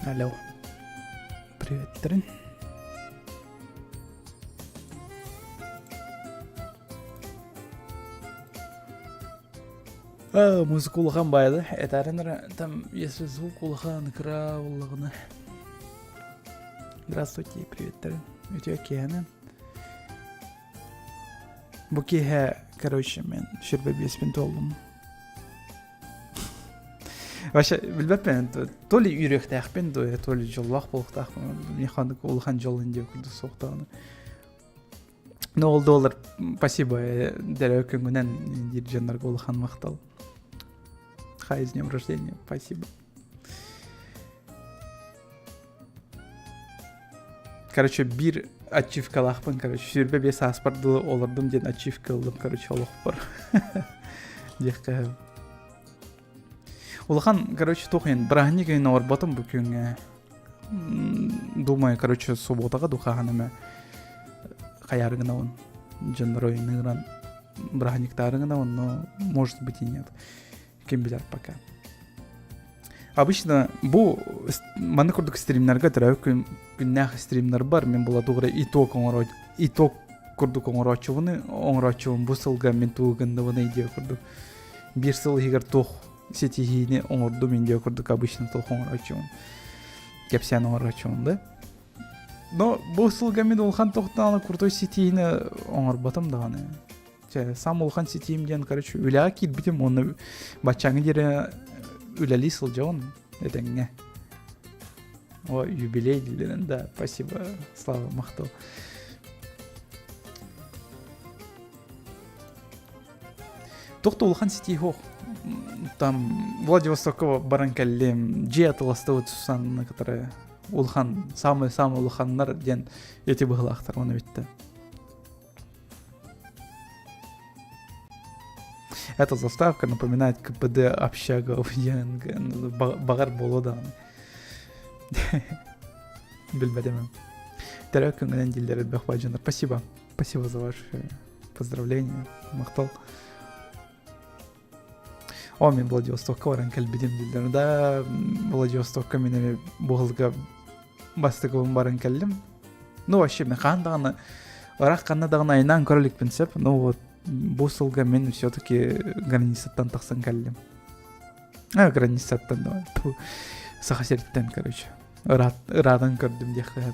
Алло. Приветтерин. А, музыка улахан байды. Этарин там, если звук улахан, кыра уллаҕына. Здравствуйте, приветтерин. Үтүө киэһэнэн. Бу киэһэ, короче, мен сүрбэ биэспин туоллум. Вообще, билбэппин, то ли үөрүөхтээхпин, то ли дьоллоох буолуохтаахпын. Миэхэ оннук улахан дьол диэн курдук суохтаҕына. Но ол доллар спасибо дөрөө күҥүнэн диир дьоннорго улахан махтал. Хай с днем рождения, спасибо. Короче, биир ачивкалаахпын, короче, 25 сааспар дылы олордум диэн ачивка ыллым, короче, олохпор. Диэххэ. Улахан, короче, туох иһин, бырааһынньык иһин оҥорботум бу күҥҥэ. Думаю, короче, субботаҕа духаһан эмэ хайаары гынабын. Дьоннор ойунууран бырааһынньыктаары гынабын, но может быть и нет. Ким билэр пока. Обычно бу маннык курдук стримнарга төрөөбүт күн күннээх стримнар бар. Мин була тугура итог оҥоро итог курдук оҥорооччубун оҥорооччубун бу сылга мин тугу гынныбыный диэ курдук. Биир сыл иһигэр туох ситиһиини оҥордум диэ курдук обычно туох оҥорооччубун кэпсээн оҥорооччубун да. Но бу сылга мин улахан тохтааны крутой ситиһиини оҥорботум даҕаны. Чэ, сам улахан ситиим диэн, короче, үлэҕэ киирбитим уонна баччааҥҥы диэри үлэлии сылдьабын этэҥҥэ. О, юбилей дииллэрин, да, спасибо, Слава, махтал. Туох да улахан ситии суох. Там Владивостокка баран кэллим, дьиэ атыластыбыт Сусанна кытары улахан, самый-самый улаханнар диэн эти быһылаахтар оны бүттэ. Эта заставка напоминает КПД общага баҕар буолуо даҕаны. Билбэтим. Төрөө күҥҥүнэн дииллэр элбэх баадьаннар. Спасибо. Спасибо за ваши поздравления. Махтал. О, мен Владивостокка баран кэлбитим дииллэр. Да, Владивостокка мин эми буһылга бастакыбын баран кэллим. Ну, вообще, мен хаан даҕаны ыраах ханна даҕаны айнаан көрө иликпин сөп. Ну вот, бу сылга мен все-таки границаттан тахсан кэллим. А, границаттан да, Саха сириттэн, короче. Ыраатан көрдүм диэххэ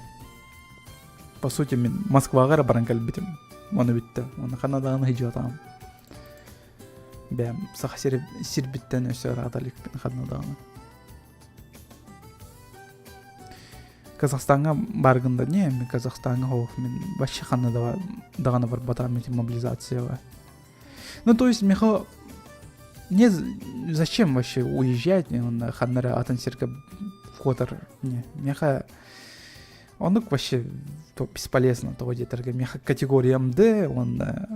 По сути, мен Москваҕа эрэ баран кэлбитим. Оны бүттэ. Оны ханна даҕаны сылдьыбатаҕым. Бэйэм Саха сири сирбиттэн өссө ыраата иликпин ханна даҕаны. Казахстаҥҥа баргын да не, мен Казахстаҥҥа хоох мин вообще ханна да даҕаны барбатаҕым ити мобилизацияҕа. Ну, то есть, миэхэ не зачем вообще уезжать, ханна эрэ атын сиргэ куотар не миэхэ оннук вообще то бесполезно того диэтэргэ миэхэ категориям Д уонна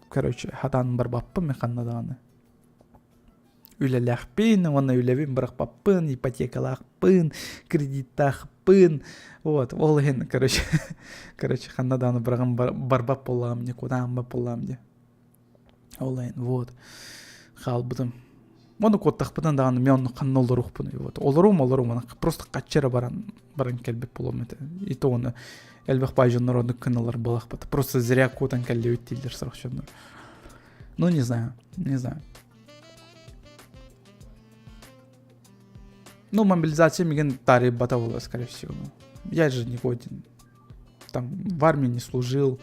короче хатаан барбаппын мен ханна даҕаны үлэлээхпин уонна үлэбин бырахпаппын ипотекалаахпын кредиттаахпын вот ол иһин короче короче ханна даҕаны быраҕан барбат буоллаҕым никуда ааммат буоллаҕым дии ол иһин вот хаалбытым Ону куоттахпытына даҕаны мен онно ханна олоруохпунуй вот олоруум олоруум аны просто хачча эрэ баран баран кэлбит буолуом этэ и то оны элбэх баай дьоннор оннук гыналар буолахпыт просто зря куотан кэллибит дииллэр сорох дьоннор ну не знаю не знаю ну мобилизация мигин таарыйбата буолуо скорее всего я же не годен там в армии не служил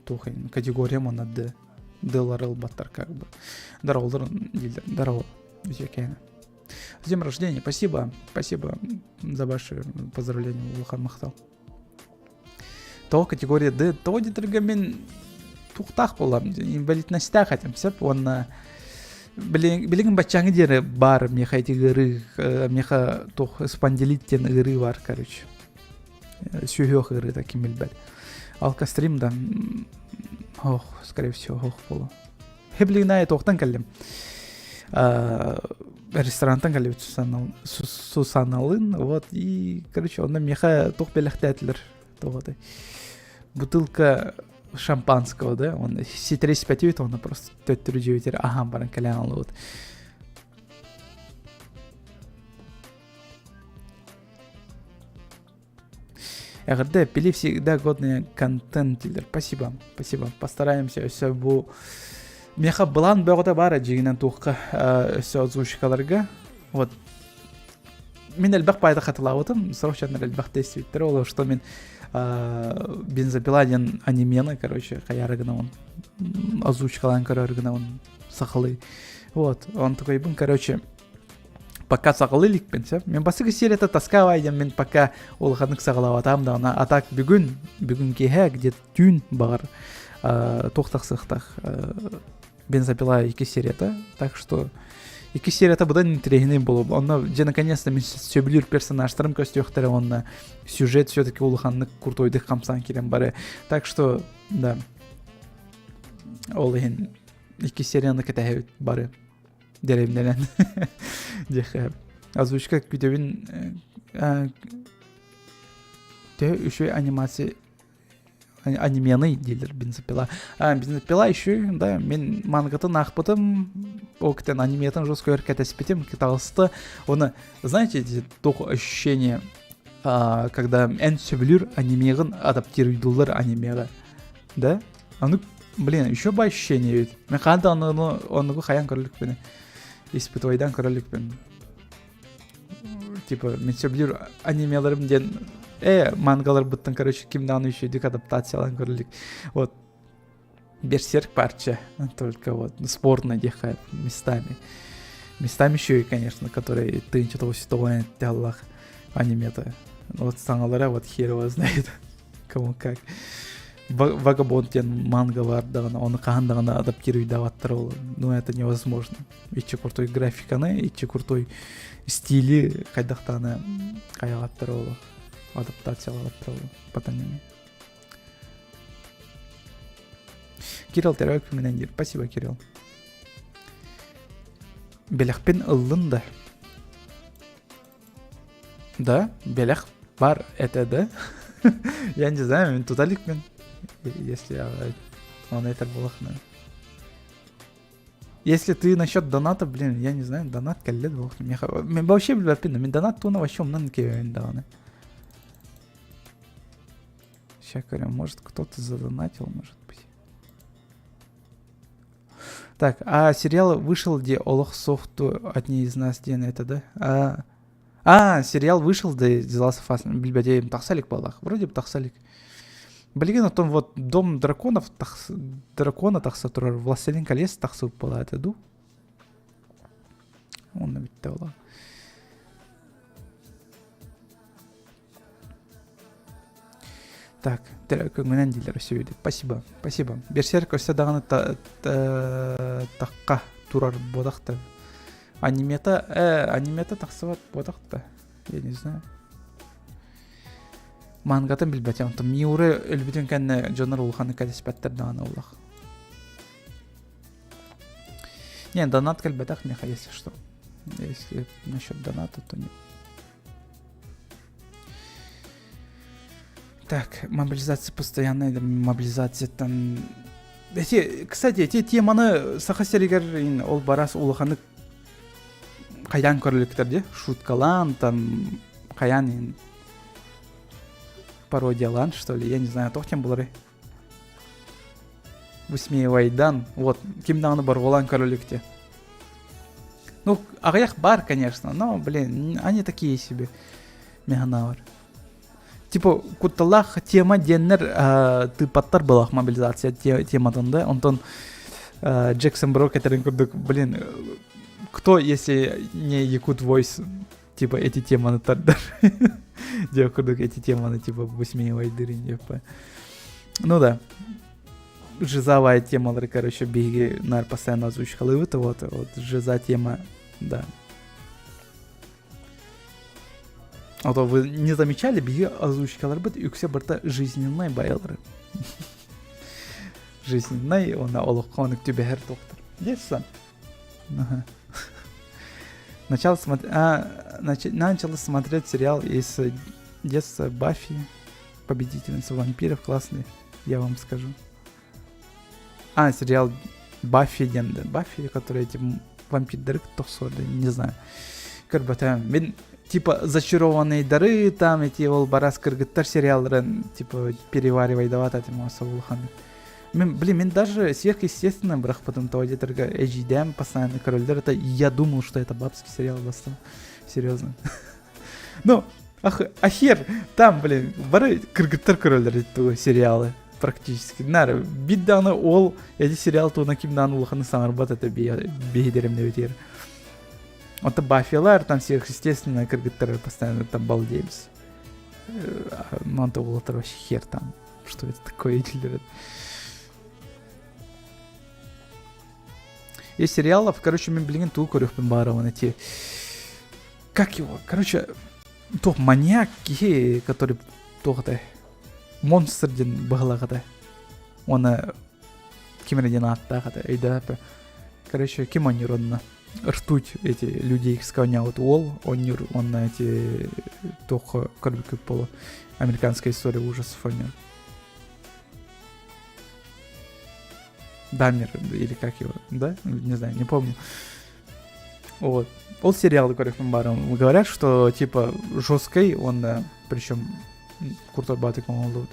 туох категориям она Д Д-лар ылбаттар как бы здороволор дииллэр здорово үтүөкээнэ с днем рождения спасибо спасибо за ваши поздравления улахан махтал того категория Д того диэтэргэ мин туохтаах буолам инвалидностьтаах этим сөп уонна билигин баччааҥы диэри баар миэхэ ити ыарыы миэхэ туох спондилит диэн ыарыы баар короче сүһүөх ыарыыта ким билбэт. Алкострим да ох, скорее всего, ох буолуо. Хеблигнай туохтан кэллим. Ресторантан кэллибит Сусаналын, вот, и, короче, онно миэхэ туох бэлэхтээтилэр, туох бутылка шампанского, да, он ситэриспэтибит, оны просто төттөрү дьиэбитигэр аһаан баран кэлэн алыбыт. Эҕэрдэ, пили всегда годный контент дииллэр. Спасибо, спасибо. Постараемся өссө бу Миэхэ былаан бөҕөтө баар дьиҥинэн туохха өссө озвучкаларга. Вот мин элбэх пайда хатылаабытым, сорох дьоннор элбэх тестибиттэр, ол что мин бензопила диэн анимены, короче, хайаары гынабын, озвучкалаан көрөөр гынабын сахалыы. Вот, он такой, короче, пока саҕалыы иликпин сөп. Мен бастакы серията тоскавай диэн мин пока улаханнык саҕалаабатаам даҕаны. А так бүгүн, бүгүн киэһэ где түүн баҕар туох тахсыахтаах бензопила икки серията. Так что икки серията быдан интэриэһинэй буолуо. Онно дьэ наконец-то мин сөбүлүүр персонажтарым көстүөхтэрэ уонна сюжет все-таки улаханнык крутойдук хамсаан киирэн бары. Так что да ол иһин икки серияны кэтэһэбит бары дэриэбинэнэн диэххэ озвучка күүтэбин төһө үчүгэй анимация анименый дииллэр бензопила а бензопила еще да мин мангатын аахпытым ол кытын аниметын жестко өр кэтэспитим таҕыста оны знаете эти туох ощущение когда эн сөбүлүүр анимеҕын адаптируйдуллар анимеҕа да аны блин еще бы ощущение ведь мен хаан да ону оннугу хайан көрөлүкпүн испытывайдан көрөлүкпүн типа мен сөбүлүүр анимеларым диэн э мангаларбыттан короче ким даҕаны үчүгэйдик адаптациялаан көрөлүк вот берсерк парча только вот спорно диэххэ местами местами еще и конечно которые тыынча тоҕус тоҕо анимета вот саҥалара вот хер его знает кому как Вагабонд диэн манга бар даҕаны ону хаһан даҕаны адаптируйдаабаттар ол ну это невозможно иччи крутой графиканы иччи крутой стили хайдах даҕаны хайаҕаттар ол адаптациялаабаттар ол потом Кирилл төрөөк менен диир спасибо Кирилл бэлэхпин ыллын да Да, бэлэх бар это да. Я не знаю, мин тута иликпин. Если он это буолахна. Если ты насчет доната, блин, я не знаю, донат кэллэ буолуох. Вообще билбэппин, мин донат туна вообще умнан кэбэбин даҕаны. Сейчас говорю, может кто-то задонатил, может быть. Так, а сериал вышел, где Олох Софту одни из нас диэн это, да? А, а сериал вышел, да, The Last of Us, билбэтим, тахса илик буоллах. Вроде бы тахса илик. Билигин оттон вот Дом драконов, тахс... дракона тахса турар, Властелин колец тахсыбыт буолаа этэ дуу? Онно бүттэ буолаа. Так, көҥүнэн дииллэр өссө Спасибо, спасибо. Берсерк өссө даҕаны тахха турар буолах да. Анимета, э, анимета тахсыбат буолах да. Я не знаю. Мангатын билбэтим. Онтон Миуры өлбүтүн кэннэ дьоннор улаханнык кэтэспэттэр даҕаны улах. Не, донат кэлбэтэх миэхэ, если что. Если насчет доната, то нет. Так, мобилизация постоянная, мобилизация там... Эти, кстати, эти теманы Саха сиригэр ол барас улаханнык хайаан көрөлүктэр дии шуткалаан там хайаан пародиялаан что ли я не знаю туох тем булары высмеивайдан вот ким даҕаны борҕолоон көрөлүктэ ну аҕыйах бар конечно но блин они такие себе механалар типа кутталаах тема диэннэр тыыппаттар былах мобилизация тематын да онтон Джексон Брок этэрин курдук блин кто если не Якут Voice типа эти теманы тардар диэх курдук эти теманы типа высмеивайдырын типа ну да жизовая темалары короче биһиги нар постоянно озвучкалыыбыт вот вот жиза тема да а то вы не замечали биһиги озвучкаларбыт үксэ барыта жизненный байлары жизненный уонна олоххо онук түбэһэр туохтар детство Ага. Начал смотреть, а, нач... начал смотреть сериал из детства Баффи, победительница вампиров, классный, я вам скажу. А, сериал Баффи диэн Баффи, который эти вампирдары тохсуорда, не знаю. Көрбөтөм. Мин Типа зачарованные дары, там эти ол барас кыргыттар сериалларын типа переваривайдават этим улахан. Мен, блин, мен даже сверхъестественно бырахпытым того где-то эжидем постоянно корольдер. Это я думал, что это бабский сериал бастым. Серьезно. Ну, ах, а хер, там, блин, бары кыргыттар көрөллөр эти сериалы практически. Нар, биир даҕаны ол эти сериал туһунан ким даҕаны улаханы саҥарбат это биһидеремне битир. Онто Баффилар там сверхъестественно кыргыттар постоянно там балдеемся. Онто уолаттар вообще хер там. Что это такое дииллэр. Из сериалов, короче, мен билигин тугу көрүөхпүн баарабын эти как его короче туох маньяк киһи который туох этэй монстр диэн быһалаах этэ уонна ким эрэ диэн ааттаах этэ өйдөөппө короче ким оонньуур онно ртуть эти люди икс оонньообут уол оонньуур уонна эти туох көрбүккүт буолуо американская история ужасов оонньуур Дамер или как его, да? Не знаю, не помню. Вот. Ол сериалы көрүөхпүн баарым. Говорят, что типа жесткий он, причем крутой батык оҥоһуллубут.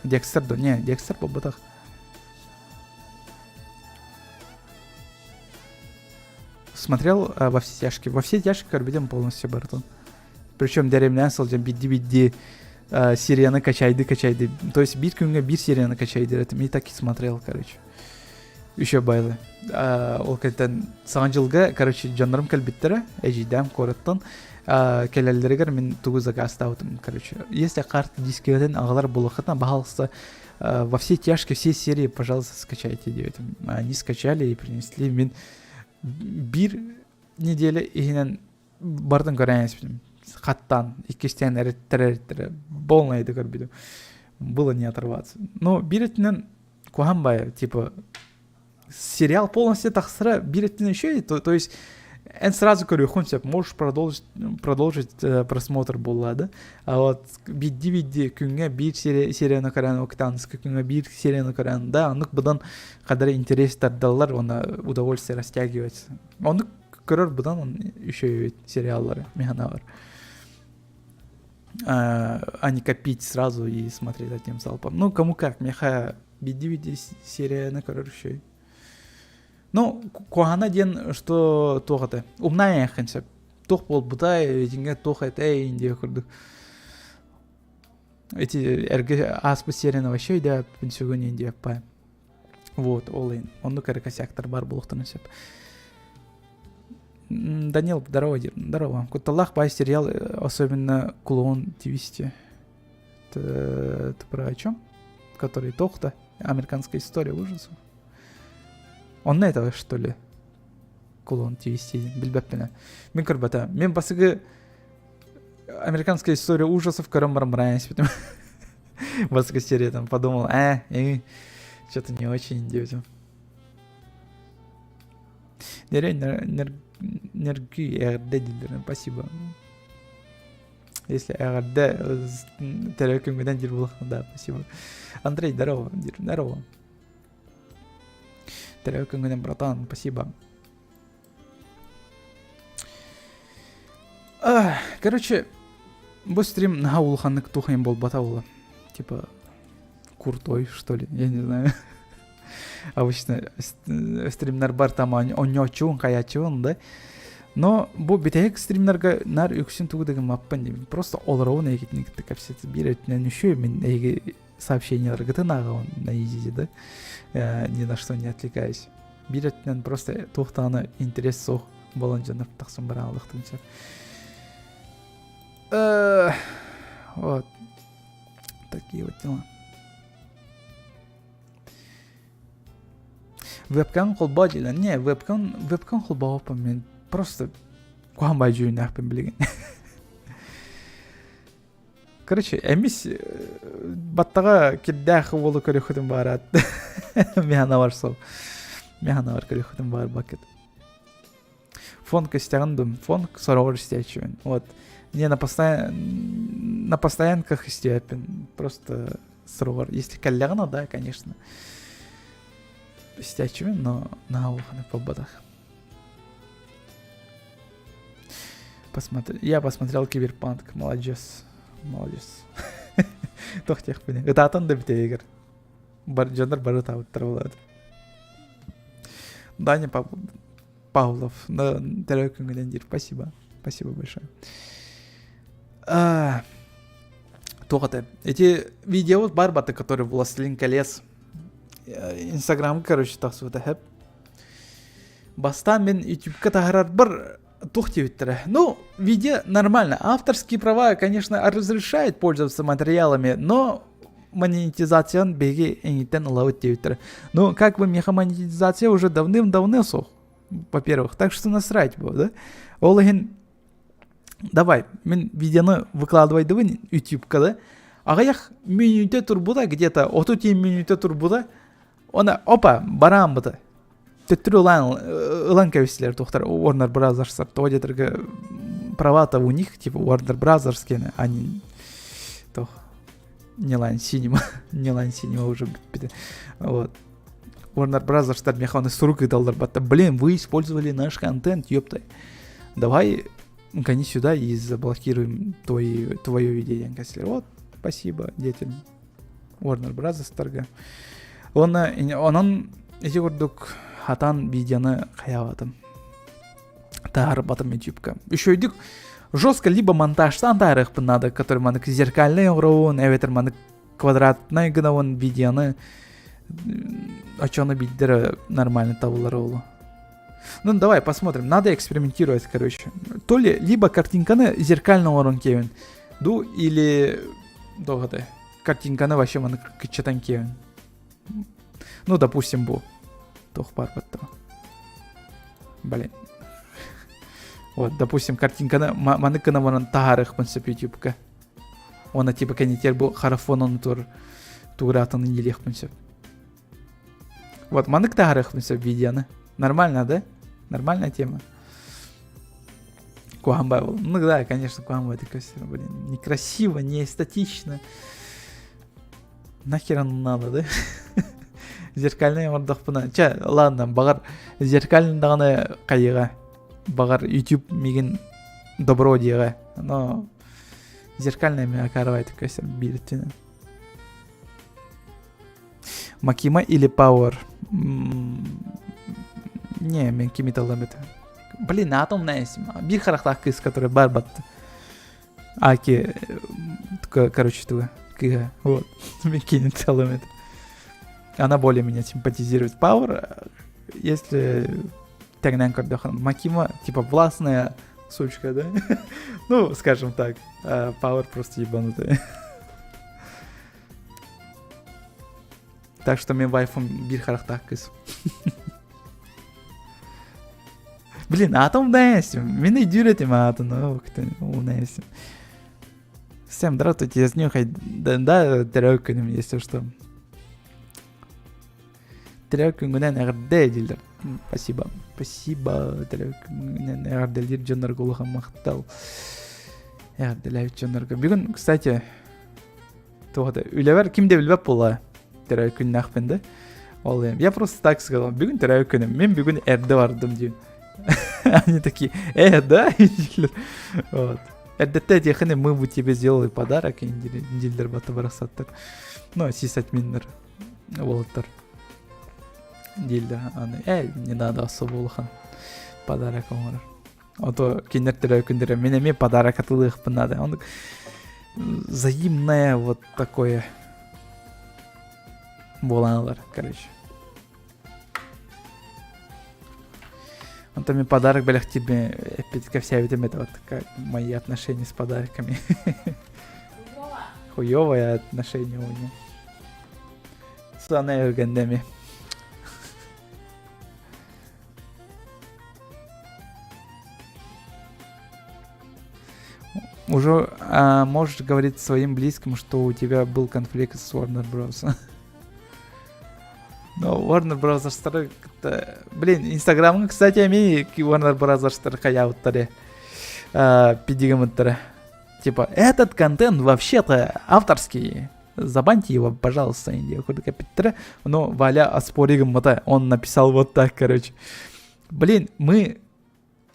Декстер да, не, Декстер буолбатах. Смотрел «Во все тяжкие». «Во все тяжкие» көрбүтүм полностью барытын. Причем дэриэбинээн сылдьан бидди-бидди серияны качайды качайды. То есть биир күҥҥэ биир серияны качайды. Это мен так и смотрел, короче. Еще байлы. Ол кэнтэн саҥа дьылга, короче, дьоннорум кэлбиттэрэ, эдьиийдэм куораттан кэлэллэригэр мин тугу заказтаабытым, короче. Если карта дискетин аҕалар булахытна, пожалуйста, во все тяжкие, все серии, пожалуйста, скачайте диэтим. Они скачали и принесли. Мин биир неделя иһинэн бардын көрөн испитим. Хаттан, иккистээн эриттэрэ полное көрбүтүм. Было не оторваться. Но биир өттүнэн куһаҕан баайы, типа сериал полностью тахсара биир өттүнэн еще то, то есть эн сразу көрүөххүн сөп, можешь продолжить, продолжить просмотр буолла да. А вот бидди-бидди күҥҥэ биир серияны көрөн, октанска күҥҥэ биир серияны көрөн, да, оннук быдан хадары интерес тардаллар, уонна удовольствие растягивается. Оннук көрөр быдан он еще сериаллары механавар. А не копить сразу и смотреть одним залпом. Ну, кому как, меха бидди-бидди серияны көрөр еще. Ну, куһаҕана диэн, что туох этэ, умнаайаххын сөп. Туох буолбутай, итингэ туох этэй диye курдук. Эти эргэ ааспыт серияны вообще өйдөөппүн сүгүн диэппэ. Вот, ол иһин. Оннук эрэ косяктар баар буолуохтарын сөп. Данил, здорово, здорово. Кутталлаах баай сериал, особенно «Клоун Твисти». Ты, ты про о чем? Который Тохта, американская история ужасов. Онно этого, что ли? Клоун Твисти, билбэппинэ. Мин көрбөтө. Мин басыгы американская история ужасов көрөн баран баран испитим. Бастакы серия там подумал, что-то не очень диэбитим. Нерги эҕэрдэ дииллэр, спасибо. Если эҕэрдэ төрөөкүҥҥүнэн диир буоллаххына, да, спасибо. Андрей, здорово, здорово. Төрөөкүҥҥүнэн, братан, спасибо. Короче, бу стрим наһаа улаханнык туох буолбата буолла. Типа крутой, что ли, я не знаю. Обычно стримнер бар там онньооччуун, хайааччыбын да. Но бу бүтэһик стримнерга нар үксүн тугу да гыммаппын диибин. Просто олоробун эйгитин кытта кэпсэтэ биир өттүнэн үшүө мин эйги сообщенияларгытын ааҕабын на изи да ни на что не отвлекаюсь. Биир өттүнэн просто туох даҕаны интерес суох буолан дьоннор тахсан бараалыхтын сөп. Вот. Такие вот дела. Вебкам холбоо дииллэр. Не, вебкам, вебкам холбооппун мен просто куһаҕан баай дьүһүннээхпин билигин. Короче, эмис баттаҕа кирдээх уолу көрүөххүтүн баараат. Миһана бар сол. Миһана бар көрүөххүтүн баар бакыт. Фон истэҕин дум, фон сороҕор истээччибин. Вот. Не на постоян... на постоянках истиэппин. Просто сороҕор. Если кэллэҕинэ, да, конечно. Истээччибин, но наһаа улаханнык буолбатах. Посмотри... Я посмотрел Киберпанк. Молодец. Молодец. Туох диэхпиний. Ытаатан да бүтэйигэр. Бар дьоннор бары ытаабыттар буолаат. Даня Павлов. На төрөө күҥҥүнэн диир. Спасибо. Спасибо большое. А, туох это? Эти видео бар баты, который «Властелин колец». Инстаграмга, короче, тахсыбыта хэп. Бастаан мин ютубка таһарарбар туох диэбиттэрэ. Ну, видео нормально. Авторские права, конечно, разрешает пользоваться материалами, но монетизациян биһиги эҥиттэн ылабыт диэбиттэрэ. Ну, как бы меха монетизация уже давным-давно суох, во-первых. Так что насрать было, да? Ол иһин давай, мин видеоны выкладывайдыбын ютубка да. Аҕыйах мүнүүтэ турбута где-то 30 мүнүүтэ турбута. Она опа, барааммыта. Төттөрү ылан ылан кэбистилэр туохтар Warner Brothers тоҕо диэтэргэ права-то у них типа Warner Brothers киэнэ они туох не Line Cinema не Line Cinema уже бүппүтэ вот Warner Brothers миэхэ аны сурук ыыталлар батта блин вы использовали наш контент ёпта давай гони сюда и заблокируем твои, твое видение кэсилэр вот спасибо детям Warner Brothers-тарга. Уонна онон ити курдук хатан видеоны хайаабатым. Таһаарбатым ютубка. Үчүгэйдик жестко либо монтажтан таһаарыахпын надо, который маннык зеркальный оҥоробун, эбэтэр маннык квадратнай гынабын видеоны очону биирдэрэ нормально табыллар буолуо. Ну, давай посмотрим. Надо экспериментировать, короче. То ли либо картинканы зеркально оҥорон киэбин, ду или доҕотой картинканы вообще маны кыччатан киэбин. Ну, допустим, бу. Туох баар баттаҕа. Блин. Вот, допустим, картинканы маны гына баран таһаарыахпын сөп ютубка. Уонна типа кэнитер бу харафонон тур тугураатаны ньилиэхпин сөп. Вот, маннык таһаарыахпын сөп видеоны. Нормально, да? Нормальная тема. Куамбай был. Ну да, конечно, Куамбай такой, блин, некрасиво, не эстетично. Нахер оно надо, да? Зеркальный оҥордохпуна. Чэ, ладно, баҕар зеркальный даҕаны хайыга. Баҕар YouTube мигин добро диэҕэ. Но зеркальный миэхэ карабай такой биир өттүнэн. Макима или Power? Не, мен кими талам это. Блин, атомная Биир харахтаах кыыс, который бар батты. Аки, короче, туга, кыга, вот, мен кини талам это. Она более меня симпатизирует. Power, если тэҥнэн көрдөххө, Макима, типа, властная сучка, да? ну, скажем так, Power просто ебанутая. Так что мен вайфым биир харахтаах кыыс. Блин, аатын умнайсым. Мин өйдүүр этим аатын. Умнайсым. Всем здравствуйте, я снюхай. Да, да, төрөө күнүм, если что. Төрөө күҥҥүнэн эҕэрдэ дииллэр. Спасибо. Спасибо. Төрөө күҥҥүнэн эҕэрдэлиир дьоннорго улахан махтал. Эҕэрдэлээбит дьоннорго. Бүгүн, кстати, Туох да үлэбэр ким да билбэт буолла төрөөбүт күннээхпин да. Ол я просто так сказал, бүгүн төрөөбүт күнүм, мин бүгүн эрдэ бардым диэн. Они такие, э, да? Вот. Эрдэттэ этиэххинэ мы бы тебе сделали подарок, дииллэр бата барахсаттар. Ну, сисадминнар уолаттар. Дииллэр, аны, э, не надо особо улахан подарок оҥорор. Ото кинилэр төрөөбүт күннэрэ мин эмиэ подарок атылыахпын наада. Он взаимное вот такое буолан ылар, короче. Онтон мин подарок бэлэхтиирбин эппит кэпсээбитим это вот как мои отношения с подарками. Хуёвое отношение у меня. Сана өргөндөми. Уже а, можешь говорить своим близким, что у тебя был конфликт с Warner Bros. Но Warner Bros. Блин, Инстаграмҥа, кстати, эмиэ Warner Bros. хайаабыттары пидигымыттары. Типа, этот контент вообще-то авторский. Забаньте его, пожалуйста, Но Валя оспоригыммыта, он написал вот так, короче. Блин, мы...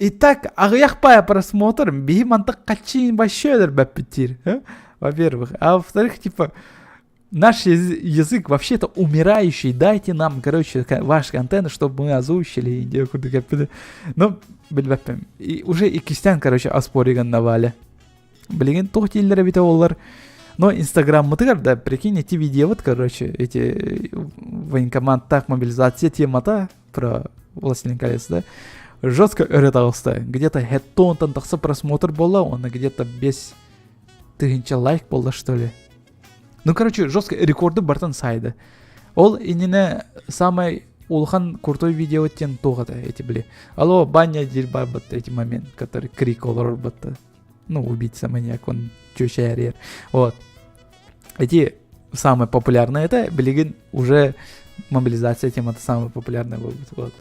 Итак, аҕыйах баайа просмотр, биһи мантык хачин вообще өлөрбөппүт диир. Во-первых. А во-вторых, типа, наш язык вообще-то умирающий, дайте нам, короче, ваш контент, чтобы мы озвучили. Ну, билбэппин. И уже иккистээн, короче, оспориган навали. Билигин туох дииллэр эбитэ олар. Но инстаграммытыгар да, прикинь, эти видео вот, короче, эти военкоматтаах мобилизация темата про «Властелин колец», да, жестко өрө таҕыста. Где-то хеттонтан тахса просмотр буолла, уонна где-то 5000 лайк буолла, что ли. Ну, короче, жестко рекорды бартан сайды. Ол иннинэ самай улахан крутой видео диэн туох этэ эти били. Алло, баня диир барбыт эти момент, который крик олорор батта. Ну, убийца маньяк, он чөчээрер. Вот. Эти самые популярные это, билигин уже мобилизация темата самая популярная буолбут. Вот.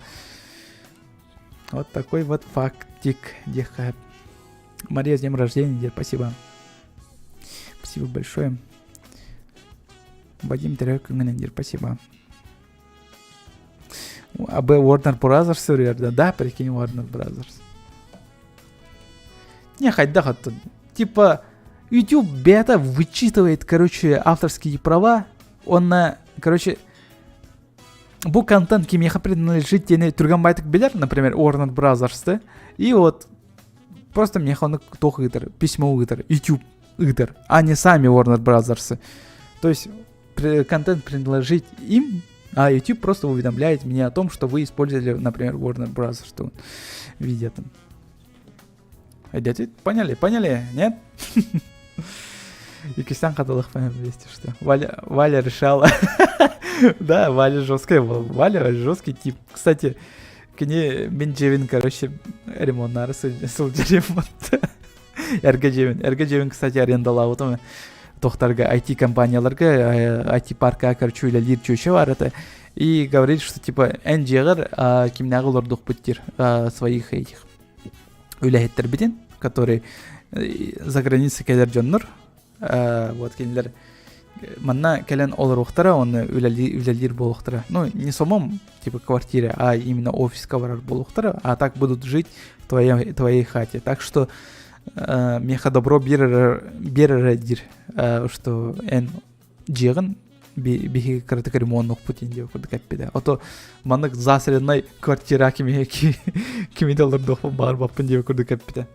Вот такой вот фактик. Диэххэ. Мария, с днем рождения, спасибо. Спасибо большое. Вадим Терекуненер, спасибо. АБ Warner Brothers суруйар да, прикинь, Warner Brothers. Не, хайдах оттон. Типа, YouTube бета вычитывает, короче, авторские права. Он на, короче, бу контент кимиэхэ принадлежит диэни түргэн байтык билэр, например, Warner Brothers, да? И вот просто миэхэ ону туох ыытар, письмо ыытар, YouTube ыытар, а не сами Warner Brothers. То есть контент принадлежит им, а YouTube просто уведомляет меня о том, что вы использовали, например, Warner Brothers, что видят там. Поняли, поняли, нет? Иккистээн хатылык вместе, что. Валя, Валя решала. Да, Валя жесткая была. Валя жесткий тип. Кстати, кини мин дьиэбин, короче, ремоннаары сылдьар ремонт. Эргэ дьиэбин. Эргэ дьиэбин, кстати, арендалаабытым. Туохтарга IT-компанияларга, IT-парка, короче, үлэлиир чүөчэ бар это. И говорит, что типа эн дьиэҕэр кимнээҕи олордуохпут диир своих этих үлэһиттэрбитин, которые за границей кэлэр дьоннор, вот кинилэр манна кэлэн олоруохтара, уонна үлэлиир буолуохтара. Ну, не самом, типа, квартире, а именно офиска барар буолуохтара, а так будут жить в твоей, твоей хате. Так что миэхэ добро биэрэрэ диир, что эн дьиэҕин биһиги кыратык ремоннуохпут диэн курдук эппитэ. Ото маннык засаленнай квартира кими кими да олордуохпун баҕарбаппын диэн курдук эппитэ.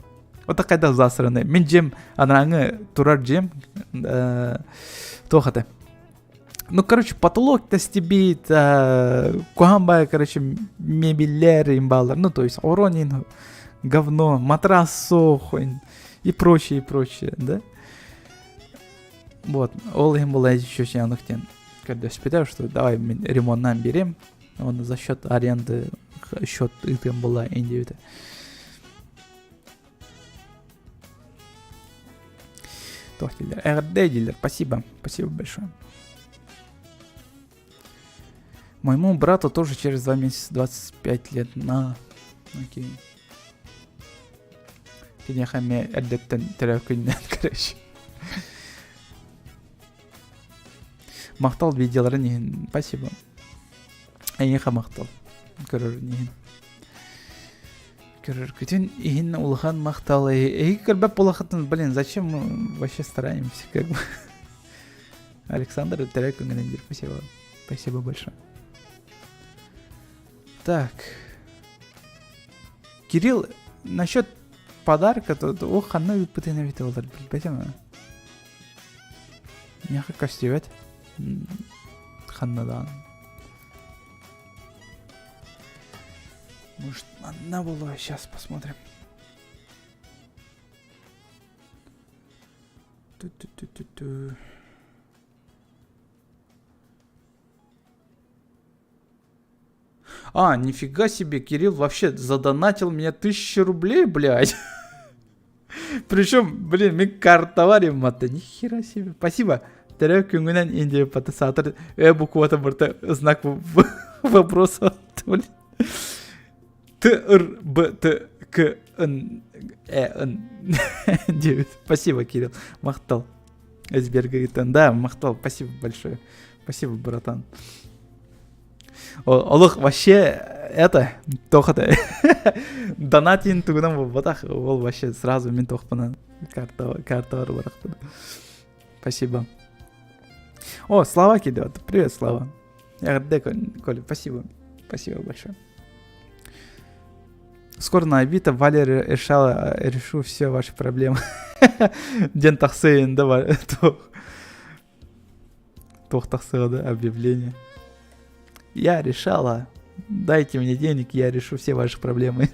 Ото хайдах засранный? Мин дьиэм анааҥы турар дьиэм туох этэ? Ну, короче, потолок тэстибит, куһаҕан баайы, короче, мебеллэр имбалар, ну, то есть оронин, говно, матрас суох, и прочее, и прочее, да? Вот, ол иһин була еще оннук диэн көрдөспүтэ, что давай мин ремоннаан биэриэм, уонна за счет аренды счет ыытыам була ин диэбитэ. Туох дииллэр? Эҕэрдэ дииллэр. Спасибо. Спасибо большое. Моему брату тоже через 2 месяца 25 лет. На. Окей. Киниэхэ эмиэ эрдэттэн төрөөкүннэн короче. Махтал видеоларын иһин. Спасибо. Эйиэхэ махтал. Көрөрүн иһин. Көрөргүтүн иһин улахан махтал. Эһиги көрбөт буолахытын, блин, зачем мы вообще стараемся, как бы. Александр, төрөөкүҥҥүнэн диир. Спасибо. Спасибо большое. Так. Кирилл, насчет подарка, то о ханна ыыппытын эбитэ буолар билбэтим ээ. Миэхэ көстүбэт. Ханна даҕаны. Может, манна буолуо, сейчас посмотрим. Ту-ту-ту-ту-ту. А, нифига себе, Кирилл вообще задонатил мне 1000 рублей, блядь. Причем, блин, мин картабар имматта, нихера себе. Спасибо. Төрөө күҥҥүнэн индия саатар э буквата барыта знак вопроса. Блин. Т, Р, Б, Т, К, Н, Э, Н. 9. Спасибо, Кирилл. Махтал. Сберга Да, Махтал, спасибо большое. Спасибо, братан. Олох вообще это туох это донатин тугунан буолбатах ол вообще сразу мин туохпунан карта карталар барахтын. Спасибо. О, Слава кидет. Привет, Слава. Эҕэрдэ, Коля, спасибо. Спасибо большое. Скоро на Авито Валера решала, решу все ваши проблемы. Диэн тахсыын да туох тахсыа да объявление. Я решала. Дайте мне денег, я решу все ваши проблемы.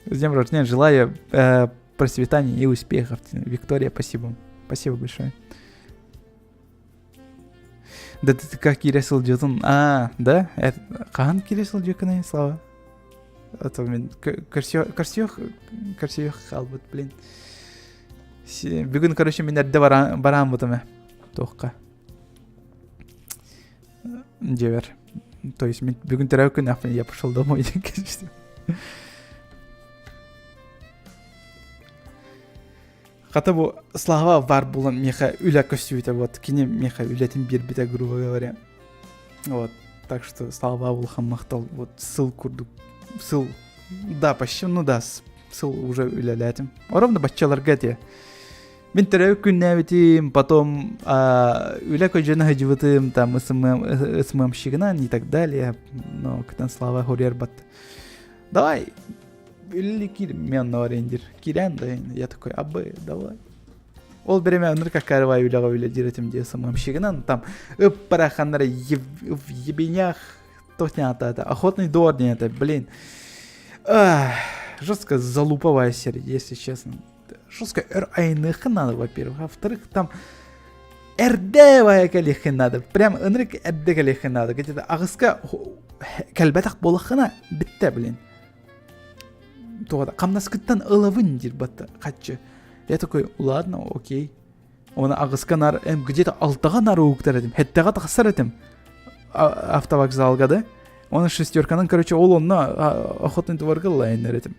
С днем рождения желаю э, процветания и успехов. Виктория, спасибо. Спасибо большое. Да ты как киирэ сылдьыбытын аа да хаһан киирэ сылдьыбыккыный Слава это мин көрсүөх көрсүөх хаалбыт блин бүгүн короче мин эрдэ барааммытым ээ туохха дьиэбэр то есть мин бүгүн төрөөбүт күннээхпин я пошел домой Хата бу Слава баар буолан миэхэ үлэ көстүбүтэ вот кини миэхэ үлэтин биэрбитэ грубо говоря. Вот так что Слава улахан махтал вот сыл курдук сыл да почти ну да сыл уже үлэлээтим. Ровно баччаларга этэ. Мин төрөөбүт күннээбитим, потом үлэ көдьөнө сылдьыбытым, там СММ, СММщигынан и так далее. Но кытан Слава хурьер бат. Давай, Или киирмен диир. Киирэн да я такой, абы, давай. Ол бириэмэ ынырык акаарыбай үлэҕэ үлэлиир этим дии СММщигынан там ыппараханнары в ебенях то это охотный двор не это блин жестко залуповая серия если честно жестко өр айныхы надо во-первых а во-вторых там эрдэ кэлиэххин надо прям ынырык эрдэ кэлиэххин надо где-то аҕыска кэлбэтэх буолаххына бүттэ блин туох хамнаскыттан ылабын диир батта хаччы я такой ладно окей оны аҕыска нар где-то алтаҕа нар угуктар этим хэттэҕэ тахсар этим автовокзалга да оны шестерканан короче ол онно охотный дворга ылайыннар этим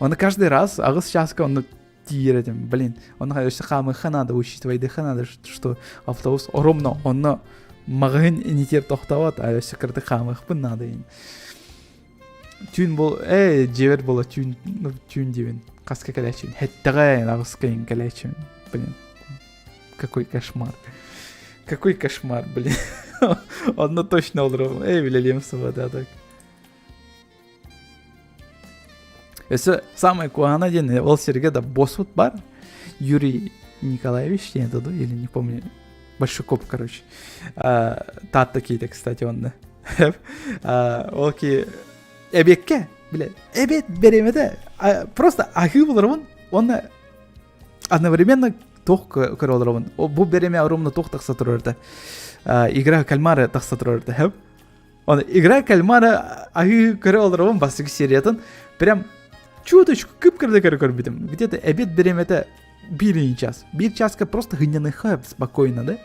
оны каждый раз аҕыс часка онно тиийэр этим блин онно өссө хаамыахха надо учитывайдыхха надо что автобус ровно онно маҕаһыын инитиэр тохтообот а өссө кыратык хаамыахпын наада түүн бол ээ дьиэбэр буола түүн ну түүн диибин хаска кэлээччибин хэттэҕэ аҕыска иҥ кэлээччибин блин какой кошмар какой кошмар блин онно точно олоробун ээ билэлиэм суоҕа да так Өссө самое куһаҕана диэн ол сиргэ да боссут бар. Юрий Николаевич диэн это или не помню. Большаков, короче. Таатта киһитэ, кстати, онно. Ол ки эбиэккэ, бля, эбиэт бириэмэтэ просто аһыы олоробун уонна одновременно туох көрө олоробун. Бу бириэмэ ровно туох тахса турар да. Игра кальмара тахса турар да. Он игра кальмара аһыы көрө олоробун бастакы сериятын прям чуточку кып-кырда көрө көрбүтүм. Где-то обед бириэмэтэ биир час. Биир часка просто хынньаныха спокойно, да?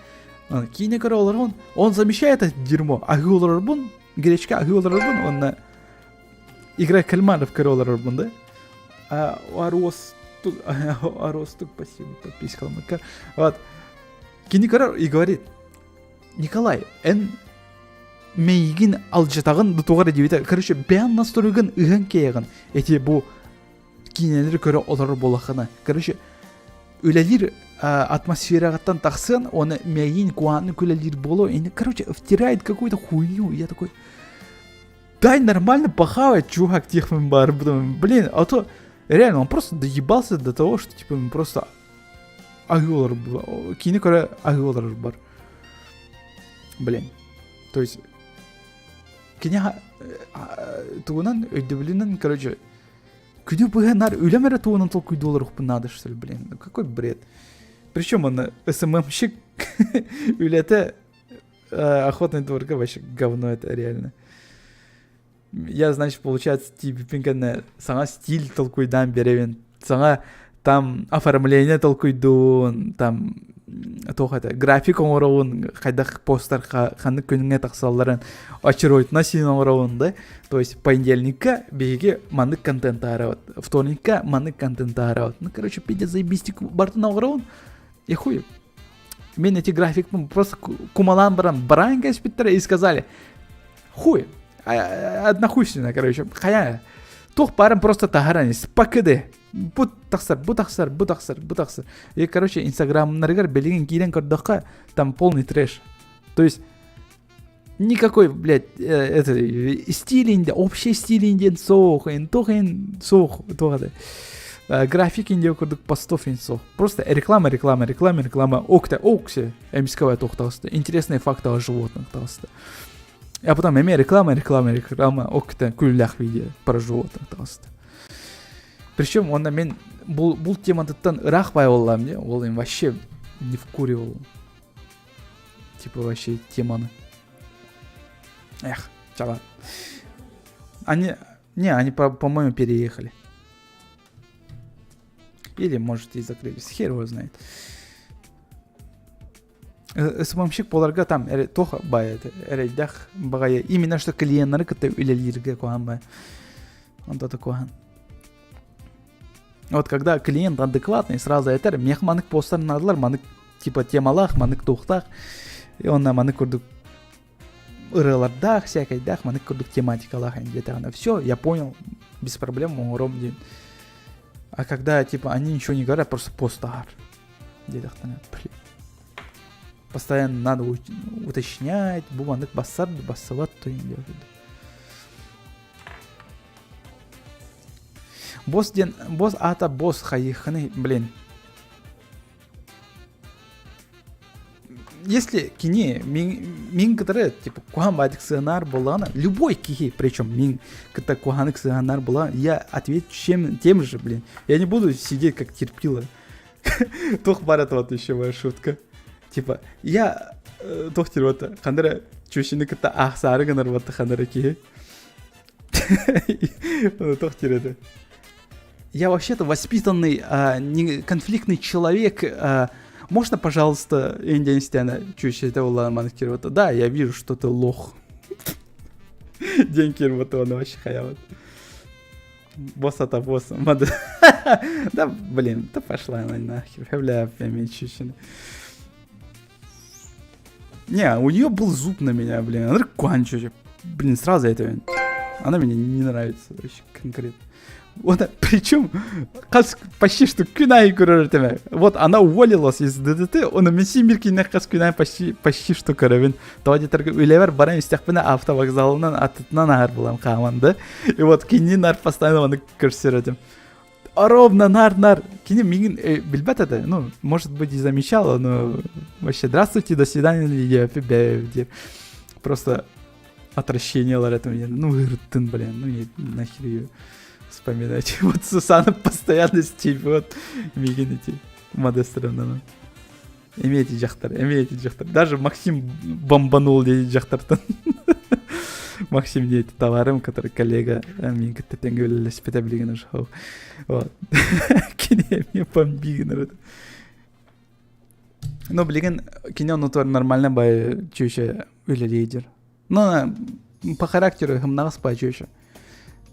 Киинэ көрө олоробун, он замещает это дерьмо. Аһыы олорорбун, гречка аһыы олорорбун, онно игра кальмаров көрө олорорбун, да? А, Аростук, Аростук, спасибо, подписка. Вот. Кини көрөр и говорит, Николай, эн мейигин алдьатаҕын да туох эрэ диэбитэ. Короче, бэйэҥ настроегын ыһан кэйэҕин. Эти бу киинэлэри көрө олорор буолаххына. Короче, үлэлиир атмосфераҕыттан тахсыан, оны мэйиин куһаҕаннык үлэлиир буолуо. И, короче, втирает какую-то хуйню. Я такой, дай нормально похавать, чувак, тихо бар. Блин, а то реально он просто доебался до того, что типа просто аһыы олорор киинэ көрө аһыы олорор бар блин то есть кини тугунан өйдөбүлүнэн короче күнү быһа нар үлэм эрэ тугунан толкуйдуу олоруохпун наада что ли блин какой бред причем он СММщик үлэтэ охотный дворга вообще говно это реально Я, значит, получается, тиийбиппин кэннэ саҥа стиль толкуйдаан биэрэбин. Саҥа там оформление толкуйдуун, там туох это, график оҥоробун, хайдах постер ханнык күҥҥэ тахсалларын очередно син оҥоробун да. То есть понедельникка биһиги маннык контент таарабыт, вторникка маннык контент таарабыт. Ну, короче, пиздец, заебись, барытын оҥоробун. И хуй. Мин эти графикпын просто кумалаан баран бараан кэспиттэрэ и сказали хуй, однохуйственная, короче, хайа туох баарын просто таһаран спакыды бу тахсар, бу тахсар, бу тахсар, бу тахсар. И, короче, инстаграмнарыгар билигин киирэн көрдөххө, там полный трэш. То есть никакой, блядь, это, стиль общий стиль диэн суох, туох суох, туох график инде курдук постов суох. Просто реклама, реклама, реклама, реклама. Окта, оксе, эмискавай туох Интересные факты о животных таҕыста. А потом эмиэ реклама, реклама, реклама, окта, күллээх видео про животных таҕыста. Причем онно мин бу, бу тематыттан ыраах бай буоллаҕым дии, ол им вообще не вкуривал. Типа вообще теманы. Эх, чала. Они, не, они, по- по-моему, переехали. Или, может, и закрылись. Хер его знает. СММщик буоларга там туох баай эрэйдэх баҕайы именно что клиеннары кытта үлэлииргэ куһаҕан баай онто куһаҕан вот когда клиент адекватный сразу этэр миэхэ манык постар наадалар манык типа темалаах манык туохтаах и онно манык курдук ырыалардаах всякайдаах манык курдук тематикалаах диэтэҕинэ все я понял без проблем оҥором диэн а когда типа они ничего не говорят просто пост таһаар диэтэхтэринэ блин постоянно надо уточнять бу маннык бассар бассыбат то босс диэн босс аата босс хайыххыный блин если кини мин кытары типа куһаҕан баайдык сыһыаннаар буоллаҕына любой киһи причем мин кытта куһаҕаннык сыһыаннаар буоллаҕына я отвечу чем тем же блин я не буду сидеть как терпила туох баар этэ вот еще моя шутка типа я туох диир вот ханна эрэ чүөчэни кытта аахсаары гынар вот ханна эрэ киһи туох диир этэ я вообще-то воспитанный, не конфликтный человек. Можно, пожалуйста, Индианстена чуть это Да, я вижу, что ты лох. День кирбатона вообще хаяват. Босс это босс. Да, блин, да пошла она нахер. Бля, чуть Не, у нее был зуб на меня, блин. Она кончу. Блин, сразу это... Она мне не нравится вообще конкретно. Вот, причем почти что күн аайы көрөр этим. Вот она уволилась из ДДТ, он мин син биир кинини хас күн аайы почти, почти что көрөбүн. Тоҕо диэтэргэ үлэбэр баран истэхпинэ автовокзалынан аттытынан ааһар буолам хааман да. И вот кини наар постоянно оны көрсөр этим. Ровно наар-наар. Кини миигин билбэт этэ. Ну, может быть, и замечала, но вообще здравствуйте, до свидания, деп. Просто отвращение это мне. Ну, ырыттын, блин, ну и нахер ее вспоминать. Вот Сусана постоянно стебет миигин ити Модестровнаны. Эмиэ ити дьахтар, эмиэ ити дьахтар. Даже Максим бомбанул диэти дьахтартан. Максим диэти товарым, который коллега миигин кытта тэҥҥэ үлэлэспитэ билигин уже. Вот. Кини эмиэ бомбигин Ну, билигин кини оннутугар нормально бай чүөчэ үлэлиир. Ну, по характеру сымнаҕас бай чүөчэ.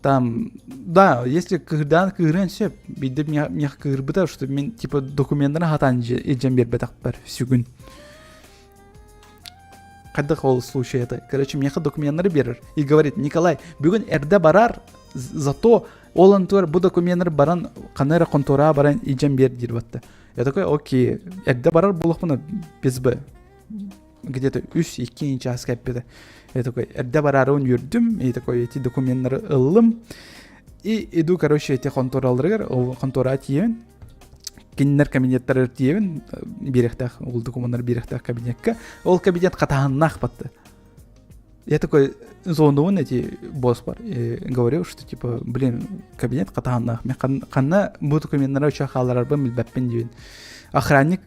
Там, да, если кыырдаан кыырыан сөп, биирдэ миэхэ кыырбыта, что мин типа документтарын хатаан илдьэн биэрбэтэхпэр сүгүн. Хайдах ол случай это? Короче, миэхэ документтары берер и говорит, Николай, бүгүн эрдэ барар, зато ол онтугар бу документтары баран ханна эрэ хонтуораҕа баран илдьэн биэр диир батта. Я такой, окей, эрдэ барар буоллахпына без б где-то үс икки чааска эппитэ. Я такой, эрдэ бараарыбын үөрдүм, и такой эти документтары ыллым. И иду, короче, эти хонтуораларыгар, ол хонтуораҕа тиийэбин, кинилэр кабинеттарыгар тиийэбин, биэрэхтээх, ол докумуоннар биэрэхтээх кабинекка. Ол кабинет хатаһыннаах батты. Я такой звонуун эти босс бар, и говорю, что типа, блин, кабинет хатаһыннаах, мен ханна бу документтары өчө хаалларарбын билбэппин диибин. Охранник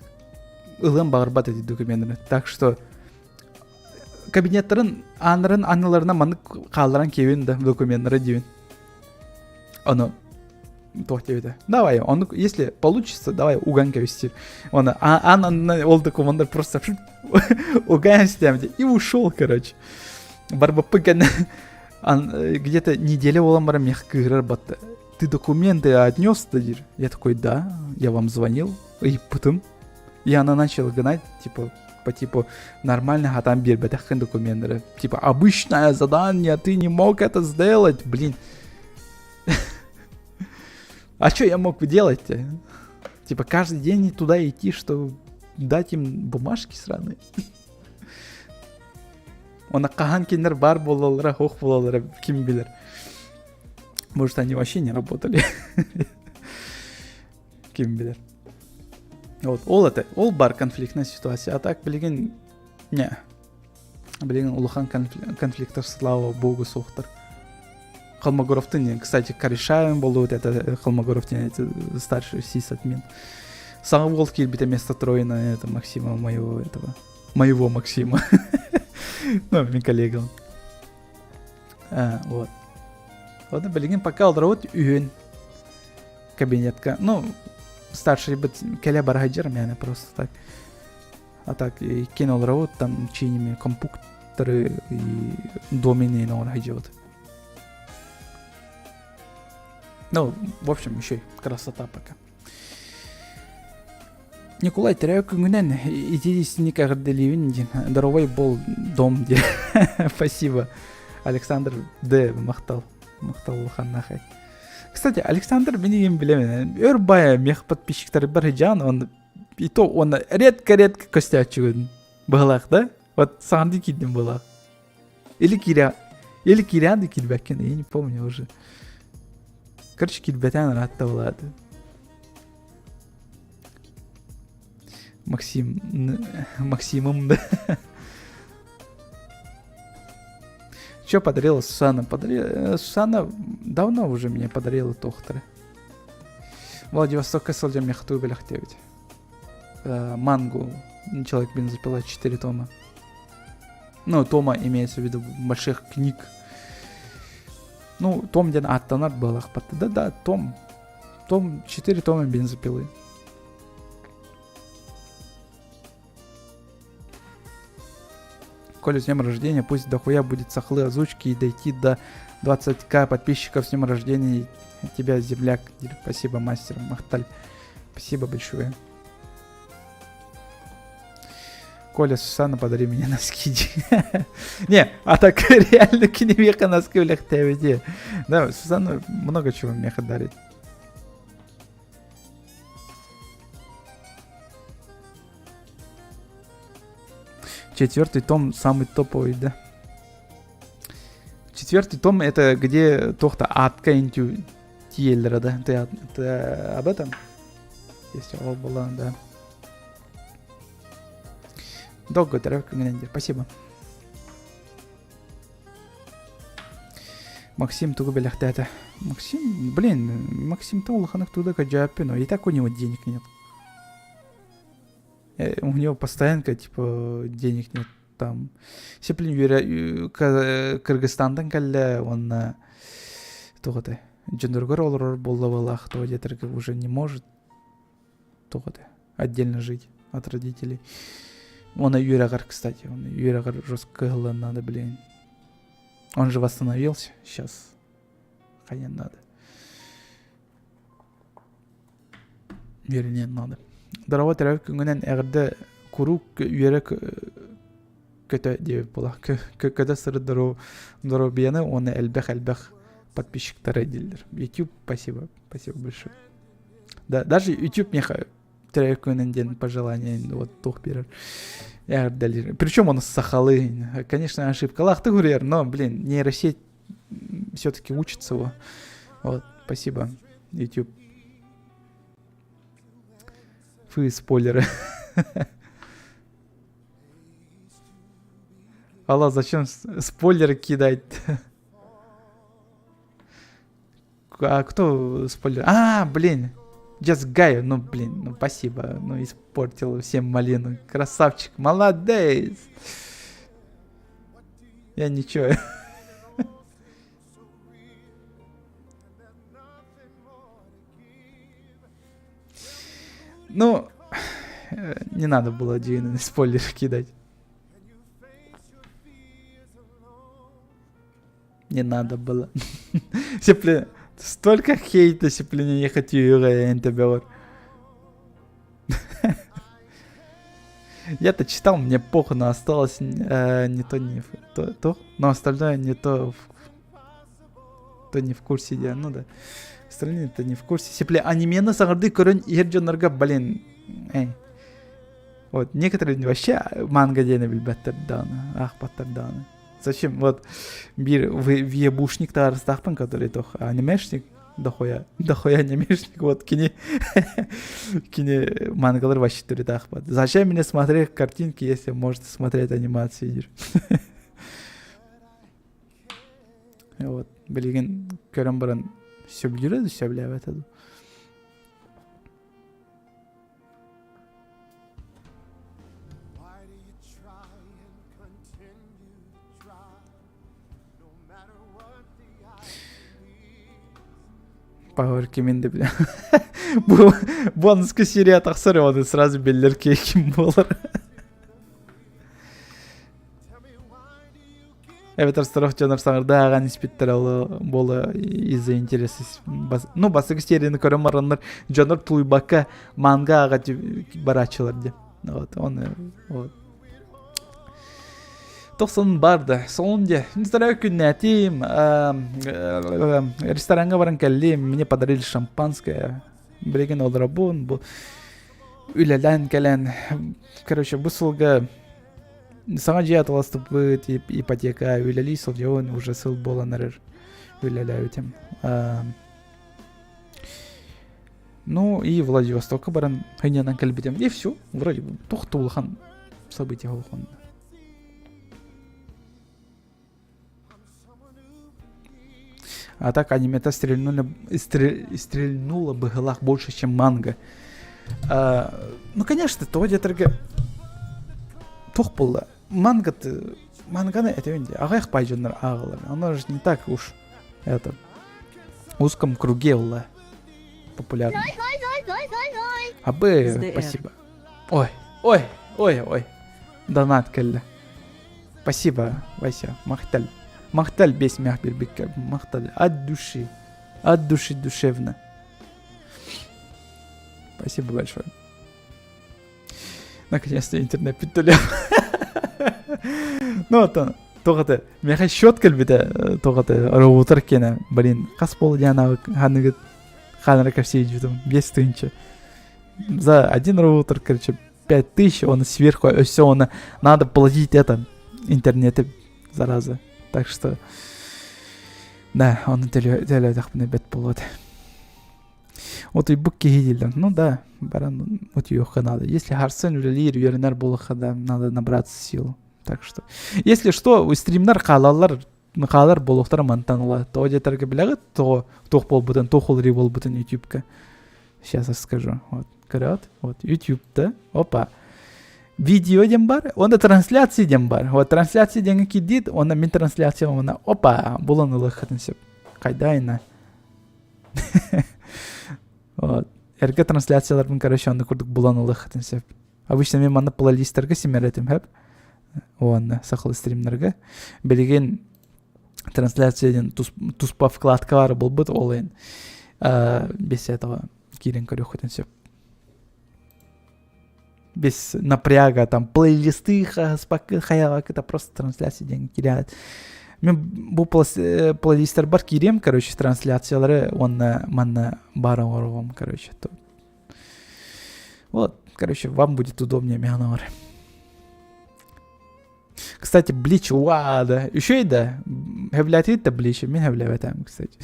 ылыан баҕарбат эти документтары. Так что кабинеттарын ааннарын анныларына маннык хаалларан киэбин да документтары диибин. Ону туох диэбитэ. Давай, он, если получится, давай уган кэбистир. Он, аан аннынан ол документтар просто уган истэм и ушел, короче. Барбаппын кэннэ где-то неделя буолан баран миэхэ кыыһырар батта. Ты документы отнес диир. Я такой, да, я вам звонил. Ыйыппытым. И она начала гнать, типа, по типу, нормально хатан биэрбэтэххин докуменнары. Типа, обычное задание, ты не мог это сделать, блин. А что я мог делать-то? Типа, каждый день туда идти, чтобы дать им бумажки сраные. Онно хаһан кинилэр баар буолаллара, суох буолаллара ким билэр. Может, они вообще не работали. Ким билэр. Вот, ол это, ол бар конфликтная ситуация. А так, билигин, не. Билигин улахан конфликттар, слава богу, суохтар. Холмогоровтын, кстати, корешаем болуут, это Холмогоров старший сисадмин. Саҥа уол киирбитэ вместо Троина, это Максима моего этого моего Максима. Ну, мин коллегам. А, вот. Вот, билигин пока олоробут үһүн кабинетка. Ну, старший бит кэлэ бара сылдьар мээнэ просто так. А так иккиэн олоробут там чиними компьютеры и домены оҥоро сылдьабыт. Ну, в общем, еще красота пока. Николай төрөөк күҥүнэн ити истинник эҕэрдэлиибин диэн здоровай бол дом диэн спасибо Александр Д махтал махтал улаханнаахай кстати Александр мин билэмин өр бая мех подписчиктары бар жан он и то он редко-редко көстөөччүгүн быһылаах да вот саҥардыы киирдим быһылаах или киирэ или киирээн да киирбэккин я не помню уже короче киирбэтээн ыраатта былааты Максим, Максимом, да. Что подарила Сусана? Подарила... Сусана давно уже мне подарила тохтары. Владивостокка сылдьан мехтуу бэлэхтээбит. Мангу человек бензопила 4 тома. Ну, тома имеется в виду больших книг. Ну, том диэн ааттанар буолахпат. Да-да, том. Том, 4 тома бензопилы. Коля, с днем рождения, пусть дохуя будет сахлы озвучки и дойти до 20к подписчиков с днем рождения тебя, земляк. Спасибо, мастер Махталь. Спасибо большое. Коля, Сусана, подари мне носки. Не, а так реально кинемеха носки үлэхтээбити. Да, Сусанна много чего меха дарит. Четвертый том самый топовый, да? Четвертый том это где тохта атка интю тиеллера, да? Ты, ты об этом? Есть ол была, да. Долго Спасибо. Максим тугу бэлэхтээтэ. Максим, блин, Максим-то улаханнык туда кадьяппин, но и так у него денег нет. У него постоянно, типа, денег нет там. Сеплин үөрэ Кыргызстантан кэллэ уонна туох этэй дьонноругар олорор буолла тоҕо диэтэргэ уже не может туох этэй отдельно жить от родителей. Он үөрэҕэр, кстати, он үөрэҕэр жестко кыһыллан надо, блин. Он же восстановился сейчас. Хайан надо. Үөрэниэн надо. Дорообо төрөөбүт күҥҥүнэн эҕэрдэ куруук үөрэ көтө диэбит буолар. Көтө сырыт доруобуйаны уонна элбэх-элбэх подписчиктары дииллэр. YouTube, спасибо, спасибо большое. Да, даже YouTube миэхэ төрөөбүт күнүнэн диэн пожелание вот туох биэрэр. Эҕэрдэлиир. Причем он сахалыы. Конечно, ошибкалаахтык суруйар, но, блин, нейросеть все-таки учится его. Вот, спасибо, YouTube. Фу, спойлеры. Алла, зачем спойлеры кидать? А кто спойлер? А, блин, Just Guy, ну блин, ну спасибо, ну испортил всем малину. Красавчик, молодец. Я ничего. Ну, не надо было Дьюина спойлер кидать. Не надо было. Сепле... Столько хейта сеплине не хочу эн тебелор. Я-то читал, мне похуй, но осталось не то, не то, то, но остальное не то, то не в курсе я, ну да. Остальные-то не в курсе. Сепле анимены саҥардыы көрөн иһэр дьоннорго, блин, эй. Вот, некоторые вообще манга диэни билбэттэр даҕаны, аахпаттар даҕаны. Зачем? Вот, биир вебушник таарыстаахпын, который тох анимешник, дохуя, дохуя анимешник, вот, кини, кини мангалар вообще төрүт аахпат. Зачем мне смотреть картинки, если можете смотреть анимации? Вот, билигин көрөн баран сөбүлүүрэ да сөбүлээбэтэ дуу. Павар кимин да билэ. Бу бу аныгы серия тахсар оны сразу биллэр ким буолар. Эбэтэр сорох дьонор саҥарда ааҕан испиттэрэ буола из-за интереса. Ну, бастакы серияны көрөн бараннар дьонор тулуйбакка манга ааҕа барааччылар диэн. Вот, он вот. Тохсон бар да, солун де. Здоровье күннээтим, рестораҥҥа баран кэллим, мне подарили шампанское. Билигин олоробун, бу үлэлээн кэлэн, короче, бу сылга Саҥа дьиэ атыластыбыт, ипотека үлэлии сылдьабын, уже сыл буолан эрэр үлэлээбитим. Ну и Владивостокка баран хынньанан кэлбитим. И все, вроде бы туох да улахан событие улахан. А так анимета стрельнули, стрельнула быһылаах больше, чем манга. А, ну, конечно, того диэтэргэ туох буолла? Мангаты, манганы этэбин дии, аҕыйах пай дьоннор ааҕалар. Оно же не так уж это в узком круге была популярна. А Б, спасибо. Ой, ой, ой, ой. Донат кэллэ. Спасибо, Вася, махтал. Махтал бес мях биэрбиккэ, махтал. От души. От души душевно. Спасибо большое. Наконец-то интернет бүттүлэ. Ну, оттон тоҕо миэхэ счет кэлбитэ тоҕо роутер киэнэ блин хас буол диэн ханыгыт хаанара кэпсиэйдьитим 5000 за один роутер короче 5000 он сверху все он надо платить это интернеты зараза так что да он төлөөтөхпүнэ бэт буолуо Утуйбут киһи дииллэр. Ну да, баран утуйуохха надо. Если харсан үлэлиир, үөрэнэр буолуохха да, надо набраться сил. Так что, если что, стримнар хаалаллар, хаалар буолуохтара мантан ыла. Тоҕо диэтэргэ билэҕит, тоҕо туох буолбутун, туох уларыы буолбутун ютубка. Сейчас расскажу. Вот, көрөөт, вот, ютубта, опа. Видео диэн бар, уонна трансляция диэн бар. Вот трансляция диэҥҥэ киирдиит, уонна мин трансляция уонна опа, булан ылыаххытын сөп. Хайдайна. Вот. Эргэ трансляцияларбын, короче, онно курдук булан ылыаххытын сөп. Обычно мен манна плейлистерге симэр этим хэп. Уонна сахалы стримнерге. Билигин трансляция диэн туспа вкладка баар буолбут, ол иһин без этого киирэн көрүөххүтүн сөп. Без напряга, там, плейлисты, хайаҕа это просто трансляция диэн киирээт. Мен бу плейлистербар киириэм, короче, трансляциялары уонна манна баар оҥоруом, короче. То. Вот, короче, вам будет удобнее мианор. Кстати, Блич, уа, да. Еще и да. Хэвлятит да Блич, мен хэвлябэтам, кстати.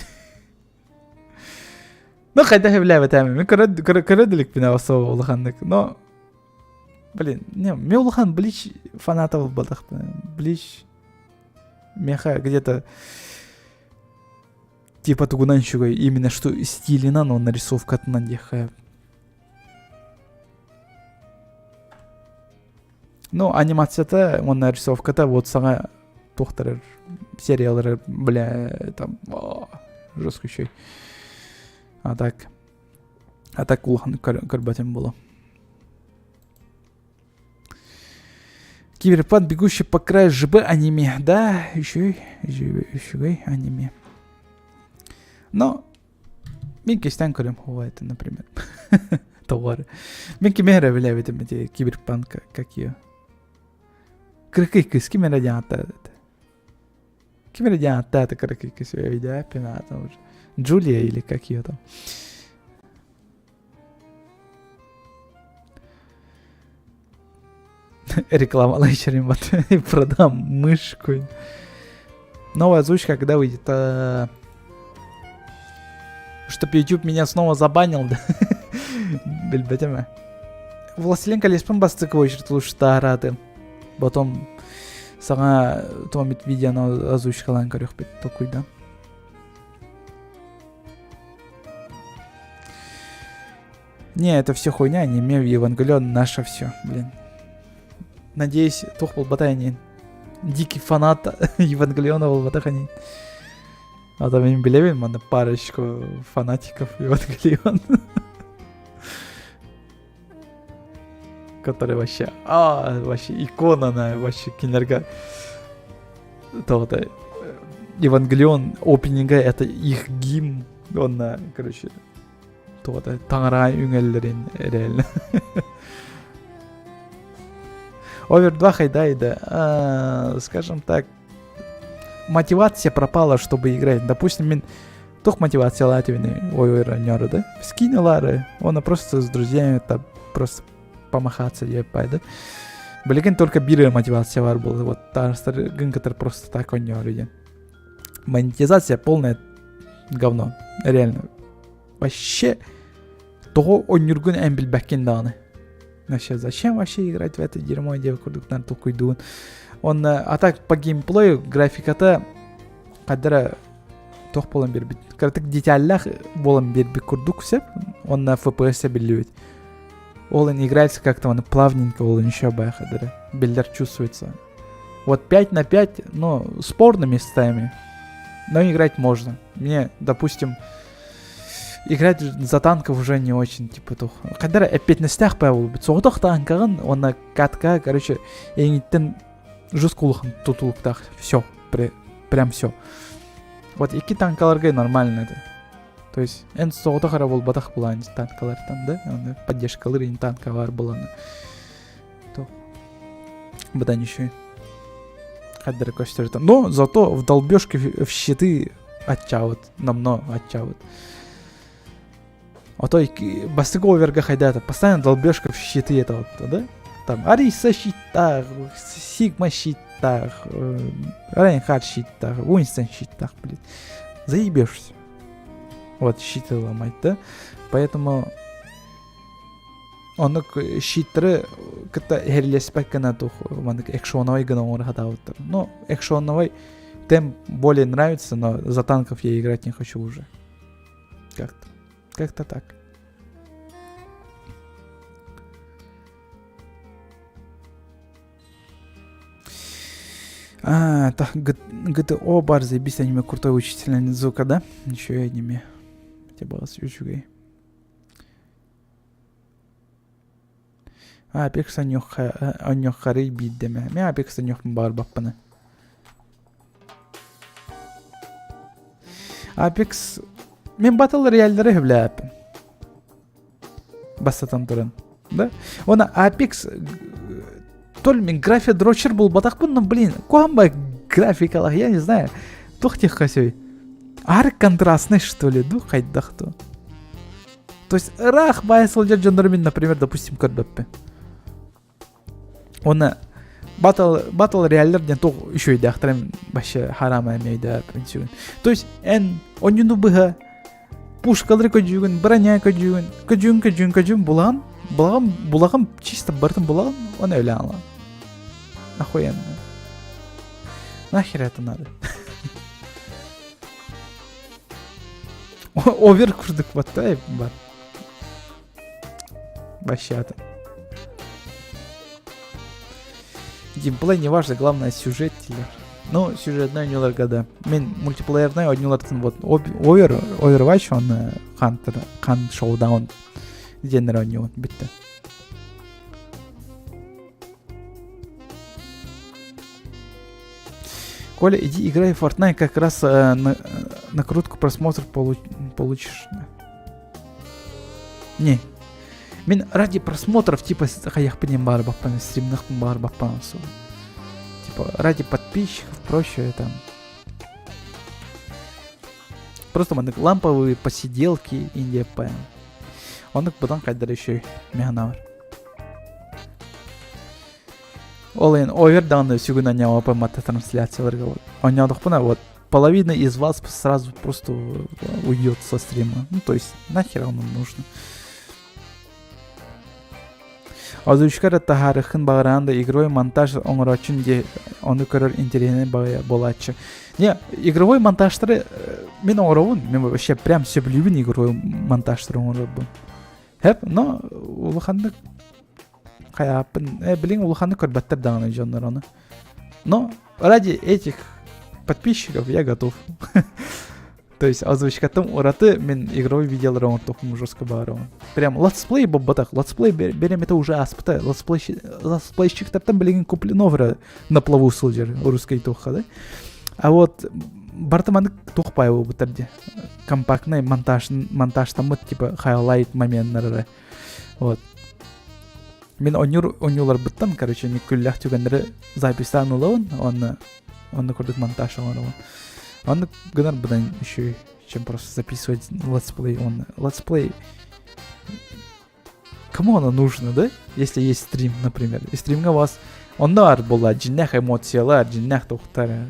Ну, хайда хэвлээбэтээм. Мин көрө деликпин особо улаханнык. Но, блин, не, мен улахан Блич фаната буолбатахпын. Блич меха где-то типа тугунан үчүгэй, именно что стилинан он нарисовкатынан диэххэ. Ну, анимацията уонна нарисовката вот саҥа туохтарар сериялары, бля, там жестко үчүгэй. А так, а так улахан көрбөтүм буолуо. Киберпанк, бегущий по краю ЖБ аниме. Да, еще үчүгэй аниме. Но мен кэстээн көрөм это, например. Тоҕо Мин кими эрэ билэбитим ити киберпанк как ее. Кыракый кыыс ким эрэ диэн ааттаата. Ким эрэ диэн ааттаата кыракый кыыс өйдөөппүн аатын уже. Джулия или как ее там. Реклама лайчерим вот продам мышку. Новая озвучка когда выйдет? А, чтоб YouTube меня снова забанил, да? Билбэтим Властелин колеспын бастакы очередь лучше Потом саҥа туомит видеоны озвучкалаан көрүөхпүт толкуйда. Не, это все хуйня, аниме, Евангелион, наше все, блин. Надеюсь, туох буолбата ини. Дикий фанат Евангелиона буолбатах ини. А то мин билэбин манна парочку фанатиков Евангелион. Который вообще, а, вообще икона на вообще кинилэргэ тоҕо Евангелион опенинга это их гимн он короче туота таҥара үҥэллэрин реально Овер 2 хайдайда скажем так мотивация пропала чтобы играть допустим мин туох мотивациялаат ибини ой ой да скинилары он просто с друзьями там просто помахаться диэппай да билигин только биир мотивация бар буолла вот таарыстар гын просто так оонньоору диэн монетизация полное говно реально вообще тоҕо оонньуургун эн билбэккин даҕаны вообще зачем вообще играть в это дерьмо диэбит курдуктан толкуйдуун он а так по геймплею графиката хаддара туох буолан биэрбит кыратык деталлаах буолан биэрбит курдук сөп уонна FPS биллибит ол играется как-то он плавненько ол еще байхадара биллер чувствуется вот 5 на 5 ну спорно местами но играть можно мне допустим играть за танков уже не очень типа тух хайдара эппиэтинэстээх баа буолбут соҕотох танкаҕын уонна катка короче эйигиттэн жестко улахан тутулуктаах все прям все вот икки танкаларга нормально это то есть эн соҕотох эрэ буолбатах булаан танкалартан да оны поддержкалыр ин танка бар буланы то быдан еще хайдара көстөр но зато в долбежке в щиты аччаабыт намно аччаабыт а то бастакы оверга хайдата постоянно долбежка в щиты это вот да там Ариса щиттах Сигма щиттах Райнхард щиттах Уинстон щиттах блин заебешься вот щиты ломать да поэтому Оннук щиттары кытта иһиллэспэт гына туох маннык экшоновай гына оҥоро сатаабыттар. Ну, экшоновай темп более нравится, но за танков я играть не хочу уже. Как-то. Как-то так. А, это ГТО бар, заебись, аниме крутой учитель Онидзука, да? Еще и аниме. Хотя бы үчүгэй. Apex онньуоххарый биирдэмэ. Мин Apex онньуохпун баҕарбаппына. Apex мин Battle Royale-лары сөбүлээппин. Бастатан туран. Да? Уонна Apex то ли мин графия дрочер буолбатахпын, но блин, куһаҕан графикалаах, я не знаю. Туох диэххэ сөй. Аар контрастный что ли, ду хайдах то. То есть ыраах баайа сылдьар дьоннору мин, например, допустим, көрбөппүн. Уонна Battle, Battle Royale диэн туох үчүгэйдээхтэрин вообще харама эмиэ өйдөөппүн сүгүн. То есть эн онньуну быһа пушкалары көдьүүгүн, броня көдьүүгүн, көдьүүн көдьүүн көдьүүн булаҕын, булаҕын, булаҕын, чисто барытын булаҕын, оны өлөөн ылаҕын. Охуенно. Нахер это надо? Овер курдук баттай бар. Вообще это. Геймплей не важно, главное сюжет телер. Ну, сюжетный оонньууларга да. Мин мультиплеерный оонньуулартан вот Over, Overwatch, он Hunter, Hunt Showdown диэннэр оонньуубун бүттэ. Коля, иди играй в Fortnite, как раз э, на, накрутку просмотр получ, получишь. Не. Мин ради просмотров типа хайахпын диэн баҕарбаппын, стримныахпын баҕарбаппын особо. Типа ради подписчиков, прочее там. Просто маннык ламповые посиделки индиэппэ. Оннук быдан хайдар еще механавар. Ол эн овер даҕаны сүгүн анньаабаппын матта трансляцияларга. Онньоодохпуна вот половина из вас сразу просто уйдет со стрима. Ну, то есть нахер оно нужно. Озвучка эрэ таһаарыаххын баҕараан да игровой монтаж оҥорооччун дии ону көрөр интэриэһинэй баҕайы буолааччы. Не, игровой монтажтары мин оҥоробун. Мин вообще прям сөбүлүүбүн игровой монтажтары оҥорорбун. Хэп, но улаханнык хайааппын э, билин улаханнык көрбөттөр даҕаны дьоннор ону. Но ради этих подписчиков я готов. То есть озвучкаттан ураты мин игровой видеолары оҥортохпун жестко баарабын. Прям летсплей буолбатах. Летсплей берем уже ааспыта. Летсплейщиктартан билигин куплено на плаву сылдьар русский туохха да. А вот барыта маннык туох баай буолбуттар дии. Компактный монтаж монтажтаммыт типа хайлайт моменнары. Вот. Мин онньуур онньууларбыттан, короче, күллэх түгэннэри записьтаан ылабын, уонна онно курдук монтаж оҥоробун. Оннук гынар быдан еще чем просто записывать летсплей. Он летсплей Кому оно нужно, да? Если есть стрим, например. И стримҥа вас онно баар буолла дьиннээх эмоциялар, дьиннээх туохтар.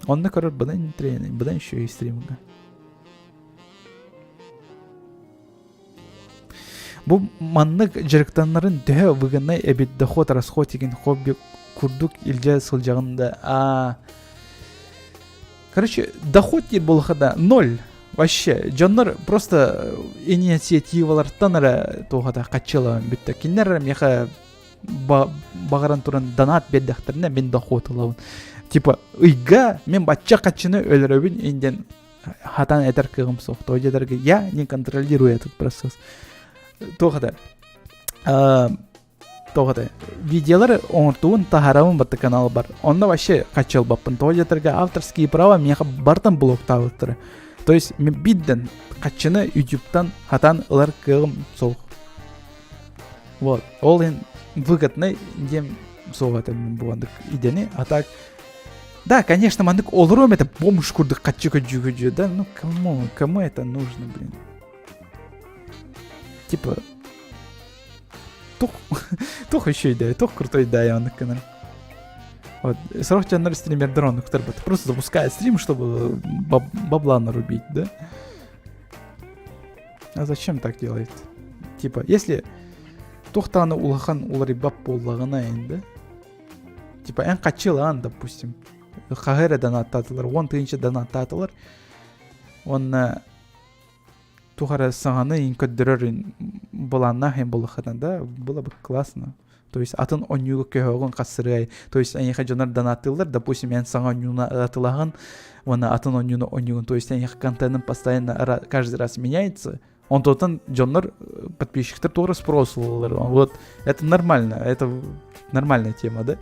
Онно көрөр быдан тренинг, быдан еще и стримҥа. Бу маннык дьарыктанарын төһө выгоднай эбит доход расход игин хобби курдук илдьэ сылдьаҕын да а короче доход диир буоллаха да ноль вообще дьоннор просто инициативалартан эрэ туохата хаччылаан бүттэ кинилэр эрэ миэхэ баҕаран туран донат биэрдэхтэринэ мин доход ылабын типа ыйга мин бачча хаччыны өлөрөбүн инден хатан этэр кыаҕым суох. Тоҕо диэтэргэ я не контролирую этот процесс. Туох это? Туох это? Видеолар оҥортуун таһаарабын батта канал бар. Онно вообще хаччылбаппын. Тоҕо диэтэргэ авторские права миэхэ бартан блоктаабыттара. То есть мен бидден хаччыны ютубтан хатан ылар кыаҕым суох. Вот. Ол ин выгодный диэн суох этэ буоландык идэни. А так Да, конечно, маннык олоруом это бомж курдук хаччы көдьүү да, ну кому, кому это нужно, блин? Типа, тух, тух еще да, тух крутой да, оннук гынар. Вот, сорох дьоннор стримердер оннуктар просто запускает стрим, чтобы баб бабла нарубить, да? А зачем так делает? Типа, если туох даҕаны улахан уларыйбат буоллаҕына енді Типа эн хаччылаан, допустим. Хаһы эрэ донаттаатылар, 10 тыһыынча донаттаатылар. Уонна туох эрэ саҥаны иин көрдөрөр былааннаах иһин буоллаххына да, было бы классно. То есть атын оонньууга көһөҕүн хасырыай. То есть эйиэхэ дьоннор донаттыыллар, допустим, эн саҥа оонньууну атылаһын, уонна атын оонньууну оонньуугун. То есть эйиэхэ контентын постоянно каждый раз меняется. Онтон дьоннор подписчиктар туора спрос ылаллар. Вот это нормально, это нормальная тема, да?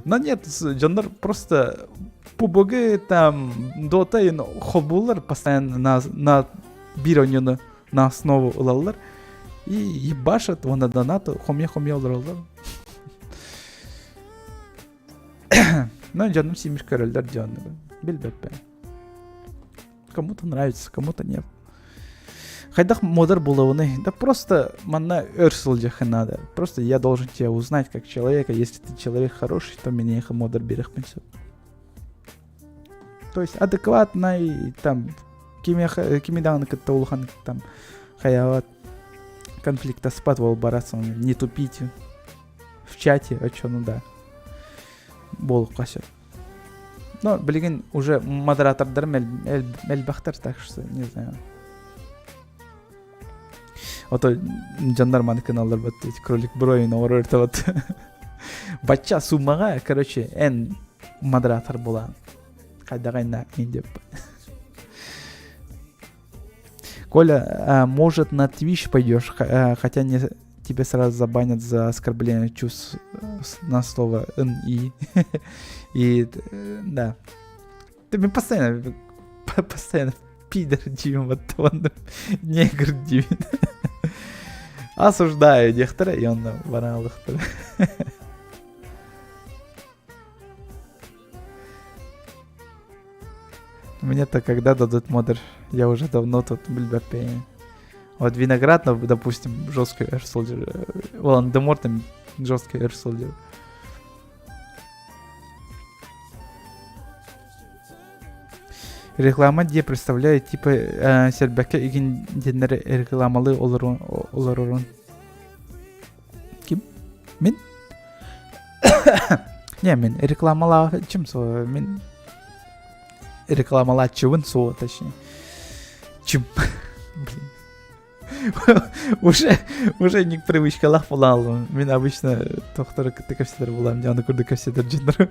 Но нет, дьоннор просто PUBG там, Dota холбуулар постоянно на биир оонньууну на основу ылаллар. И ебашат уонна донату хомуйа-хомуйа олороллор. Ну, дьонум симир көрөллөр дьоннугу. Билбэппин. Кому-то нравится, кому-то нет. Хайдах модер булабыный? Да просто манна өр сылдьыахха надо. Просто я должен тебя узнать как человека. Если ты человек хороший, то меня их модер биэриэхпин сөп. То есть адекватный, там, кими даҕаны кытта улахан там хайаабат конфликтаспат буолбарасың, не тупите в чате, а чё, ну да. Буолуохха сөп. Но билигин уже модератордарым элбэхтэр, так что не знаю. Ото дьоннор маны кыналлар бат кролик броин оҥорор вот. Бачча суммаҕа, короче, эн модератор буолаан. Хайдаҕайна деп. Коля, может, на Twitch пойдешь, хотя не тебя сразу забанят за оскорбление чувств на слово «н» и. Да. Ты мне постоянно, постоянно пидор диибин вот он негр диибин. Осуждаю диэхтэрэ, и онно бараалыхтара. Мне-то когда дадут модер? Я уже давно тут билбэппин. Вот виноград, ну, допустим, жесткий Air Soldier. Волан-де-Морт жесткий Air Soldier. Реклама дии представляет типа э, сэрбэккэ игин диэннэр рекламалыы олорорун. Ким? Мин? Не, мин рекламалааччым суо. Мин рекламалааччыбын суо, точнее. Чим. Блин. Уже, уже не привычкалаах буолаалым. Мин обычно тохтору кытта кэпсэтэр буолаам, дьону курдук кэпсэтэр дьоннору.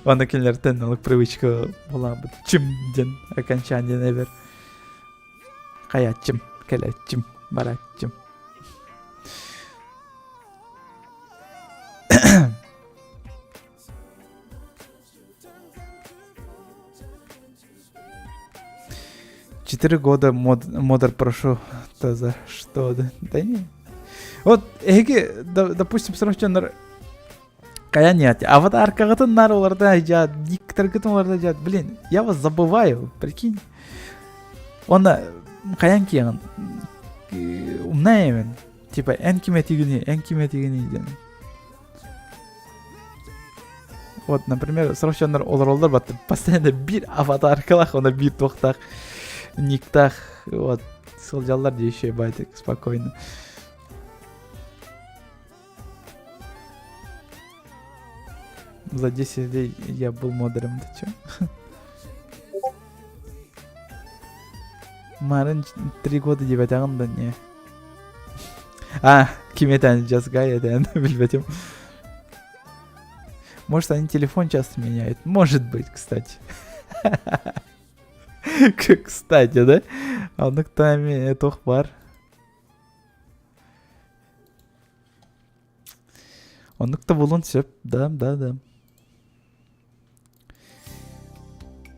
Аны кинилэртэн олох привычка буолаабыт. Чим диэн окончание эбэр. Хайааччым, кэлээччим, барааччым. 4 года мод, модер прошу, то за что, да? Да не. Вот, эһиги, допустим, сорох хайа нет, аватаркаҕытын наар уларда дьаат, диктаргытын уларда дьаат, блин, я вас забываю, прикинь. Онно хайан киэҕин умнайымын. Типа, эн ким этигини, эн ким этигини диэн. Вот, например, сорох дьоннор олороллор бат постоянно биир аватаркалаах, уонна биир туохтаах никтаах вот сылдьаллар дии еще байтик спокойно. За 10 дней я был модером, ты чё? Марын 3 года диэбэтэҕим да не. А, ким этэн, Just Guy этэн, билбэтим. Может, они телефон часто меняют? Может быть, кстати. Кстати, да? Оннук тами туох бар. Оннук да буолуон сөп. Да, да, да.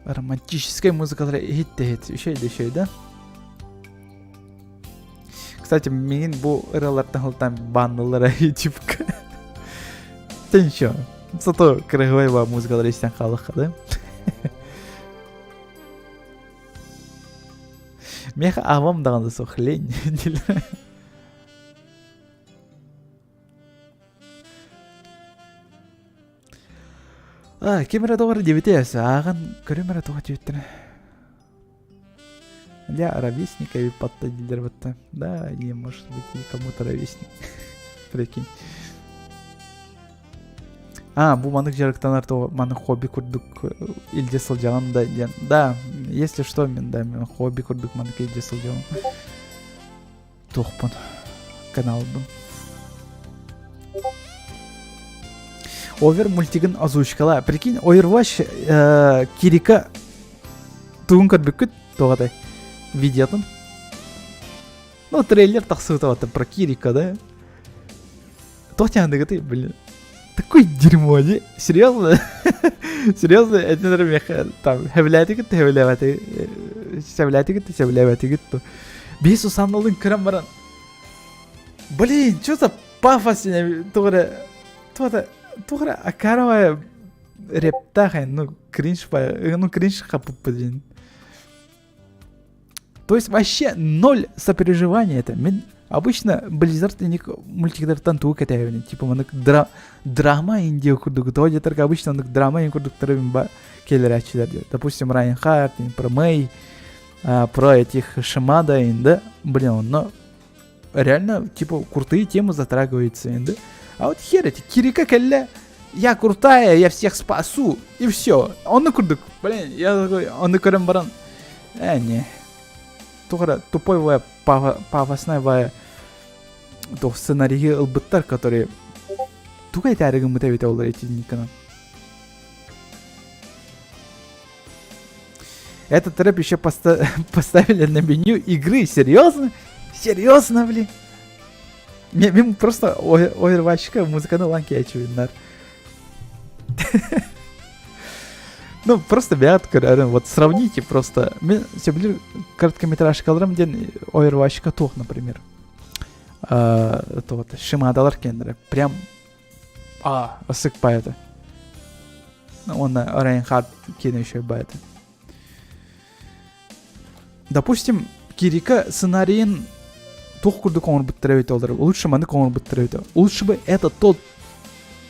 Романтическая музыкалара иһит да иһит. Үчүгэй да үчүгэй да. Кстати, миигин бу ырыалартан сылтаан баннылара ютубка. Да ничего. Зато кырыһыбай музыкалары истэн хаалыахха да. Миэхэ аҕам даҕаны суох лень. А, ким эрэ тоҕо эрэ диэбитэ өссө ааҕан көрүм эрэ тоҕо диэбиттэрэ. Для ровесника и подта дииллэр батта. Да, и может быть и кому-то ровесник. Прикинь. А, бу маннык дьарыктанар то маннык хобби курдук илдьэ сылдьаҕын да диэн. Да, если что, мин да мен хобби курдук маннык илдьэ сылдьабын. Туохпун каналбын. Овер мультигын озвучкала. Прикинь, Overwatch э, Кирика тугун көрбүккүт туоҕатай видеотун. Ну, трейлер тахсыбыта вот про Кирика, да? Туох тяндыгыты, блин. Такое дерьмо, не? Серьезно? Серьезно? Это меха там хэвлээтигит хэвлээбэти сэвлээтигит сэвлээбэтигит то. Биис усанналын көрөн баран Блин, что за пафос тугара тугара тугара акаровая рептах, ну кринж ну кринж хаппыппын. То есть вообще ноль сопереживания это. Мин обычно Blizzard инник мультиктартан тугу кэтэһэбин. Типа маннык дра драма индия курдук. Тоҕо диэтэргэ обычно оннук драма курдуктары ба келерээччилэр диye. Допустим, Райнхард, про Мэй, про этих Шимада, инде. Блин, онно реально, типа, крутые темы затрагиваются, инде. А вот хер эти, Кирика кэллэ, я крутая, я всех спасу, и все. Онно курдук, блин, я такой, онно көрөн баран, э, не. Туох тупой вая, пафосная вая, туох сценарийы ылбыттар, которые туга этээри гыммыта эбитэ олар итинниккынан. Этот рэп еще поста поставили на меню игры. Серьезно? Серьезно, блин? Мин просто Overwatchка музыканы ылан кээчибиннар. Ну, просто бэйэҕит көрөрүн. Вот сравните просто. Мин сөбүлүүр короткометражкаларым диэн Overwatchка туох, например. Вот, Шимадалар киэннэрэ прям а ысык баайата. Уонна Райнхард киэнэ еще баайата. Допустим, Кирика сценарийын туох курдук оҥорбуттара эбитэ олор. Лучше маннык оҥорбуттара эбитэ. Лучше бы это тот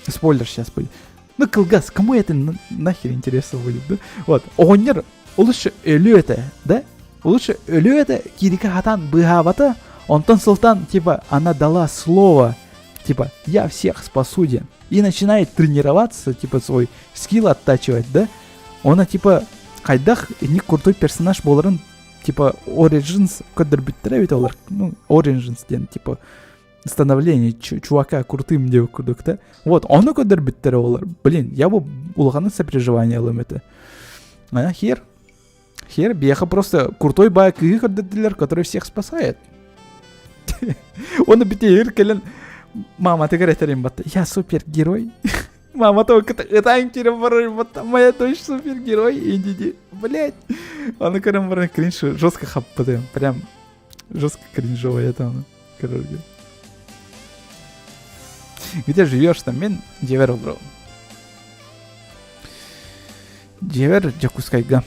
спойлер сейчас будет. Ну, кылгас, кому это нахер интересно будет, да? Вот, оҕонньор лучше өлүө этэ, да? Лучше өлүө этэ, Кирика хатан быыһаабата, онтон сылтан, типа, она дала слово, типа, я всех спасу, диэн. И начинает тренироваться, типа, свой скилл оттачивать, да? Она, типа, хайдах инник крутой персонаж буоларын, типа, Origins көрдөрбүттэрэ эбит олар. Ну, Origins диэн, типа, становление чувака крутым диэбит курдук да. Вот, ону көрдөрбүттэрэ олар. Блин, я бы улаханнык сопереживание ылым это. А, хер. Хер, биэхэ просто крутой баай кыыһы көрдөрдүлэр, который всех спасает. Оны битигэр кэлэн маматыгар этэрин батта. Я супергерой. Мама только ытаан киирэн барар батта. Моя дочь супергерой. Иди, блять. Аны көрөн баран кринж жестко хаппытым. Прям жестко кринжовый это ону көрөргө. Где живешь там? Мен дьиэбэр олоробун. Дьиэбэр Дьокуускайга.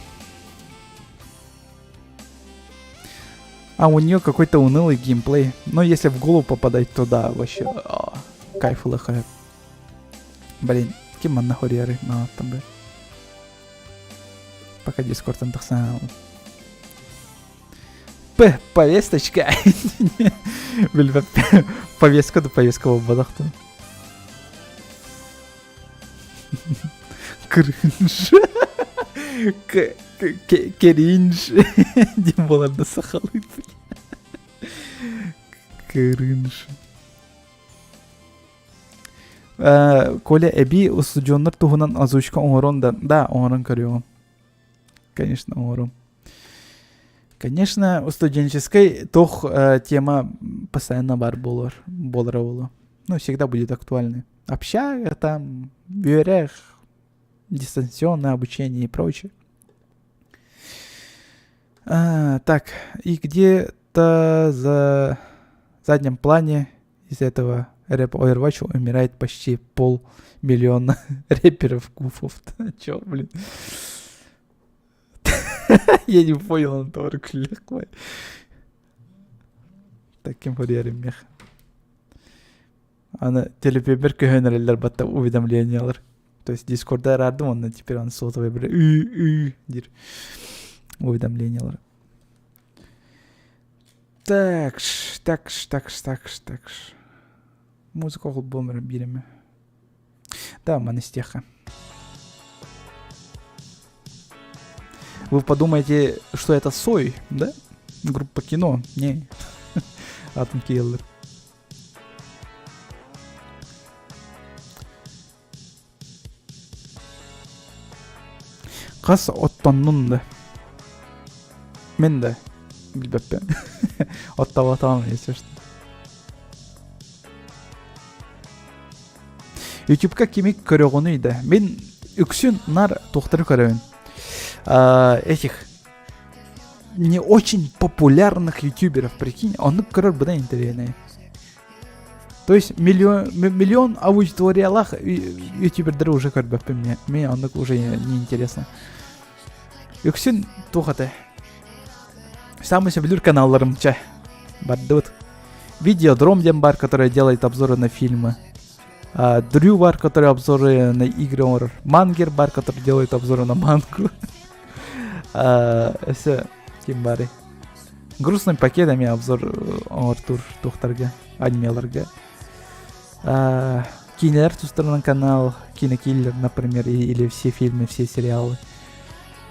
А у нее какой-то унылый геймплей. Но если в голову попадать, то да, вообще а, кайф лыхает. Блин, ким манна хориары там бы. Пока дискордтан тахсан. П, повесточка. Билбэт. Повестка да повестка буолбатах Кринж. Кринж. Диэн буолар да сахалыы. Кринж. Коля эбии устудьуоннар туһунан озвучка оҥорон да, да, оҥорон көрүөҕүм. Конечно, оҥорум. Конечно, студенческой туох тема постоянно бар буолар, буолара буолуо. Ну, всегда будет актуальной. Общага там, үөрэх, дистанционное обучение и прочее. А, так, и где-то за заднем плане из этого рэп Overwatch умирает почти полмиллиона рэперов гуфов. Чё, блин? Я не понял, Антон, Таким мех. Аны телепиэбэр көһөн эрэллэр батта уведомлениялар. То есть Дискорда араардым, онно теперь он сотовый бир үй диир уведомлениялар. Так, так, так, так, так. Музыка холбуом биирэме. Да, маны истиэххэ. Вы подумаете, что это Сой, да? Группа кино. Не. Атом Киллер. Хас оттоннун да. Мин да билбэппин. Оттоботоҕум, если что. Ютубка кими көрөҕүнүй да? Мин үксүн нар туохтары көрөбүн. Этих не очень популярных ютуберов, прикинь, оннук көрөр быдан интэриэһинэй. То есть миллион, миллион аудиториялаах ютубердары уже көрбөппүн мне. Мне оннук уже не интересно. Үксүн туох этэ? Самый сөбүлүүр каналларым чэ. Бардыбыт. Видеодром диэн бар, который делает обзоры на фильмы. А, Дрю бар, который обзоры на игры оҥорор. Мангер бар, который делает обзоры на мангу. Все, ким бары. Грустный пакет эмиэ обзор оҥортуур туохтарга, анимеларга. Киинэлэр тустарынан канал, Кинокиллер, например, или все фильмы, все сериалы.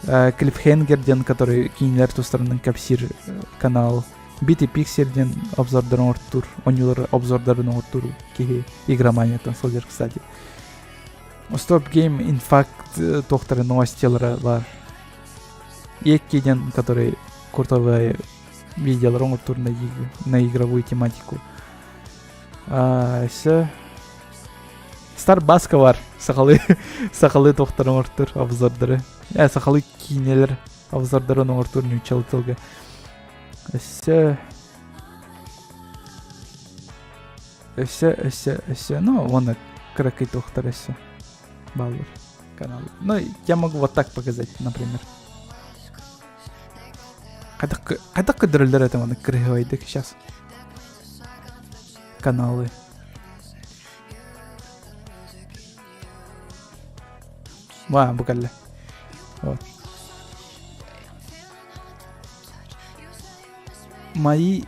Клиффхенгер диэн, который киинэлэр тустарынан кэпсиир канал. Бити Пиксель диэн обзордарын оҥортуур, оонньуулар обзордарын оҥортуур киһи игроманияттан сылдьар, кстати. Stop Game Infact туохтары новостилара баар. Екки диэн, который куртовые видеолар оҥортуур на, на игровую тематику. Все. Старбаска бар. Сахалыы сахалыы туохтары оҥортуур обзордары. Э, сахалыы киинэлэр обзордарын оҥортуур нууччалыы тылга. Өссө... Өссө, өссө, өссө, ну, уонна кыракый туохтар өссө бааллар канал. Ну, я могу вот так показать, например. Хайдах көрдөрөллөр это маны кырыһыбайдык сейчас каналы. Ва, бу кэллэ. Вот. Мои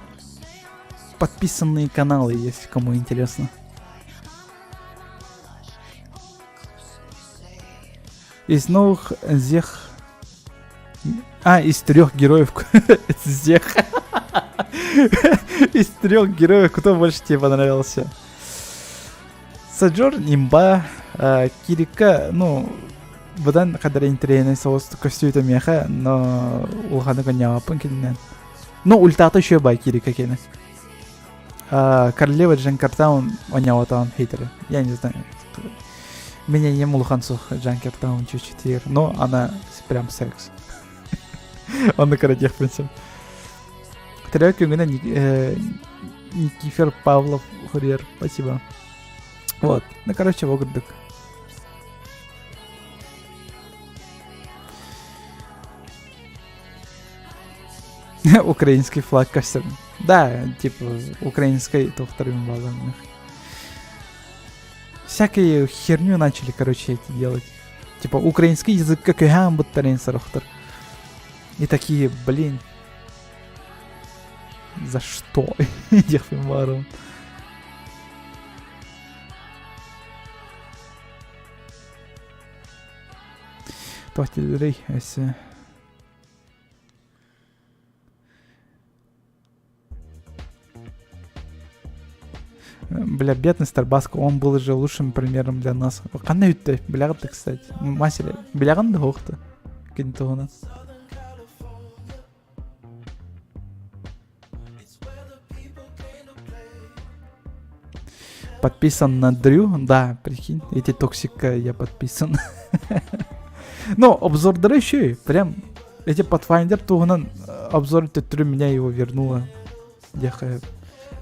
подписанные каналы, если кому интересно. Из новых зех... А, из трех героев зех. Из трех героев кто больше тебе понравился? Саджор имба, Кирика, ну, быдан кадр интириэһинэй соҕус көстүүтэ миэхэ, но улаханнык онньообоппун кининэн. Ну, ультата еще бай Кирика кини. Королева Джанкартаун онньоботоон хейтеры. Я не знаю. Меня не улахан суох Джанкертаун чуть-чуть но она прям секс. Он на карате, в принципе. Төрөөт күҥҥүнэн Никифор Павлов Хурьер. Спасибо. Вот. Ну, короче, курдук. Украинский флаг костюм. Да, типа, украинской туохтарын баллонных. Всякие херню начали, короче, эти делать. Типа, украинский язык как буттарин сорохтор. И такие, блин, за что? Диэхпин баарым. Туох өссө Бля, бедный Старбаск, он был же лучшим примером для нас. Ханна үтте, билэҕит кстати. Масили, билэҕин да суохта. Кини туһунан. Подписан на Дрю, да, прикинь, эти токсика я подписан. Ну, обзордары еще и прям эти Pathfinder туһунан обзор төттөрү меня его вернуло. Диэхэ.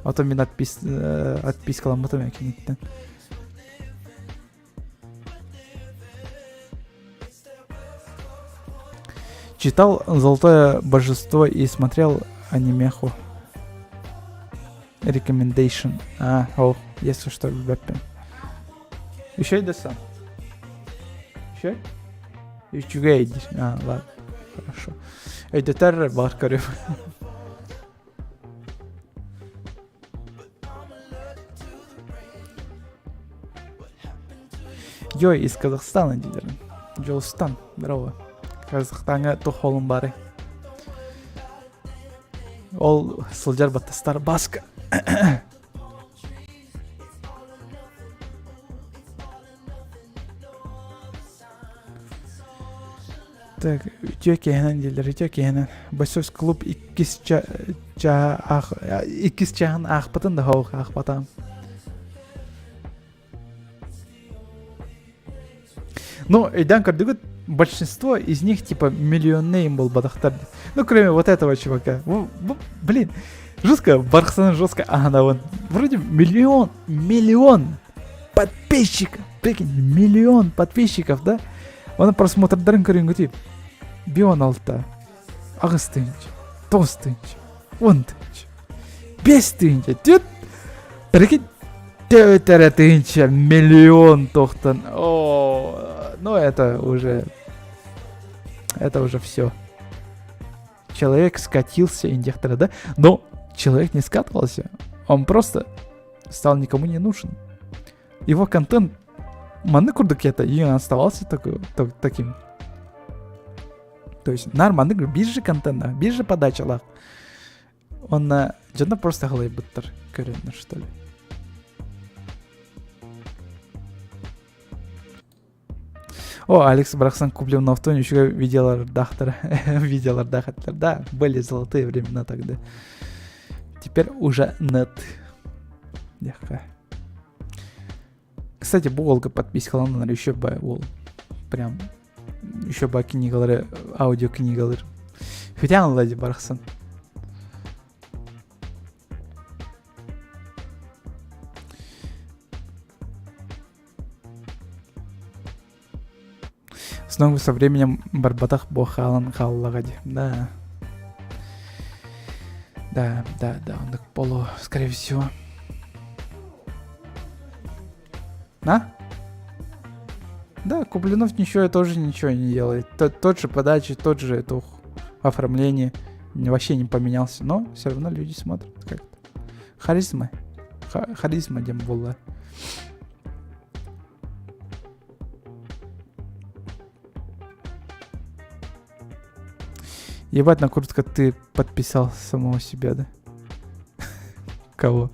А то мин отпис, отпискаламмытым я киниттэн. Читал «Золотое божество» и смотрел анимеху. Recommendation. А, о, если что, билбэппин. Еще и сам. Еще? Үчүгэй диир. А, ладно. Хорошо. Өйдөтөр бар көрүм. Йой, из Казахстана дииллэр. Дьулустан, здорово. Казахстаҥҥа туох олун баарый? Ол сылдьар баттастар баска. Так, үтүө киэһэнэн дииллэр, үтүө киэһэнэн. Бойцовский клуб иккис чааһ иккис чааһын аахпытын да хоох аахпатаам. Ну, өйдөөн көрдүгүт, большинство из них типа миллионные им буолбатахтар. Ну, кроме вот этого чувака. Блин, жестко, барахсан жестко аһанабын. Вроде миллион, миллион подписчиков. Прикинь, миллион подписчиков, да? Оны просмотрдарын көрүнгүтүй. Бион алта, аҕыс тыһыынча, тоҕус тыһыынча, уон тыһыынча, биэс тыһыынча, түөрт, прикинь, түөрт эрэ тыһыынча, миллион тохтон. О, ну это уже, это уже все. Человек скатился индехтера, да? Но человек не скатывался, он просто стал никому не нужен. Его контент маннык курдук это и оставался такой, таким. То есть наар маннык биир же контента, биир же подачалаах. Онно дьоно просто халайбыттар көрөннөр что ли. О, Алекс барахсан Кублевновтон еще видеолардаахтар, видеолардаах Да, были золотые времена тогда. Теперь уже нет. Диэххэ. Кстати, бу уолга подпискаланан еще бы ол прям еще бы книгалары, аудиокнигалар. Хотя лади барахсан. Снова со временем барбатах бу хаалан хааллаҕа дии. Да. Да, да, да, оннук боло, скорее всего. А? Да, Куплинов ничего тоже ничего не делает. Тот, тот же подача, тот же это оформление вообще не поменялся, но все равно люди смотрят как-то. Харизма. Харизма диэн буолла. Ебать, на куртка ты подписал самого себя, да? Кого?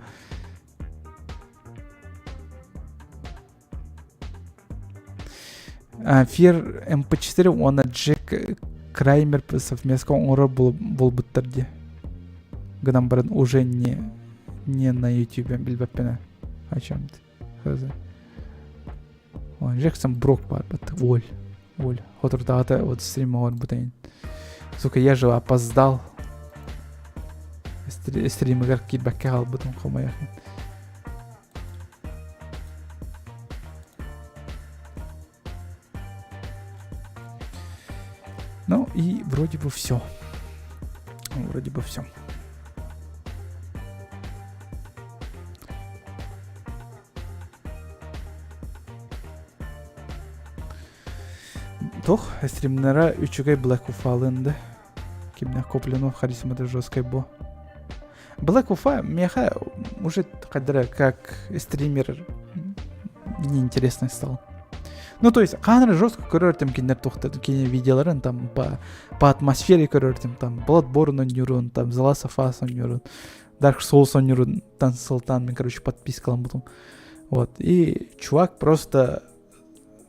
Fear MP4 уонна Джек Краймер совместно оҥорор буолбуттар дии. Гынан баран уже не, не на YouTube билбэппин о чем ты. Джексон Брок баар бат. Оль. Оль. Хотурдаата вот стрим оҥорбут Сука, я же опоздал. Стримыгар киирбэккэ хаалбытым хомойох. Ну и вроде бы все. Вроде бы все. Туох стримнара үчүгэй Black Уфалыын да. Кимнээх Коплинов харизмата жесткай бо. Black Уфа миэхэ уже хайдара как стример неинтересный стал. Ну, то есть, хаһан жестко көрөр кинилэр туохта кини видеоларын там по, по атмосфере көрөр там Bloodborne оонньуурун, там The Last of Us оонньуурун, Dark Souls оонньуурун тан сылтаан мен, короче, подпискаламмытым. Вот. И чувак просто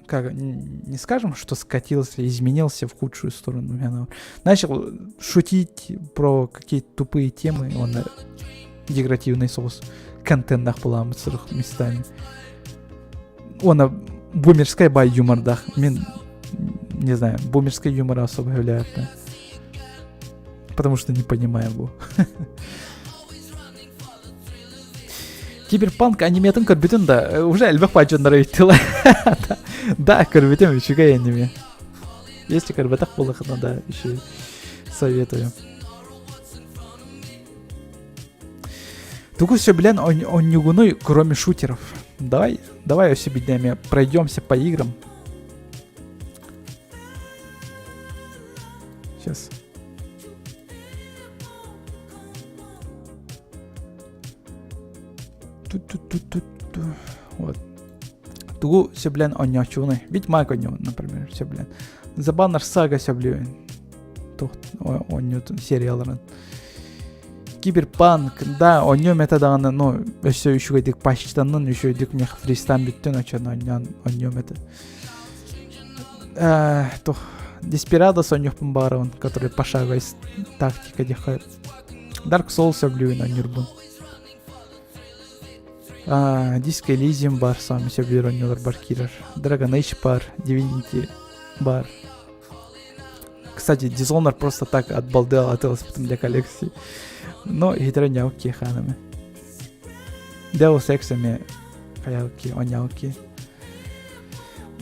как, не скажем, что скатился, изменился в худшую сторону. Начал шутить про какие-то тупые темы, он деградативный соус контентах была местами. Он бумерская бай юмордах. Мин, не знаю, бумерский юмор особо является. Потому что не понимаю его. Киберпанк аниметын көрбүтүн да, уже элбэх баадьоннор ыйыттылар. Да, көрбүтүм, үчүгэй аниме. Если көрбөтөх буоллахына, да, еще советую. Тугу сөбүлээн оонньуугунуй, кроме шутеров. Давай, давай өссө биирдэ пройдемся по играм. Сейчас. Ту-ту-ту-ту-ту. Вот. Тугу сөбүлээн оонньооччугунуй. Ведьмак оонньуубун, например, сөбүлээн. The Banner Saga сөбүлүүбүн. Туох оонньуутун серияларын. Киберпанк, да, оонньуом этэ даҕаны, ну, өссө үчүгэйдик пачтаннын, үчүгэйдик миэхэ фристан бүттүн, оччону оонньоон оонньуом этэ. Туох Деспирадос оонньуохпун баҕарабын, который пошаговая тактика диэххэ. Dark Souls сөбүлүүбүн оонньуурбун. Disco Elysium баар, саамай сөбүлүүр оонньуулар бар киирэр. Dragon Age баар, Divinity баар. Кстати, Dishonored просто так от балды атыласпытым для коллекции. Но хитро няуки ханами. Deus Ex эмиэ хайалки, онялки.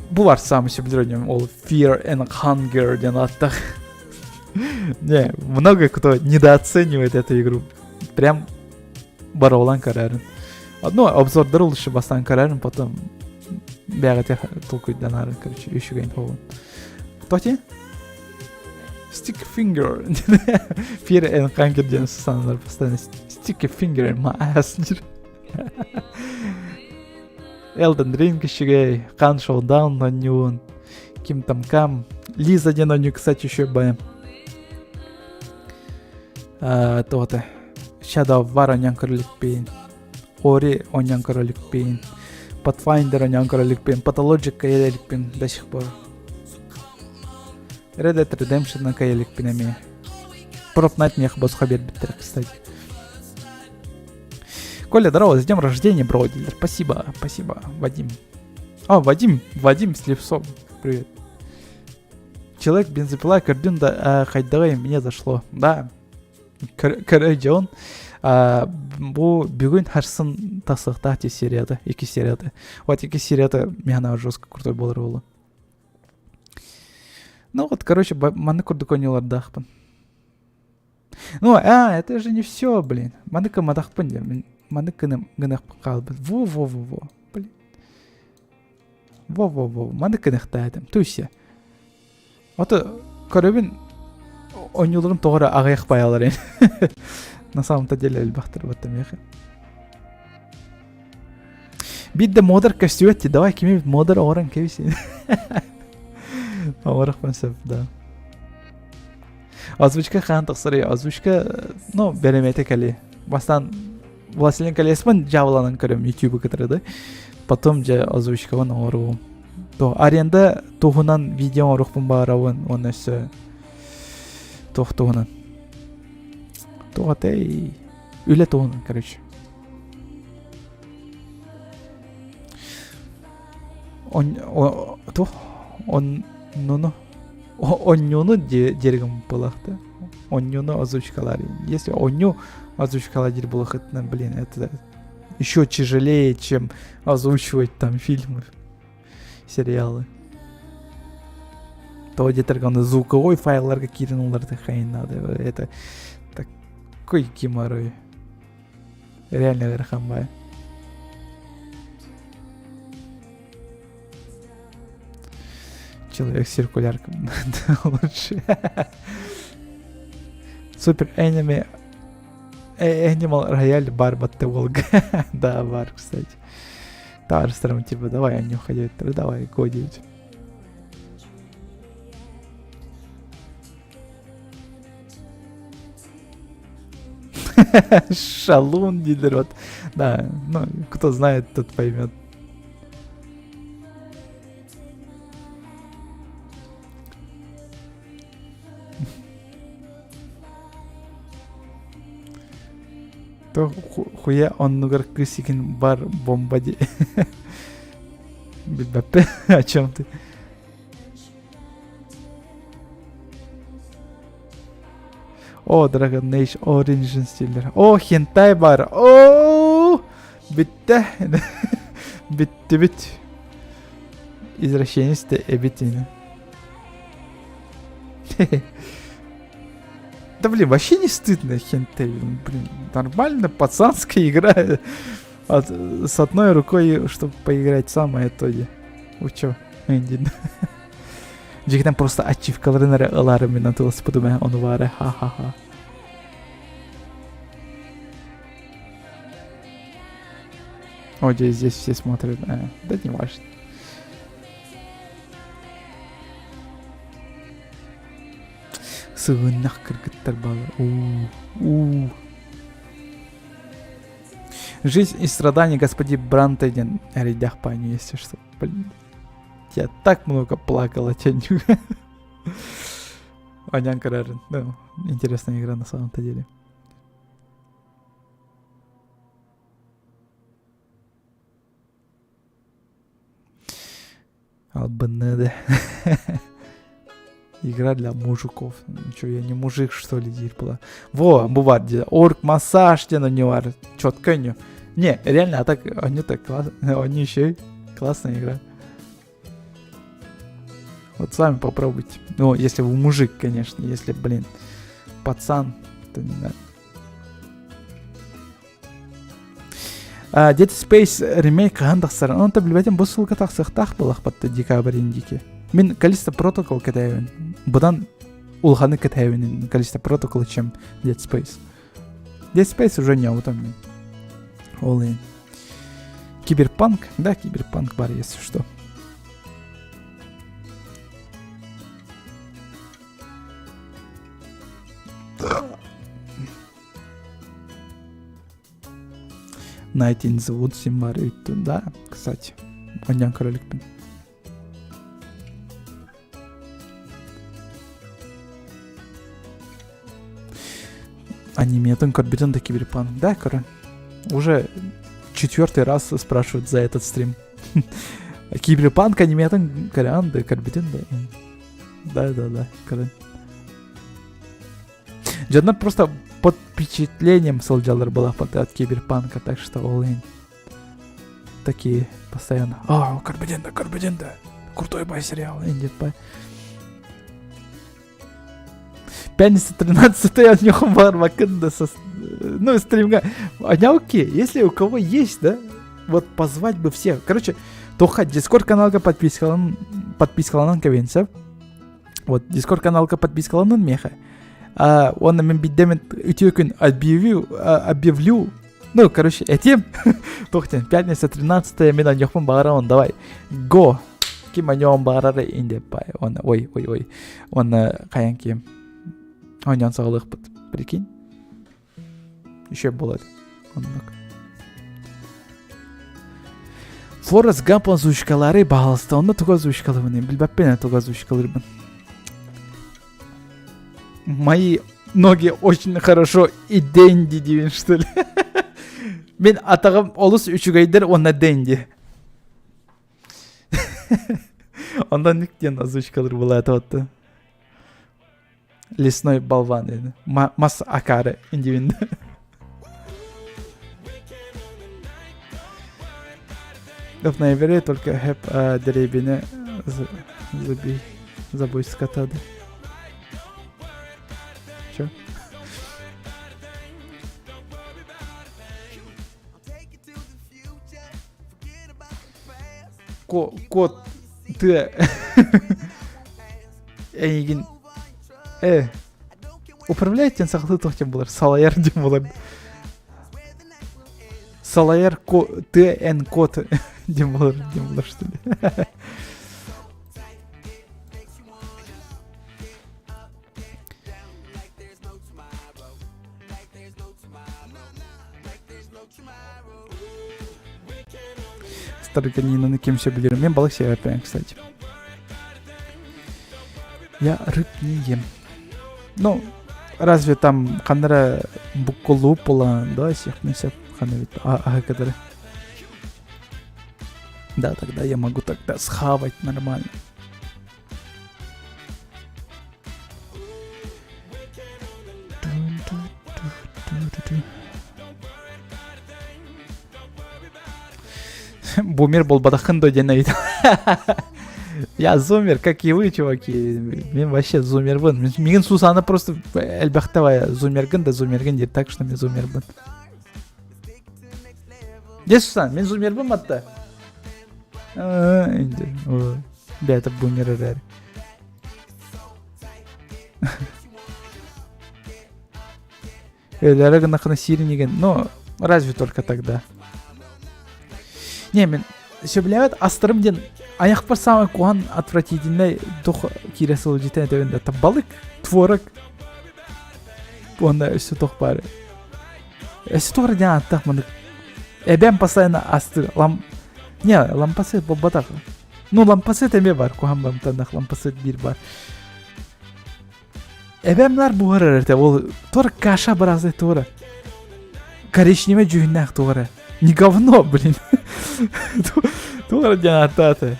Бу бар саамай сөбүлүүр оонньуум ол Fear and Hunger диэн ааттаах. Не, много кто недооценивает эту игру. Прям баролан көрөрүн. Ну, обзордары лучше бастаан көрөрүн, потом бэҕэтэ толкуйданарын, короче, үчүгэйин холун. Тоти? Stick finger. Fear and Hunger диэн саналар постоянно stick a finger in my ass. Elden Ring үчүгэй, Хан Showdown оонньуун, Ким там кам, Лиза диэн оонньуу, кстати, еще б. Туота Shadow of War оонньоон көрүлүкпүн, Ori оонньоон көрүлүкпүн, Pathfinder оонньоон көрүлүкпүн, Pathologic иликпин до сих пор. Red Dead Redemption иликпин эмиэ. Prop Night миэхэ босхо биэрбиттэр, кстати. Коля, здорово, с днем рождения, бро, дилер. Спасибо, спасибо, Вадим. А, Вадим, Вадим Слепцов, привет. Человек бензопила көрдүн да хайдаҕай мне зашло. Да, көрө дьон бу бүгүн харсын тахсыахтаах ти серията, икки серията. Вот икки серията миэхэ жестко крутой буолар буолуо. Ну вот, короче, маннык курдук оонньуулардаахпын. Ну, а, это же не все, блин. Маннык гымматахпын диэн. Мин маннык гыныахпын хаалбыт. Во-во-во-во. Блин. Во-во-во. Маннык гыныахтаатым. Туйся. Ото көрөбүн оонньууларым тоҕо эрэ аҕыйах байалар На самом-то деле элбэхтэр баттам миэхэ. Биирдэ модер көстүбэт дии, давай кими модер оҥорон кэбис. Оҥоруохпун сөп, да. Озвучка хаан тахсарый? Озвучка, ну, бэлэмэтэ кэлиэ. Бастаан Властелин колеспын дьаабыланан көрөм ютубу кытары да. Потом дьэ озвучкабын оҥоруум. То аренда туһунан видео оҥоруохпун баҕарабын уонна өссө туох туһунан. Туох этэй? Үлэ туһунан, короче. Он, туох оннуну онньууну дьиэригим буолахта. Онньууну озвучкалар. Если онню озвучкалар диир буолахытына, блин, это еще тяжелее, чем озвучивать там фильмы, сериалы. То где-то звуковой файлларга киирэн ылларда хайын надо. Это такой геморрой. Реально ыарахан баай. Человек циркулярка лучше. Супер Enemy Animal Royale бар батты Волга. Да, бар, кстати. Тарстером типа, давай они уходят, давай, годить. Шалун дилер вот. Да, ну, кто знает, тот поймет. То хуя оннугар кысикин бар бомба ди. Билбэппин, о чем ты? О, Dragon Age Origins дииллэр. О, хентай бар. О, бүттэ. Бүттүбүт. Извращенец да эбит ини. Да блин, вообще не стыдно хентай. Блин, нормально, пацанская игра. От, с одной рукой, чтобы поиграть самое то. Учё, Энди. Дьиҥинэн просто ачивкаларын эрэ ылаары мин атыыласпытым ээ, ону баара ха-ха-ха. О, здесь, здесь все смотрят. А, да не важно. Сыгыннах кыргыттар баалар. У, у. Жизнь и страдания господи Бранта диэн эрэйдээх паанньа, если что. Блин. Я так много плакала, тянюга. Анян Карарин. Ну, интересная игра на самом-то деле. Албанеде. Игра для мужиков. Ничего, я не мужик, что ли, диир была. Во, бу баар дии. Орк массаж диэн оонньуу баар. Четко оонньуу. Не, реально, а так, они так класс, они еще классная игра. Вот сами попробуйте. Ну, если вы мужик, конечно. Если, блин, пацан, то не надо. А, Dead Space ремейк хаһан тахсар? Онто билбэтим бу сылга тахсыахтаах буолахпатта декабрь диэки. Мин Callisto Protocol кэтэһэбин. Быдан улаханы кэтэһэбин Callisto Protocol, чем Dead Space. Dead Space уже не аутом. Ол иһин. Киберпанк? Да, киберпанк бар, если что. Night in the Woods син бар үттүн, да, кстати. Оонньоон көрө иликпин. Аниметын көрбүтүн да киберпанк. Да, көрөн. Уже четвертый раз спрашивают за этот стрим. Киберпанк аниметын көрөн да көрбүтүн да. Да, да, да, көрөн. Дьоннор просто под впечатлением сылдьаллар буолахпат от киберпанка, так что ол иһин такие постоянно. А, көрбүтүн да, көрбүтүн да. Крутой бай сериал, индит бай. Пятница 13 оонньуоххун баҕарбаккын да ну стримга окей, если у кого есть, да, вот позвать бы всех. Короче, туохха Дискорд каналга подпискалан подпискаланан кэбиһин сөп. Вот Дискорд каналга подпискаланын миэхэ. А, уонна мин биирдэ мин үтүө күн объявил, объявлю ну, короче, этим туох диэн пятница 13 мин оонньуохпун баҕарабын давай го ким оонньуон баҕарар инде уонна ой ой ой уонна хайан кием оонньоон саҕалыахпыт прикинь еще болады оннук Форест Гамп озвучкалары баһалыста онно тугу озвучкалыбын билбэппин тугу озвучкалырбын Мои ноги очень хорошо и денди диибин что ли Мин атаҕым олус үчүгэйдэр уонна денди. Онтон ник диэн озвучкалыр былаата Лесной болван диэн. Мас акаары диибин. В ноябре только хэп дэриэбинэ забей забой скота да. Чё? Ко кот ты эйигин э управляет диэн сахалыы туох диэн буолар салайар диэн буолар салайар ко ты эн кот диэн буолар диэн буолар что ли Стариканинаны ким сөбүлүүр? Мен балык сиэбэппин, кстати. Я рыб не ем. Ну, разве там ханнара буккулуу буолан, да, сиэхпин сөп ханна бит аһы кытары. Да, тогда я могу тогда схавать нормально. Бумер буолбатаххын дуо диэн ыйыт. Я зумер, как и вы, чуваки. Мен вообще зумербын. Миигин Сусана просто элбэхтэ бая зумергын да зумергын диир, так что мен зумербын. Дьэ Сусан, мин зумербын батта. Бэйэтэ бумер эрээри. Өлөрө гынахына сиир инигин, ну, разве только тогда. Не, мен сөбүлээбэт астарым диэн айахпар самый куһаҕан отвратительный дух киирэ сылдьытын этэбин да балык, творог уонна өссө туох баар өссө туох эрэ диэн ааттаах маннык эбэм постоянно астыыр лам не лампасет буолбатах ну лампасет эмиэ баар куһаҕан бамтанах лампасет биир баар Эбэм наар буһарар этэ ол туора каша образный туора коричневый дьүһүннээх туора не говно блин туора диэн ааттаата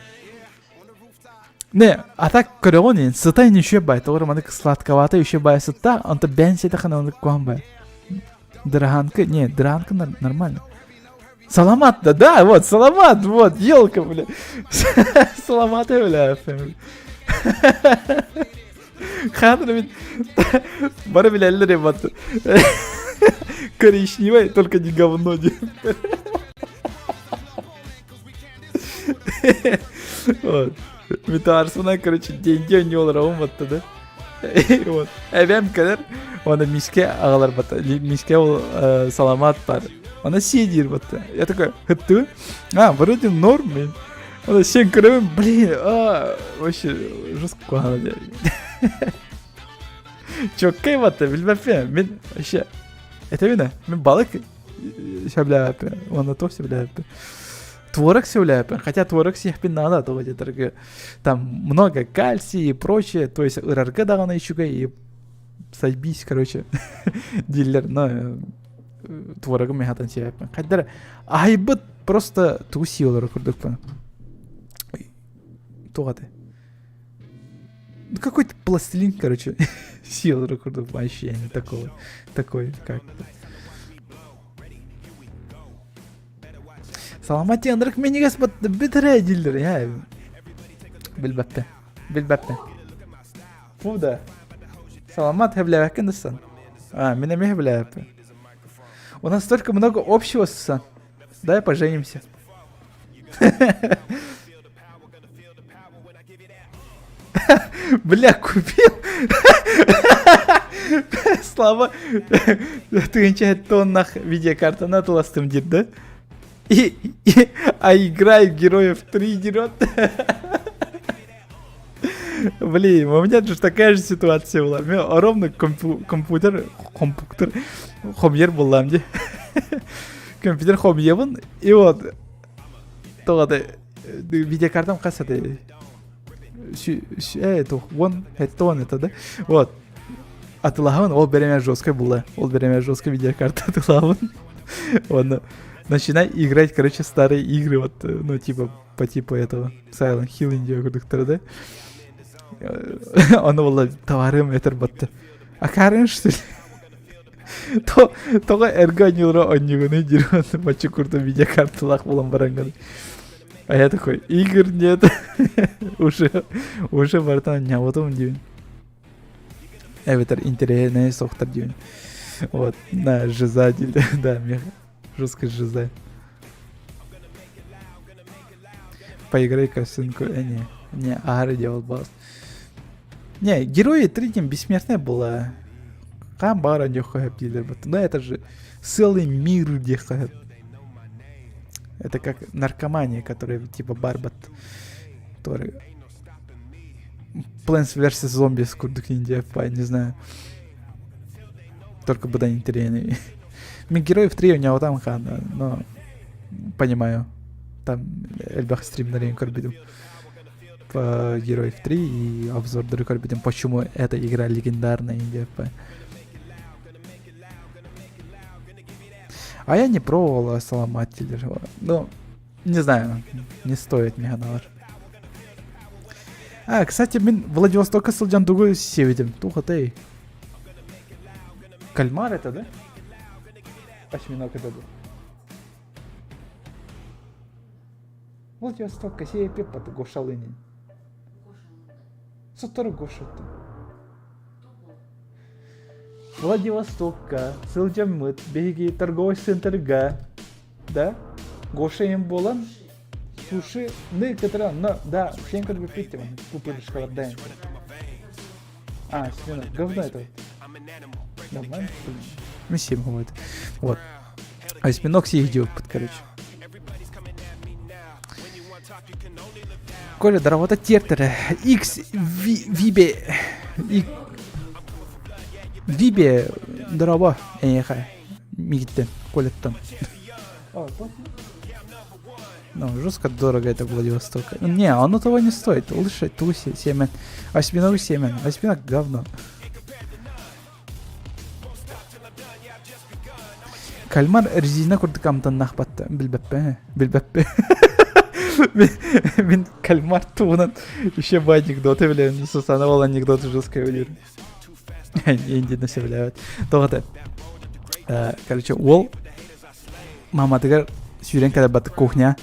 не а так көрөҕүн ин сыта ин үчүгэй бай туора маннык сладковатый үчүгэй бай сытта онто бэйэн сиэтэххинэ оннук куһаҕан бай дыраһанка не дыраһанка нормально Саламат да, да, вот, саламат, вот, елка, бля. Саламаты, бля. Хаатыр бит бары билэллэр ебать. Коричневый, только не говно. Вот. Митарсына, короче, день-день олоробун батта да. Вот. Эбэм кэлэр, уонна миискэ аҕалар батта. Миискэ ол саламат бар. Она сидит батта. Я такой, ты? А, вроде норм, блин. Она сен көрөбүн, блин, а, вообще жестко куһаҕан Чоккай батта, билбэппин. Мин вообще, этэбин ээ, мин балык сөбүлээбэппин, уонна туох сөбүлээбэппин. Творог сөбүлээбэппин, хотя творог сиэхпин наада, тоҕо диэтэргэ там много кальций и прочее, то есть ырарга даҕаны үчүгэй и сайбись, короче, дииллэр, но творогу мин хатан сиэбэппин. Хайдара аһайбыт просто тугу сии олорор курдукпун. Туох этэй? Ну какой-то пластилин, короче, сии олорор курдук ощущение такого, такой как-то. Саламат ынырык минньигэс бүтэрэ дииллэр ээ билбэппин билбэппин фу да. Саламат хэблээбэккин да А, мин эмиэ хэблээбэппин. У нас столько много общего, Сусан. Давай поженимся. Бля, купил. Слава, тыһыынча тоннах видеокартаны атыластым диир да? И, и, а играет героев 3 дерет. Блин, у меня же такая же ситуация была. Мен ровно компьютер, компьютер, хомьер буллам дии. Компьютер хомьебын, и вот, тоҕо видеокартам хас это это вон это он это да вот атылаһабын ол береме жесткой була ол береме жесткой видеокарта атылаһабын он начинай играть короче старые игры вот ну типа по типу этого Silent Hill Индия курдуктара да ону буолла товарым этер батты а Карен что ли То, тоҕо эргэ оонньуулара оонньуугунуй диир бачча курдук видеокарталаах буолан бараҥҥын. А я такой, игр нет. уже, уже барытын оонньообутум диибин. Эбэтэр интэриэһинэй суохтар диибин. Вот, на жиза диир. Да, мех жестко жиза. Поиграй-ка, сынку. Не, не, аһары делал бас. Не, Герои третьим бессмертная была. Хаан баара диэххэ дииллэр Да, это же целый мир диэххэ Это как наркомания, которая типа барбат, который Plants vs. Zombies курдук Индия, не знаю. Только быдан интэриэһинэй. Мин Героев 3 оонньообутам хаана, но понимаю. Там элбэх стримнэрин көрбүтүм. По Героев 3 и обзордары көрбүтүм, почему эта игра легендарная диэппэ. А я не пробовала сломать Ну, не знаю, не стоит меганалар. А, кстати, мин Владивостокка сылдьан тугу сиэбитим. Тух эй. Кальмар это, да? Осьминог это был. Владивостокка сиэппит Гошалынин. Сотору Гошата. Владивостокка сылдьаммыт биһиги торговый центрга да Гоша буолан суши ны кытара но да сен көрбүппүт тем пупырышкалардаан а смена говно это нормально мы всем говорит вот осьминог сиэдиоппут короче Коля доробота тиэртэрэ X Вибе Вибе дорообо эйиэхэ мигиттэн Коляттан Ну, жестко дорого это Владивосток. Не, оно того не стоит. Лучше туси семен. Осьминог семен. Осьминог говно. Кальмар резина курдук амтаннаах батта. Билбэппэ. Билбэппэ. Мин кальмар туһунан еще бы анекдоты билэбин. Сусана ол анекдоты жестко билэр. Индияны сөбүлээбэт. Тоҕо короче, уол маматыгар сүүрэн кэлэр кухня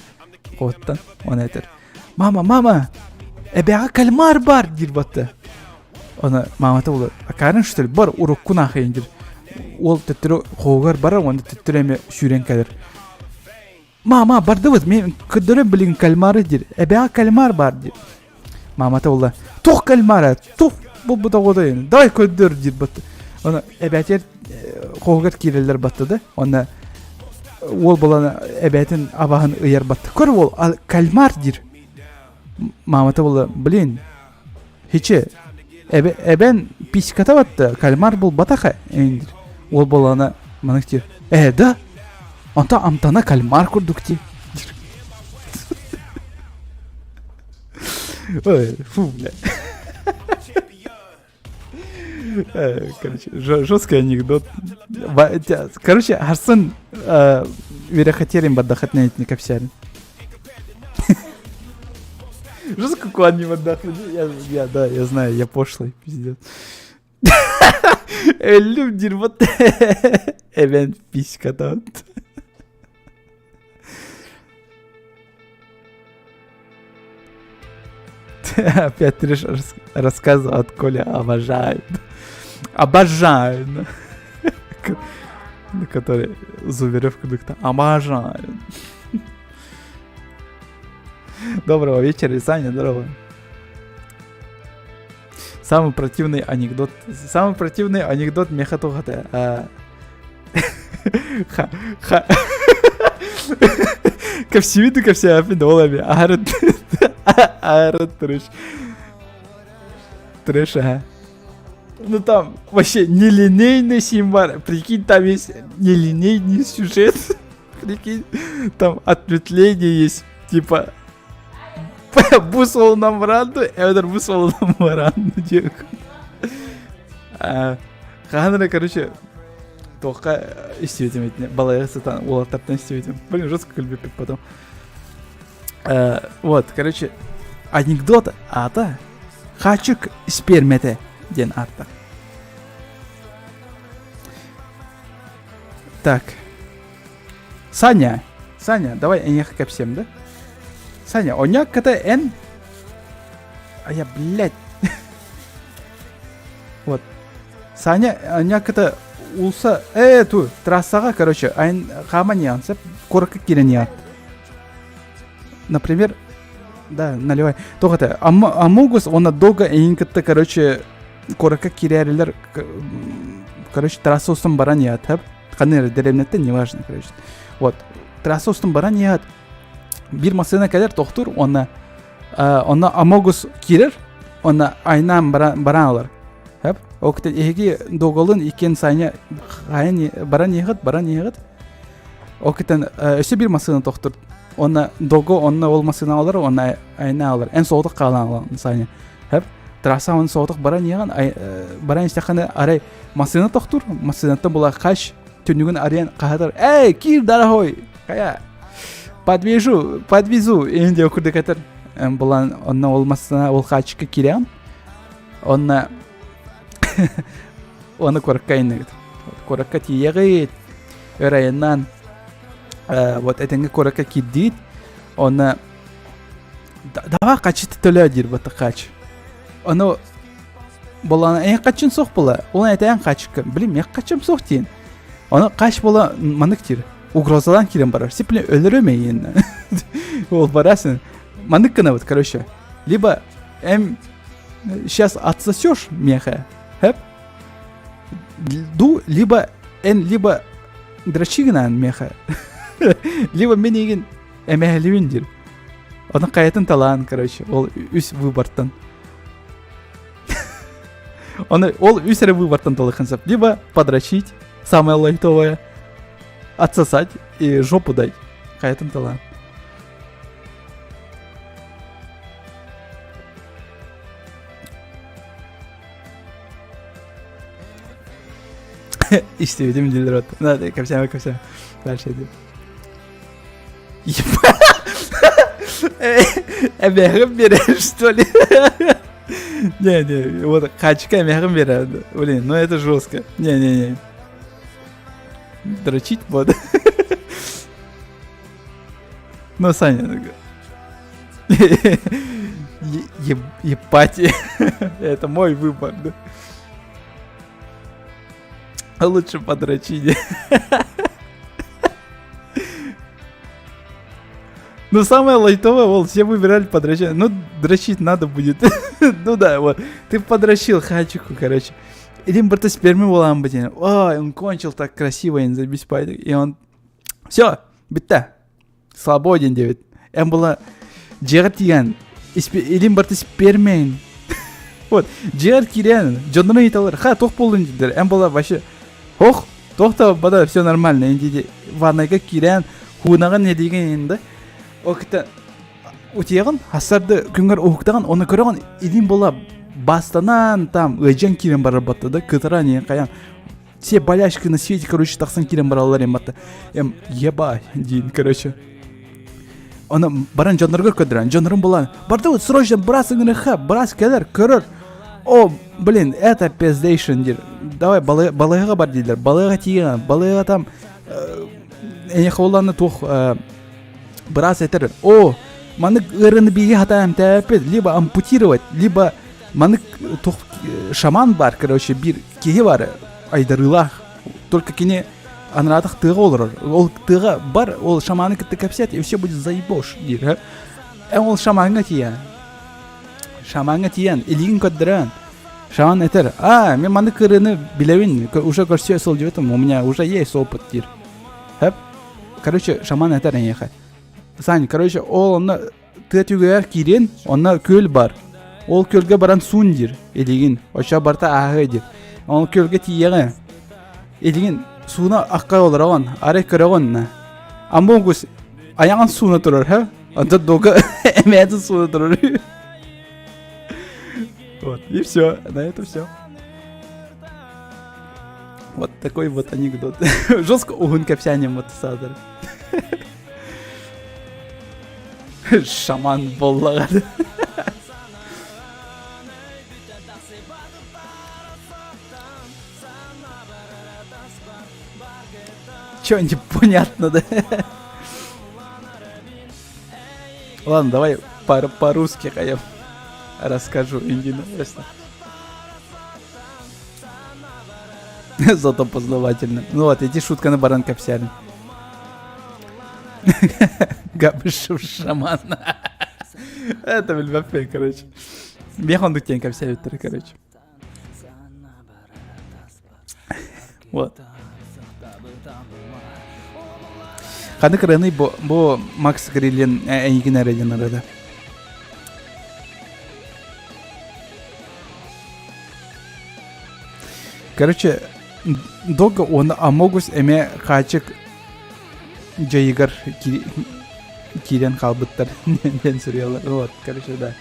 хоһуттан он этэр мама мама эбэҕэ кальмар бар диир батта Оны маамата буолар акаарын что ли бар уруккун аахайын диир уол төттөрү хоһугар барар уонна төттөрү эмиэ сүүрэн кэлэр мама бардыбыт мен көрдөрөн билигин кальмары диир эбэҕэ кальмар бар диир маамата буолла туох кальмара туох буолбут оҕото давай көрдөр диир батта оны эбээтигэр хоһугар киирэллэр батта да онно уол буолан эбээтин абаһын ыйар батта көр уол кальмар диир маамата буолла блин Хичи эбэ, эбэн письката батта, кальмар булбатаха эндир. Ол болана манык диир. Э, да? Онто амтана кальмар курдук дии. Ой, фу, бля. Короче, жесткий анекдот. Короче, Арсен үөрэхэтиэрин бардахатына итини кэпсээн. Жестко куан не я, я, да, я знаю, я пошлый, пиздец. Өллүм диир вот эбэн письката. Опять трэш рассказы от Коля обожает. Обожаю. Который Зубарев кудукта. Обожаю. Доброго вечера, Саня, здорово. Самый противный анекдот. Самый противный анекдот миэхэ туох этэ? Ха, ха. Кэпсиибит кэпсээппин ол эми аһары аһары трэш. Трэш, ага. Ну там вообще нелинейный символ. Прикинь, там есть нелинейный сюжет. Прикинь, там ответвление есть. Типа бу суолунан баран дуу, эбэтэр бу суолунан баран диэн. Хаһан эрэ, короче, туохха истибитим итини балайга сытан уолаттартан истибитим. Блин, жестко күлбүппүт потом. Вот, короче, анекдот аата Хачык спермэтэ диэн ааттар. Так. Саня, Саня, давай эйиэхэ кэпсиэм да? Саня, оня ката эн... А я, блядь. Вот. Саня, оня ката улса... Э, ту, трассаҕа, короче, айн хааман иһэн куоракка киирэн иһэн. Например, да, наливай. Туох это, Амогус, он долго эйин кытта, короче, куоракка киирэрилэр, короче, трасса устун баран иһэр, ханна эрэ дэриэбинэттэн неважно короче вот трасса устун баран иһэр биир массыына кэлэр тохтуур уонна онно Амогус киирэр уонна айнаан баран ылар Хөп. Ол эһиги доголун иккиэн Саня хайан баран иһэҕит баран иһэҕит ол кытан өссө биир массыына тохтур уонна дого онно ол массыына алар уонна айна алар эн соҕотох хаалан Саня Хөп. Трасса он соҕотох баран иһэҕин баран истэххинэ арай Массыына тохтуур, массыынаттан була хач түннүгүн арыйан хаһытар «Эй, киир, дорогой! Хайа, подвезу, подвезу!» Эйин диэн курдук этэр. Булан онно ол массыына ол хаачыкка киирэҕин. Онно оны куоракка иннигит. Куоракка тиийэҕит. Өр айаннаан вот этэҥҥэ куоракка киирдиит. Онно давай хачыты төлөө диир бата хач. Ону Болан эн хачын суох була. Ол этээн хачыкка. Блин, мен хачым суох диэн. Оны хач була манык диир. Угрозалаан киирэн барар. Сипле өлөрөм эйиэн. Ол барасың. Манык гынабыт, короче. Либо эм сейчас отсосешь меха, хэп, ду, либо эн либо дрочи гынан меха, либо мен егин эмэһэлибин диир. Оны хайатын талаан, короче, ол үс выбортан. Оны ол үс эрэ выбортан талыхын сөп. Либо подрочить, самое лайтовое, отсосать и жопу дать. Хайатын талаан. Истибитим дииллэр от. Надо, кэпсээмэ, кэпсээмэ. Дальше иди. Эмээхин берер, что ли? Не, не, вот хачка эмээхин берер. Блин, ну это жестко. Не-не-не. Дрочить вот. Ну, Саня, ебать, это мой выбор. Лучше подрочить. Ну, самое лайтовое, вот, все выбирали подрочить. Ну, дрочить надо будет. Ну да, вот. Ты подрочил хачику, короче. Илин барыта сперми буолан бутин. Ой, он кончил так красиво, и он... Все, бүттэ. Свободен диэбит. Эн була дьиэҕэр тиийэн илин барыта спермэйин. Вот, дьиэҕэр киирэн, дьоннорун ыйыталлар, ха, туох буоллун дииллэр. Эн була вообще, ох, туох да бада, все нормально. Эн ваннайга киирэн, хуунаҕын эдиигин да. Ол кытта утуйаҕын, хассарды күҥҥэр уһуктаҕын, ону көрөҕүн, илин була бастанан там ыадьан киирэн барар батта да, кытаран иһин хайаан все болячки на свете, короче, тахсан киирэн бараллар эм батта. Эм, еба, диин, короче. Оны баран дьонноргор көрдөрөн, дьоннорум булан, барды вот срочно быраас ыҥырыха, быраас кэлэр, көрөр. О, блин, это пиздейшн диир. Давай балыыһаҕа бар дииллэр. Балыыһаҕа тиийэн, балыыһаҕа там эйиэхэ улааны туох быраас этэр, о, маннык ыарыыны биһиги хатаан эмтээппит, либо ампутировать, либо маннык туох шаман баар, короче, биир киһи баар айдарыылаах. Только кини анараатах тыаҕа олорор. Ол тыаҕа бар, ол шаманы кытта кэпсэт, и все будет заебош диир. Эн ол шамаҥҥа тиийэн. Шамаҥҥа тиийэн, илиигин көрдөрөн. Шаман этэр, а, мен маннык ырыаны билэбин, уже көрсө сылдьыбытым, у меня уже есть опыт диир. Хэп. Короче, шаман этэр эйиэхэ. Сань, короче, ол онно тыа түгэҕэр киирэн, онно күөл бар. Ол күөлгэ баран суун диир илигин. Оччо барыта ааһыа диир. Ол күөлгэ тиийэҕин. Илигин сууна акка олороҕун, арай көрөҕүн. Амогус айаҕын сууна турар, һэ? Онтон долго эмээтин сууна турар. Вот, и все, на этом все. Вот такой вот анекдот. Жестко уһун кэпсээним вот саатар. Шаман буоллаҕа. Че непонятно, да? Ладно, давай по-русски я расскажу, интересно. Зато познавательно. Ну вот, эти шутканы баран кэпсээн. Габышев шаман. Это билбэппин, короче. Биэх оннук диэн кэпсээбиттэр, короче. Вот. Ханнык ырыаны бу, бу Макс Грилин эйигин эрэ диэн ырыата. Короче, долго он Амогус эмэ хаачык дьайыгар киирэн хаалбыттар диэн суруйаллар. Вот, короче, да.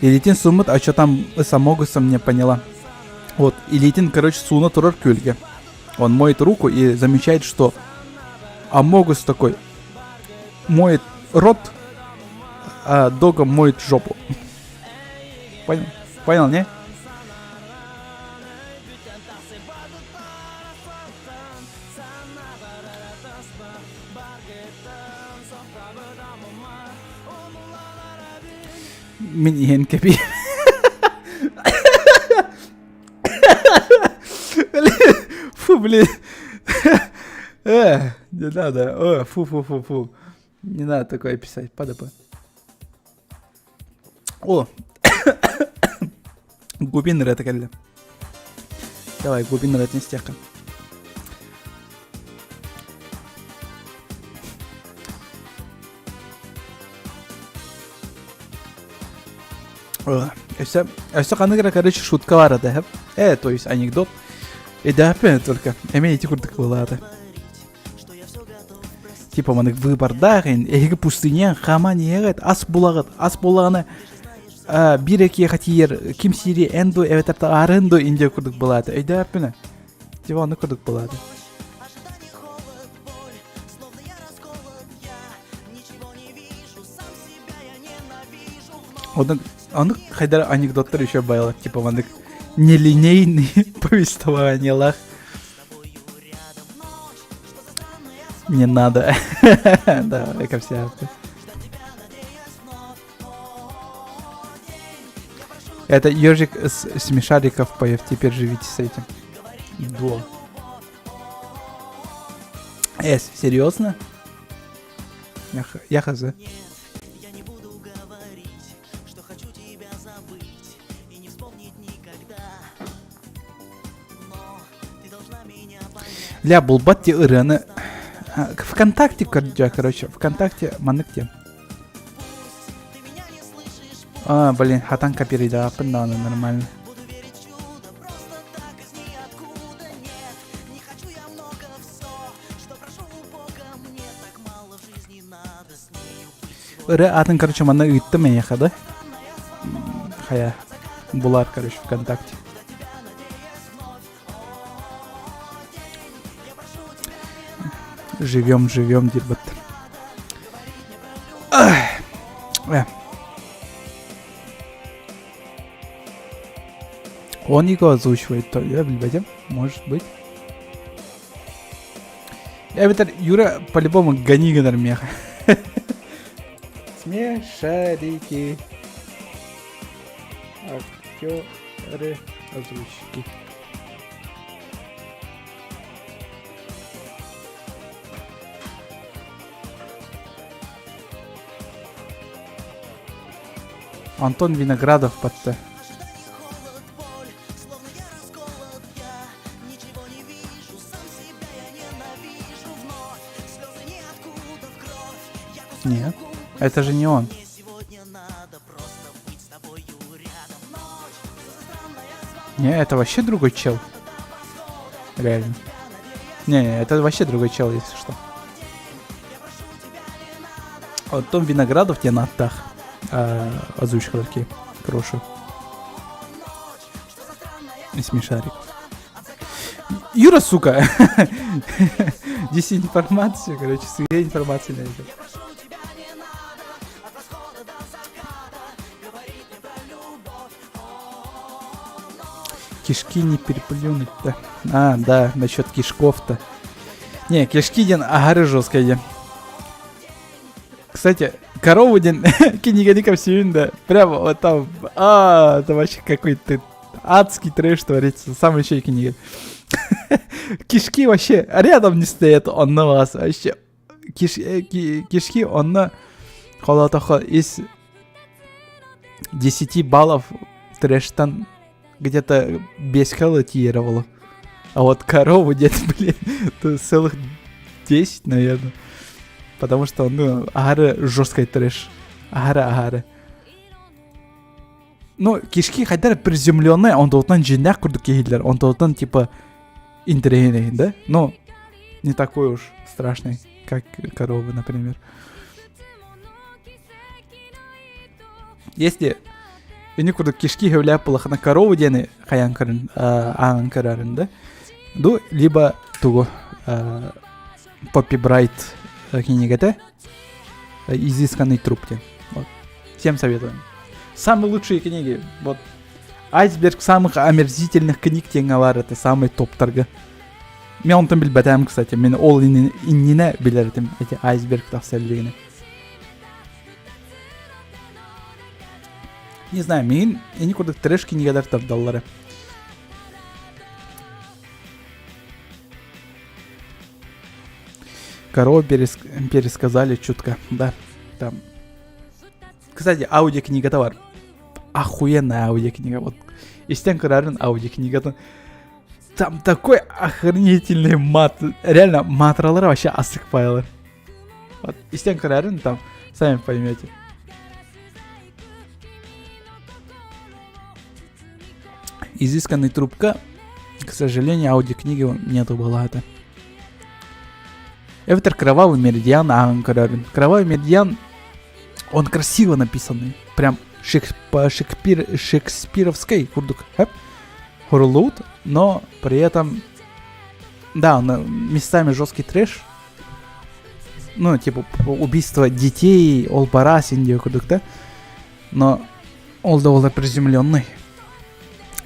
Илиитин сууммут, а что там с Амогусом не поняла. Вот, Илиитин, короче, сууна турар күөлгэ. Он моет руку и замечает, что Амогус такой моет рот, а Дога моет жопу. Понял? Понял, не? Мин иһэн кэпи. Фу, блин. Не надо. Фу, фу, фу, фу. Не надо такое писать. ПДП. О! Губин ырыата кэллэ. Давай, Губин ырыатын истиэххэ. Өссө, өссө ханнык эрэ, короче, шутка баар этэ. То есть анекдот. Эдээппин только. Эмиэ ити курдук буолаата. Типа маннык выбордаах эһиги пустыня хааман иһэҕит ас булаҕыт ас булаҕына биир экиэхэ тиийэр ким сири эн ду эбэтэр арын ду индия курдук былаата өйдөөппүнэ типа оннук курдук былаата Оннук, оннук хайдар анекдоттар еще байалар, типа маннык нелинейный повествованиелах Не надо. Да, как все. Это ежик с смешариков поев, теперь живите с этим. До. Эс, серьезно? Я хз. Ля, булбат ти ырыаны ВКонтакте көрдө, короче, ВКонтакте маннык диэн. А, блин, хатан копируйдааппын даҕаны нормально. Ырыа атын, короче, манна ыыттым эйиэхэ, да? Хайа, булар, короче, ВКонтакте. Живем, живем, диир баттар. Он его озвучивает, то я билбэтим, может быть. Эбэтэр Юра по-любому гони гынар миэхэ. Смешарики. Актеры озвучки. Антон Виноградов батта. Нет, это же не он. Не, это вообще другой чел. Реально. Не, не, это вообще другой чел, если что. Оттон Виноградов диэн ааттаах озвучкалар ки Крошу. И смешарик. Юра, сука! Дезинформацию, короче, своей информации найдет. Кишки не переплюнуть-то. А, да, насчет кишков-то. Не, кишки диэн аһары жесткая диэн. Кстати, корову диэн кинигэни кэпсиибин да, прямо вот там, а, это вообще какой-то адский трэш творится, самый еще кинигэ. Кишки вообще рядом не стоят, он на вас вообще. Киш, э, кишки онно холоотохо из 10 баллов трэштан где-то без тиеровало. А вот корову где-то, блин, то целых 10, наверное. Потому что, ну, аһары жесткий трэш. Аһары, аһары. Ну, кишки хайдах приземленные, онтон дьиҥнээх курдук киһилэр, онтон типа интэриэһинэй, да? Ну, не такой уж страшный, как коровы, например. Если ини курдук кишки сөбүлээбэт буоллаххына корову диэни хайаан көрөн ааҕан көрөрүн да ду либо тугу Поппи Брайт кинигэтэ изысканный труп диэн вот всем советую самые лучшие книги вот айсберг самых омерзительных книг диэҥҥэ баар это самый топтарга мен онтон билбэтээм кстати мен ол иннинэ билэр этим эти айсберг тахса илигинэ Не знаю, миигин ини курдук трэш кинигэлэр тардаллара. Корову перес... пересказали чутка, да. Там. Кстати, аудиокнига бар. Охуенная аудиокнига. Вот истэн көрөөрүҥ аудиокнигатын. Там такой охренительный мат. Реально, маатыраллара вообще астык баҕайылар. Вот, истэн көрөөрүҥ там, сами поймете. Изысканный трупка, к сожалению, аудиокниги нету была это. Эбэтэр Кровавый Меридиан ааҕан көрөөрүҥ. Кровавый Меридиан, он красиво написанный. Прям шек, по шекпир, шекспировской курдук. Хурлут, но при этом, да, он местами жесткий трэш, ну, типа, убийство детей, ол бара син курдук, да? Но ол да ол приземленный.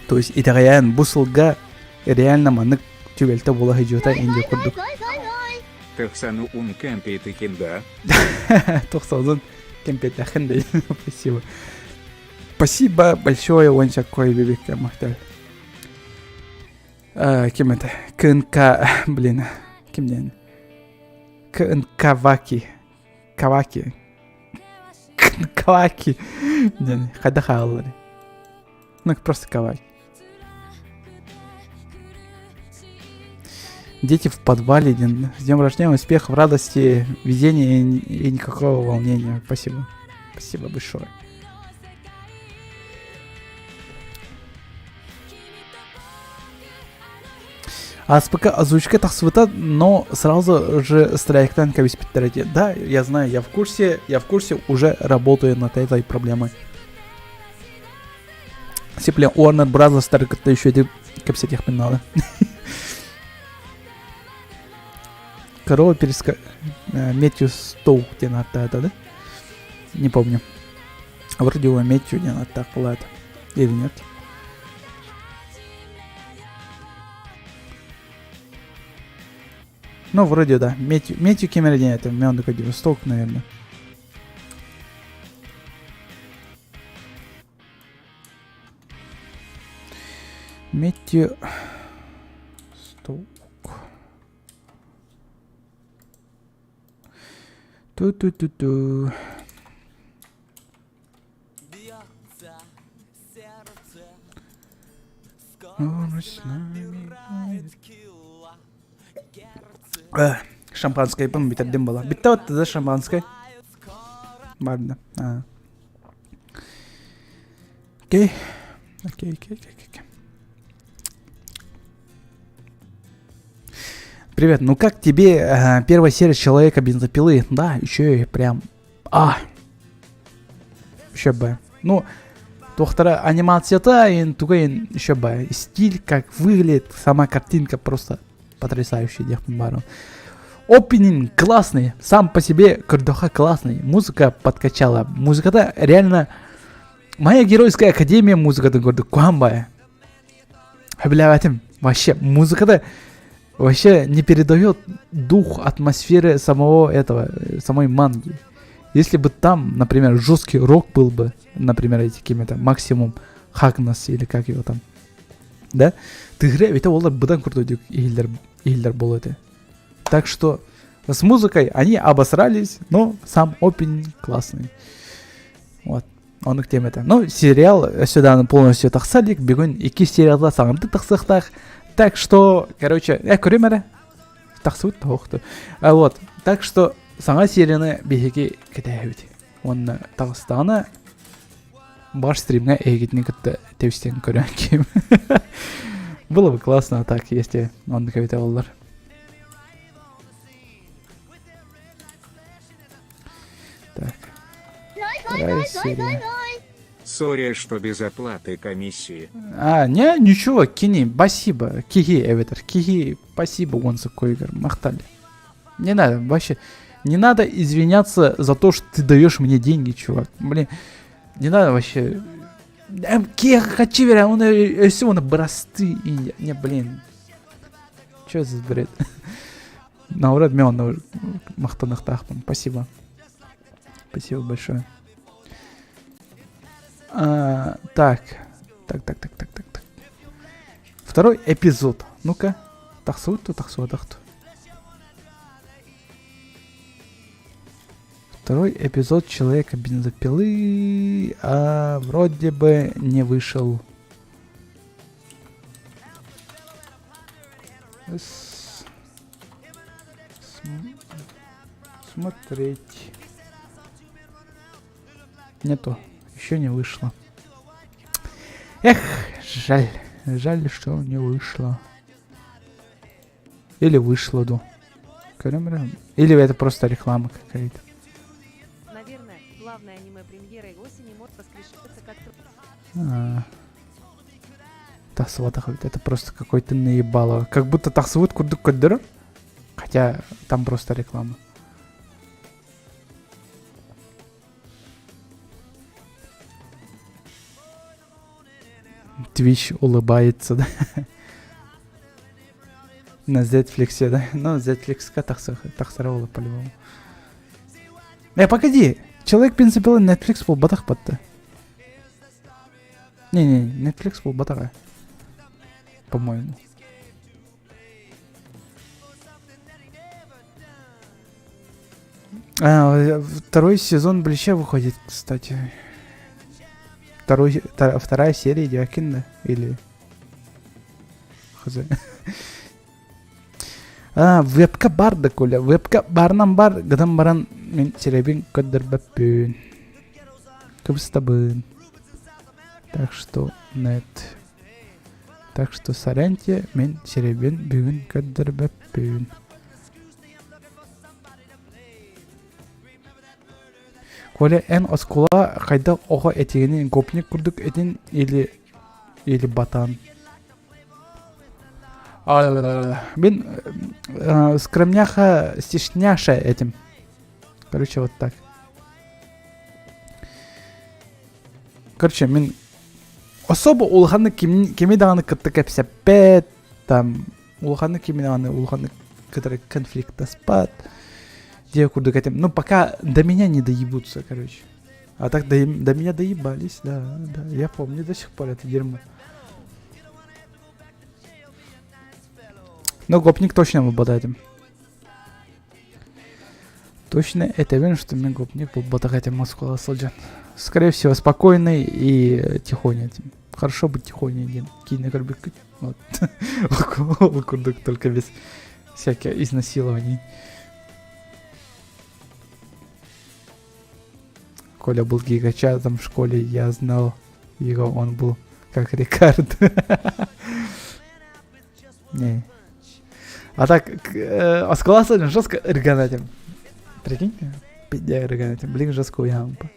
То есть итэҕэйэн бу сылга реально маннык түбэлтэ буола сылдьыбыта инде курдук. Тахсаны ун кэмпиэтикин да? Тохсоозун кэмпиэтэхин да спасибо. Спасибо большое, уонча кой бибикке махтал. Ким это? КНК, блин, ким диэн? КНК-Ваки. Каваки. Каваки. Диэн, хайдах ааҕыллар? Ну, просто Каваки. Дети в подвале, диэн. С днем рождения, успехов, радости, везения и никакого волнения. Спасибо. Спасибо большое. АСПК озвучка тахсыбыта, но сразу же страйктан кэбиспиттэр этэ. Да, я знаю, я в курсе, уже работаю над этой проблемой. Сипле Warner Brothers кытта еще эти кэпсэтиэхпин надо. Корова переска... Мэтью Стоук диэн ааттаата, да? Не помню. Вроде его Мэтью диэн ааттаах буолаата. Или нет? Ну, вроде да. Мэтью, Мэтью ким это? Мен такой Стоук, наверное. Мэтью Стоук. Ту-ту-ту-ту. Шампанское бүтэрдим була. Бүтте отты да шампанское. Барды. Окей. Окей, окей, окей, окей. Привет, ну как тебе э, первая серия Человека бензопилы? Да, еще и прям... А! Еще бы. Ну, туохтара анимацията ин тугайын еще бы. Стиль, как выглядит, сама картинка просто потрясающая, диэхпин баҕарабын. Опенинг классный, сам по себе көрдөххө классный, музыка подкачала. Музыката реально... Моя геройская академия музыкатын курдук куһаҕан баҕайы. Сөбүлээбэтим. Вообще, музыката вообще не передает дух атмосферы самого этого, самой манги. Если бы там, например, жесткий рок был бы, например, эти какими-то максимум Хагнас или как его там, да, тыгры это олар быдан крутой иһиллэр буолуо этэ. Так что с музыкой они обосрались, но сам опенинг классный. Вот. Оннук диэм этэ. Ну, сериал сюда полностью тахса илик. Бүгүн икки сериалга саҥардыы тахсыахтаах. Так что, короче, э, көрүм эрэ. Тахсыбыт тоһуохту. А вот, так что саҥа серияны биһиги кэтэһэбит. Уонна таҕыстаҕына баар стримҥа эһигитини кытта тэбистэн көрөн ким. Было бы классно так, если оннук эбитэ буоллар. Так. Вторая серия. Сори, что без оплаты комиссии. А, не, ничего, кини, спасибо. Киһи эбэтэр. Киһи, спасибо, он койгар, махтал. Не надо, вообще, не надо извиняться за то, что ты даешь мне деньги, чувак. Блин, не надо вообще. Киһи хочу он все, он бырастыы. Не, блин. Что за бред? Наоборот, мен махтаныахтаахпын. Спасибо. Спасибо большое. А, так. Так, так, так, так, так, так. Второй эпизод. Ну-ка. Тахсыбыт дуо, тахсыбатах дуо. Второй эпизод Человека бензопилы а, вроде бы не вышел. С... Смотреть. Нету. Еще не вышло. Эх, жаль. Жаль, что не вышло. Или вышло, ду. Или это просто реклама какая-то. Наверное, главной аниме-премьерой осени мод воскрешается как... А. Тахсыбатах это просто какой-то наебало. Как будто тахсыбыт курдук көрдөрөр. Хотя там просто реклама. Twitch улыбается, да? На Netflix, да? Ну, Netflix тахсара по-любому. Э, погоди! Человек бензопила Netflix буолбатах батта. Не-не, Netflix буолбатаҕа. По-моему. А, второй сезон Блича выходит, кстати. Второй, вторая серия Дякина или... Хз. А, вебка баар да Коля, вебка баарынан баар, гынан баран мин сирэйбин көрдөрбөппүн. Кыбыстабын. Так что нет. Так что соряньте, мин сирэйбин бүгүн көрдөрбөппүн. Коля, эн оскуола хайдах оҕо этигини гопник курдук этин или или батан? Мин скромняха стесняша этим. Короче, вот так. Короче, мин особо улаханнык кими даҕаны кытта кэпсэппэт, там улаханнык кими даҕаны улаханнык. кытары конфликтаспат. Диэ курдук этим. Ну, пока до меня не доебутся, короче. А так до меня доебались, да, я помню до сих пор это дерьмо. Но гопник точно выпадает. Точно это уверен, что мен гопник буолбатах этим Москваҕа сылдьан. Скорее всего, спокойный и тихоня. Хорошо быть тихоней диэн киинэ көрбүккүт. Вот. Ол курдук только без всяких изнасилований. Коля был гигачатом в школе, я знал его, он был как Рикард. Не. А так, оскола сылдьан жестко ырган Прикинь, пиздец ырган Блин, жестко уямпа.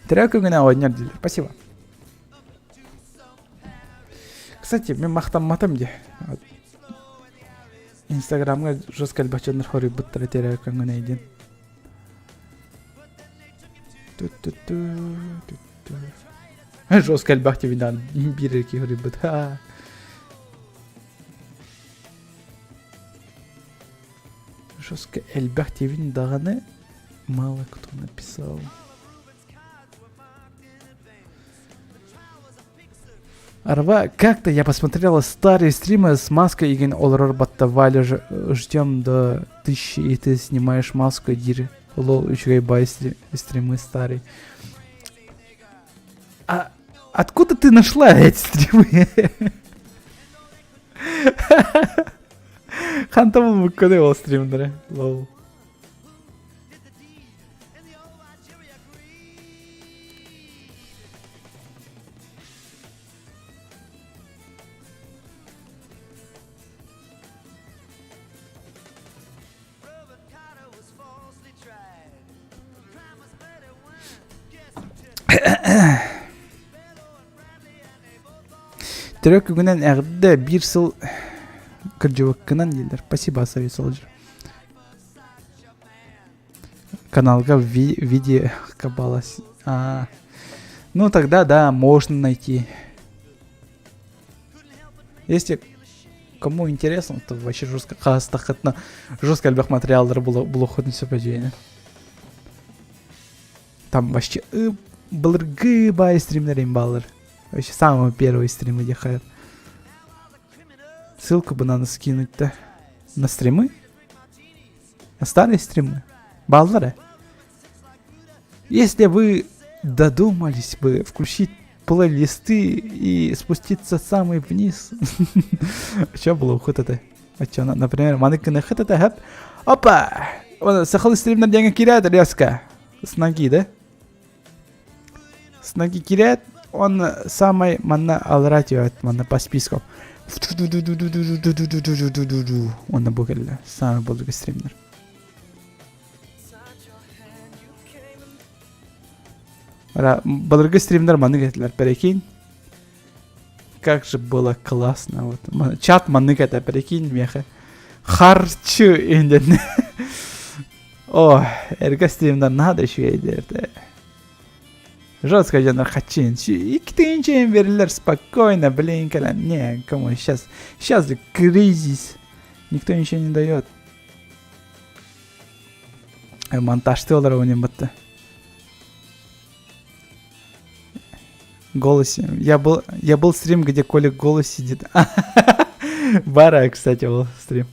Төрөө күҥҥүнэн оонньор дииллэр. Спасибо. Кстати, мин махтамматым дии. Инстаграмҥа жестко элбэх дьоннор хоруйбуттара төрөө күҥҥүнэй диэн. Жестко элбэх тибинан биир киһи хоруйбут. Жестко элбэх тибин даҕаны мало кто написал. Арба, как-то я посмотрела старые стримы с маской игин олорор батта Валя ждем до 1000 и ты снимаешь маску диир. Лол, үчүгэй бай стримы старые. А откуда ты нашла эти стримы? Хантан булбуккуный ол стримнары? Лол. Төрөө күнүнэн эҕэрдэ биир сыл кырдьыбыккынан дииллэр. Спасибо, Совет Солдьер. Каналга в виде кабалась. А, ну тогда да, можно найти. Если кому интересно, то вообще жестко хаастаххытына жестко элбэх материаллары булуоххутун сөп дьиэни. Там вообще былыргы баай стримнер баалар. Вообще самые первые стримы дехает. Ссылку бы надо скинуть-то. На стримы? На старые стримы? Бааллар Если вы додумались бы включить плейлисты и спуститься самый вниз. Че было ухут это? А че, например, маны хыт это хэп. Опа! Сахалыы стримнэр диэҥҥэ киирээт резко. С ноги, да? С ноги киирээт, он самый манна аллара түһэт, манна по списку. Онно бу кэллэ. Самый былыргы стримнэр. Былыргы стримнэр маннык этилэр, прикинь. Как же было классно. Вот. Чат маннык этэ, прикинь, миэхэ. Харчы инден. О, эргэ стримнэр наһаа да үчүгэйдэр Жестко дьоннор хачин. Икки берилэр спокойно, блин, кэлэн. Не, кому сейчас, сейчас же кризис. Никто ничего не дает. Монтажты олар онен бытты. Голосе. Я был стрим, где Коля голос сидит. Бара, кстати, был стрим.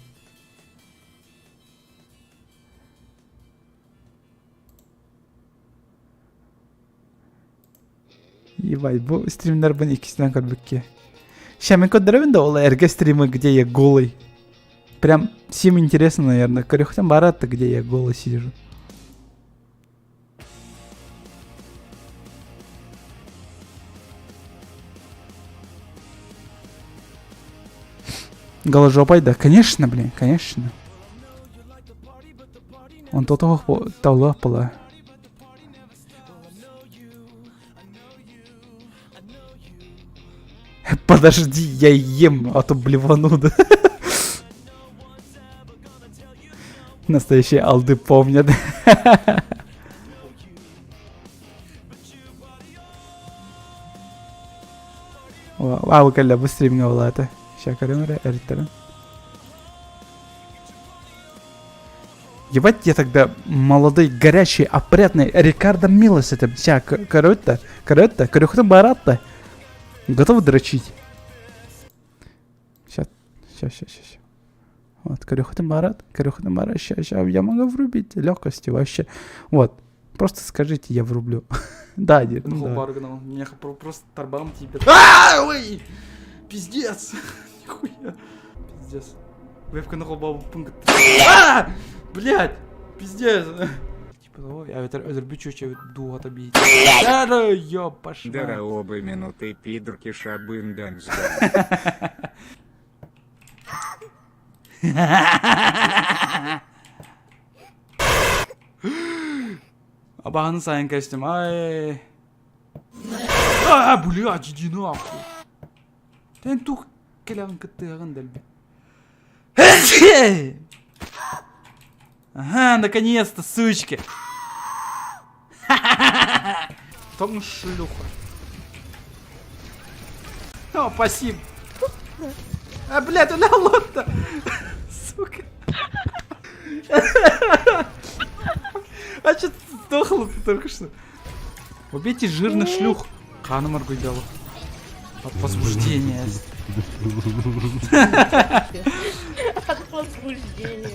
Ебать, бу стримнэрбин иккисинэн көрбүккэ. Ща мин көрдөрөбүн да ол эргэ стримы, где я голый. Прям всем интересно, наверное. Көрүөхтэн барат, где я голый сижу. Голожопай, да, конечно, блин, конечно. Он тотоох таулаах была. Подожди, я ем, а то блевану, да. Настоящие олды помнят. Вау, кэллэ бу стримҥэ буолаата. Ща көрүҥ эрэ, эриттэрин. Ебать, я тогда молодой, горячий, опрятный Рикардо Милос это вся коротта, коротта, көрөхтөн баратта. Готов дрочить? Сейчас, сейчас, сейчас, сейчас. Вот, көрөхтөн барат, көрөхтөн барат, сейчас, сейчас, я могу врубить легкостью вообще. Вот, просто скажите, я врублю. Да, ну да. Меня просто тарбам тебе. А, ой, пиздец. Нихуя. Пиздец. Вебканы холбаабыппын кытта. А! Блядь! Пиздец! Типа того, я это өлөрбүт дууһата биит. Ёпаш. Дараобы минуты пидорки шабын данзда. Абаһаны сайын кэстим. Ай. А, блядь, иди нахуй. Эн тух кэлэҕин кыттыаҕын дэлби. Ага, наконец-то, сучки. Том шлюха. О, спасибо. А, блядь, она лотта. Сука. А что ты сдохла-то только что? Убейте жирных шлюх. Ханым аргуйдала. От возбуждения. От возбуждения.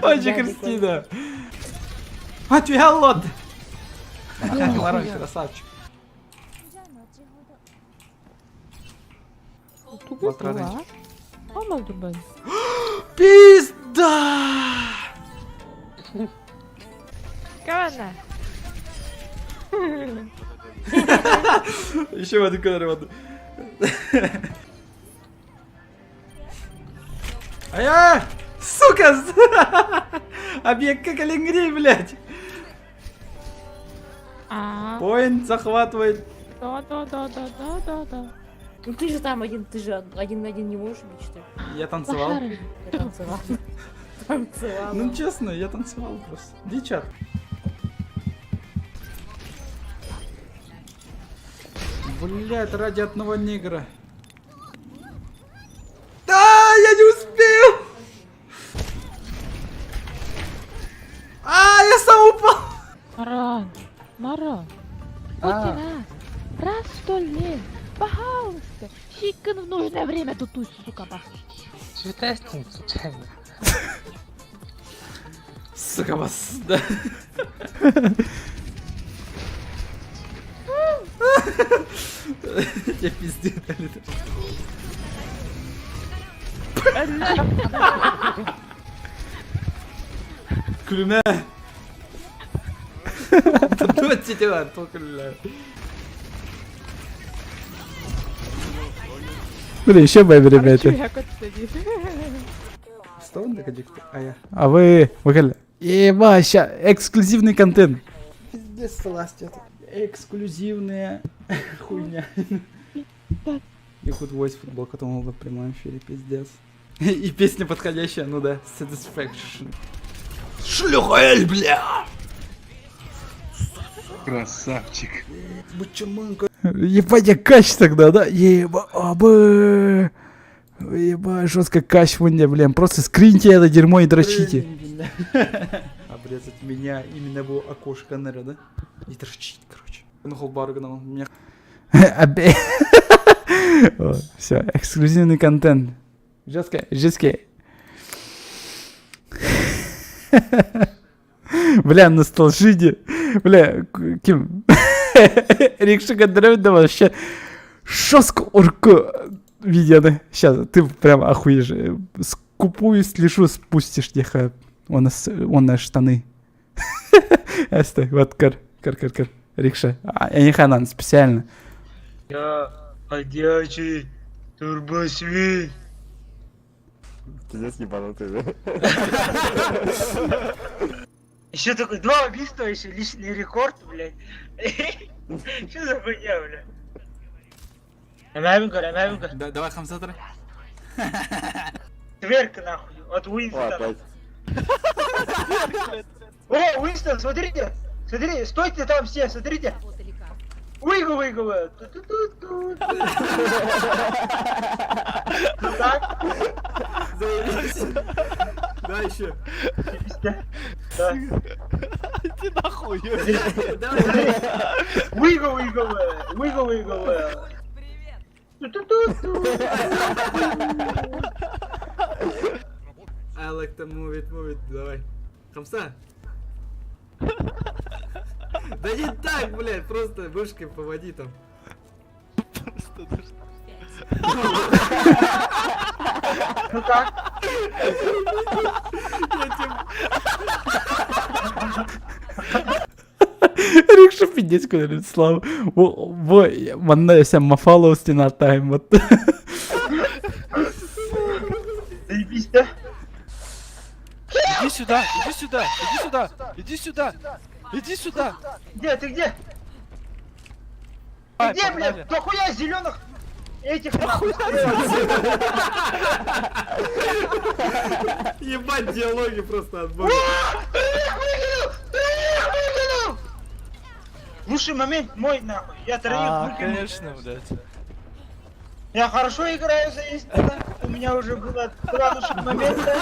Ой, Кристина. А тебя лот. Ларой, красавчик. Пизда! Кавана. Еще в один кадр воду. А Сука! Объект как оленгрей, блядь! А. Поинт захватывает. Да, да, да, да, да, да, да. Ну ты же там один, ты же один на один не можешь убить, что ли? Я танцевал. Я танцевал. Танцевал. Ну честно, я танцевал просто. Дичат. Блять, ради одного негра. Да, я не успел! А, я сам упал! Маран, Маран, хоть раз, раз в сто лет, пожалуйста, щикан в нужное время тутуй, сука, бас. Цветастин случайно. Сука, вас, да. Тебе пизды дали. Күлүмэ. Туох күллэ. Блин, еще бы, ребята. А вы... Вы Еба, ща, эксклюзивный контент. Пиздец, сласть это. Эксклюзивная хуйня. И худ voice футболка там в прямом эфире, пиздец. И песня подходящая, ну да, Satisfaction. Шлюха, эль, бля! Красавчик. Ебать, я кач тогда, да? Еба, абы. Еба, жестко кач мне, блин. Просто скриньте это дерьмо и дрочите. Обрезать меня именно в окошко нера, да? И дрочить, короче. Меня. Все, эксклюзивный контент. Жестко, жестко. Бля, ностальжиди. Бля, ким? Рикша да вообще жестко урку видео. Сейчас, ты прям охуешь. Скупую слежу спустишь, тихо. Он, он на штаны. Эсте, вот көр, көр, көр, көр. Рикша. Ханан, специально. Я ходячий турбосвин. Пиздец ебанутый, да? Еще такой, два убийства, еще личный рекорд, блядь. Что за хуйня, блядь? I'm having a Да, давай хамсатор. Тверка, нахуй, от Уинстона. О, Уинстон, смотрите! Смотрите, стойте там все, смотрите! Wiggle, wiggle, ту-ту-ту-ту. Так, Заебись. Да, еще. да. Да. Иди нахуй. Давай, давай. Wiggle, wiggle, wiggle, wiggle. Привет! Ту-ту-ту-ту. I like to move it, move it. Давай. Хамса. Да не так, блядь, просто мышкой поводи там. Ну как? Я тебе Рикша пиздец куда Слава. Во, во, манна вся Мафалова стена тайм. Вот. Заебись, да? Иди сюда, иди сюда, иди сюда, иди сюда, иди сюда. Где, ты где? Ты Давай, где, погнали. блядь? Да хуя зеленых этих нахуй Ебать диалоги просто от бога. Ты их выкинул! Ты их выкинул! Лучший момент мой нахуй. Я троих А, выкинул. конечно, блядь. Я хорошо играю за Истона. У меня уже было два лучших момента.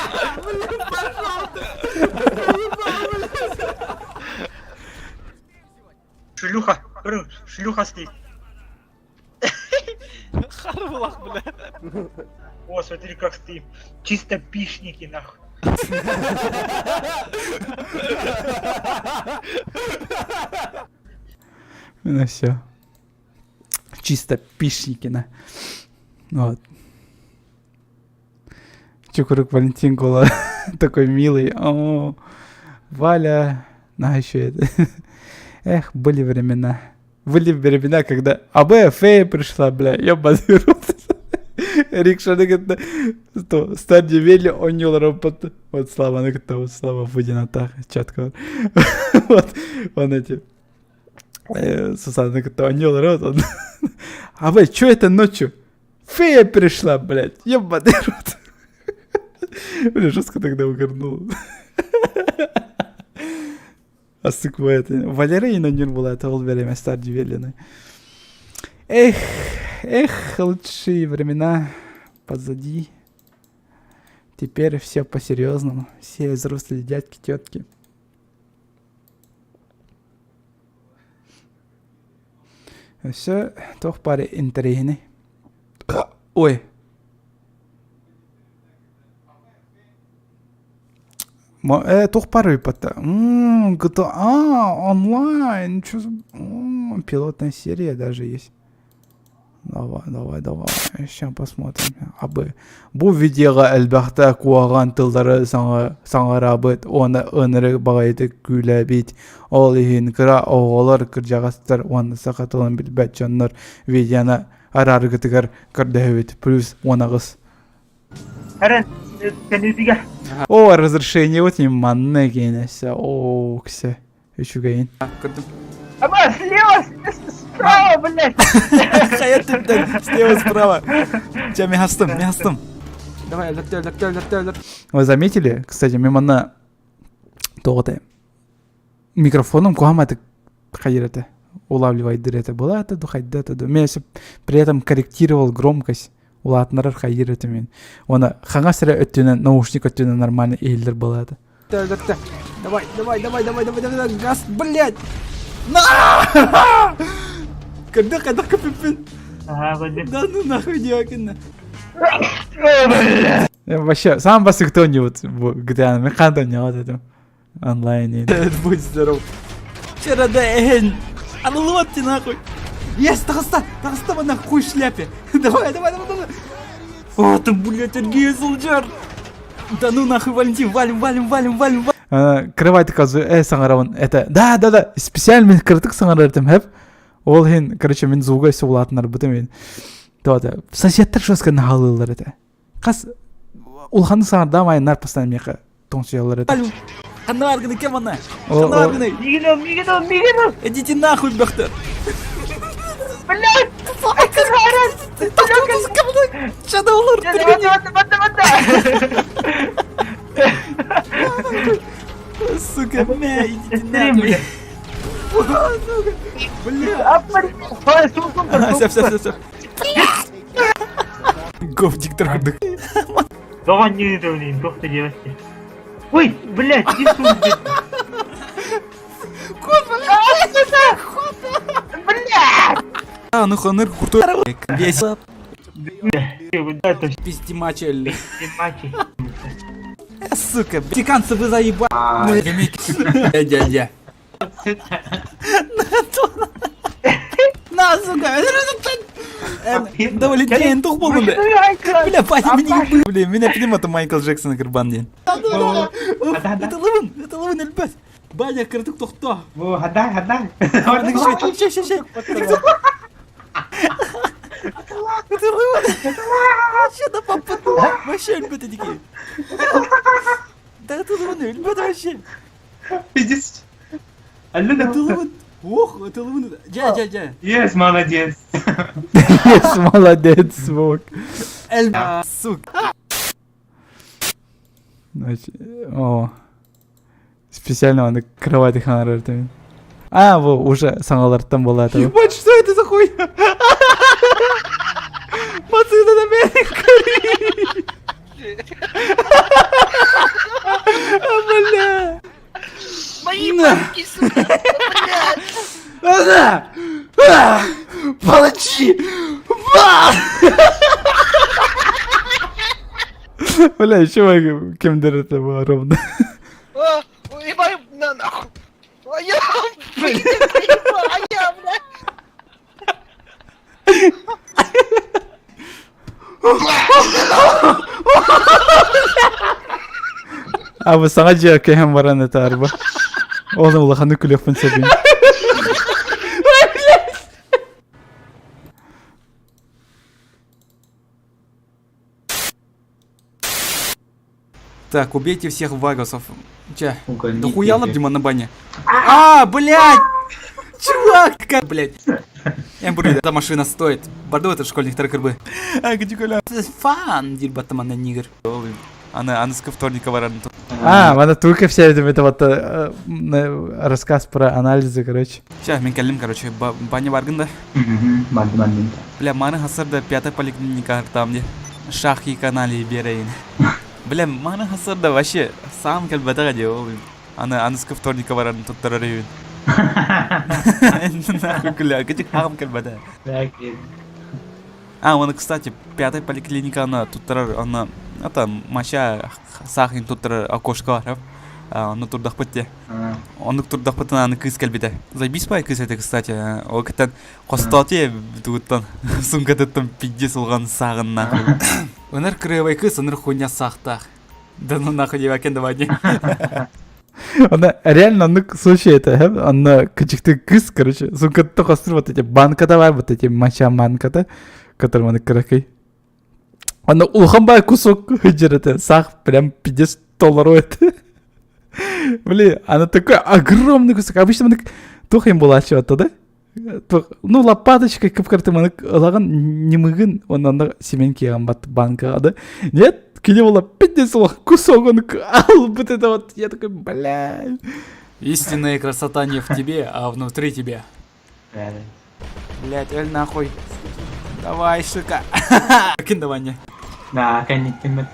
Шлюха, шлюха стоит. Харвлах, бля. О, смотри, как стоит. Чисто пишники, нахуй. Ну все. Чисто Пишникина. Вот. Чукурук Валентин Кола такой милый. О, Валя. На еще это. Эх, были времена. Были времена, когда АБ фея пришла, бля, ебаный рот. Рикша, говорит, что Старди Вели, он робот. Вот Слава, она говорит, вот Слава Фудина так, четко. Вот, он эти Сусанна говорит, он рот, он... А вы, что это ночью? Фея пришла, блядь, ебаный рот. Бля, жестко тогда угорнул. А сука, это... Валерия не была, это время Старди Велины. Эх, эх, лучшие времена позади. Теперь все по-серьезному. Все взрослые дядьки, тетки. Все, туох баар интэриэһинэй. Ой. Туох баар ыйпата. GTA онлайн. Чё за... Пилотная серия даже есть. Давай, давай, давай. Сейчас посмотрим. Абы. Бу видеоҕа элбэхтэ куһаҕан тыллары саҥарабыт уонна ынырык баҕайытык күүлэбит. Ол иһин кыра оҕолор, кырдьаҕастар уонна саха тылын билбэт дьоннор видеоны арааргытыгар көрдөһөбүт. Плюс 18. Эрен, кэннитигэ. О, разрешение вот не манна кeenэсэ. Оо, ксе. Үчүгэйин. Аба, слева, справа, блядь. Хайа слева справа. Тебя мягастым, мягастым. Давай, лепте, лепте, лепте, лепте. Вы заметили, кстати, мин манна тоҕо микрофоном куһаҕан хайыыр это улавливает это была это хайда это мен при этом корректировал громкость улаатыннарар хайыыр это мин оны хаҥас эрэ өттүнэн наушник өттүнэн нормально иһиллэр была это давай давай давай давай давай давай газ блядь на когда когда капипин Ага, блядь. да ну нахуй диакина вообще сам бас кто-нибудь где мен хандан не вот это онлайн будь здоров вчера да а ну вот ты нахуй Есть, таҕыста, таҕыста на хуй шляпе. Давай, давай, давай, давай. О, ты, блядь, Сергей Сулджар. Да ну нахуй, Валентин, валим, валим, валим, валим, валим. Кровать саҥарабын. Это, да, да, да, специально мин кыратык саҥарар этим, хэп. Ол иһин, короче, мин звуга өссө улаатыннарбытым мин. То, соседтар жестко наһаалыыллар этэ. Хас улаханнык саҥардаам наар постоянно миэхэ тоҥсуйаллар этэ. Ханна бааргыный кем ана? Ханна бааргыный? Мигину, мигину, мигину. Идите нахуй, бөхтөр. Блядь, Чадалар, Бата, бата, Сука, мя, идите нахуй. Сука. Бля! Сөп, сөп, сөп, сөп. Говдиктор курдук. Тоҕо анньыы ыытабын туох да диэбэттэр. Ой, блядь, иди сюда. А, ну ханыр крутой. Весь. Пиздимачель. Сука, мексиканцы вы заебали. Дядя. На, сука! Давали день, тух был Бля, пани, меня не Бля, меня пнем, это Майкл Джексон кырбан день. Это лывын, это лывын, эльбэт. Баня, кырдык тохто. Бу, хадай, хадай. Ща, ща, ща. Это лывын. Что да папа? Вообще, эльбэт, дикие. Да это лывын, эльбэт вообще. Пиздец. Алло, Это лывын. Ох, это лывын. Дя, дя, дя. Yes, молодец. Yes, молодец, Вок. Эль, сука. Значит, о. Специально он кровати ханарар А, во, уже саҥалартан буолла. Ебать, что это за хуйня? Пацаны на меня Бля. Мои бабки, сука! На! Палачи! Бля, еще кемдер это было ровно. Ебай, на нахуй! А я, блядь, а я, блядь! А вы саҥа дьиэ кэһэн баран это арба. Ол улаханы күлүөхпүн сөбүн. Так, убейте всех вагасов. Че? Да хуя лабдима на бане. А, блядь! Чувак, как, блядь? Я буду, эта машина стоит. Бордо это школьник трекер А, где коля? Фан, дирбатаман на нигер. Она, она с вторника варан. А, она только вся это, это вот рассказ про анализы, короче. Сейчас, мен кэллим, короче, баня бааргын да. Манды, манды. Бля, маны хасарда пятая поликлиника там где. Шахи канале берейн. Бля, маны хасарда вообще сам кэлбэтэҕэ дии ол. Аны аныска вторника баран туттарар үһүн. Нахуй күлэ, кытык хаҕым кэлбэтэ. А, он, кстати, пятая поликлиника, она туттарар, она, это, мача сахин туттарар окошко бар, Ону турдахпыт те. Оннук турдахпытына аны кыыс кэлбитэ. Заебись бай кыыс это, кстати. Ол кыттан хостоти тугуттан сумкатыттан пиздец улган сааҕын нахуй. Ыныр кырыабай кыыс, ыныр хуйня саахтаах. Да ну нахуй диэбэккин да бадни. Она реально, ну, слушай, это, она кычыкты кыз, короче, сумкатта хостур вот эти банка давай, вот эти мача манката, которым она кракой. Она улахан бай кусок это, сах прям 50 долларов это. Блин, она такой огромный кусок. Обычно мы туох им была чего-то, да? Ну, лопаточкой кып-кырты ылаҕын ньымыгын, онно семенки бат банкаҕа, да? Нет, кини была пиздец улахан кусок, он ал, вот это вот, я такой, бля. Истинная красота не в тебе, а внутри тебя. Блять, эль нахуй. Давай, сука. Кин давай Да, кэнниттэн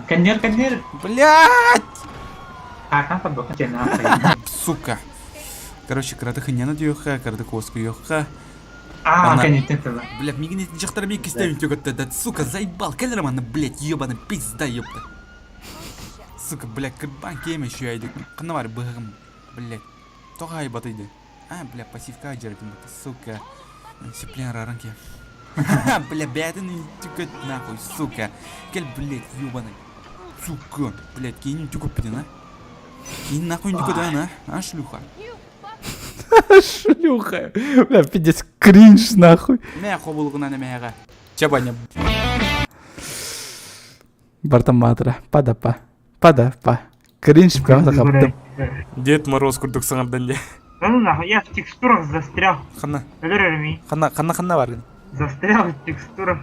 Каннер, каннер. Блять! Хахан табахан нахуй. Сука. Короче, кыратык хынньана диэххэ, кыратык уоскуйуохха. А, кэнниттэн тыла. Блядь, миигин дьахтар миг кистэбин төгөттө, сука, заебал, кэл романа, блядь, ебаный пизда, ёпта. Сука, блядь, кырбан кеме еще айдык. Ханна бар быһыгым, блядь. Тоҕо айбатыйды. А, бля, пассивка дьэрдим, сука. Сеплен раранке. Бля, бээтин түкөт нахуй, сука. Кэл, блядь, ебаный. Сука, блядь, кинь түкөппүтүн, а? Кинь нахуй түкөт, а, а, шлюха. Шлюха. Бля, пиздец, кринж нахуй. Мэ хобулгунан эмэҕэ. Чабаня. Бартан матра. Падапа. Падапа. Кринж правда хаптым. Дед Мороз курдук саҥардан дии. Да ну нахуй, я в текстурах застрял. Ханна, Өлөр ханна, ханна, ханна бар. Застрял в текстурах.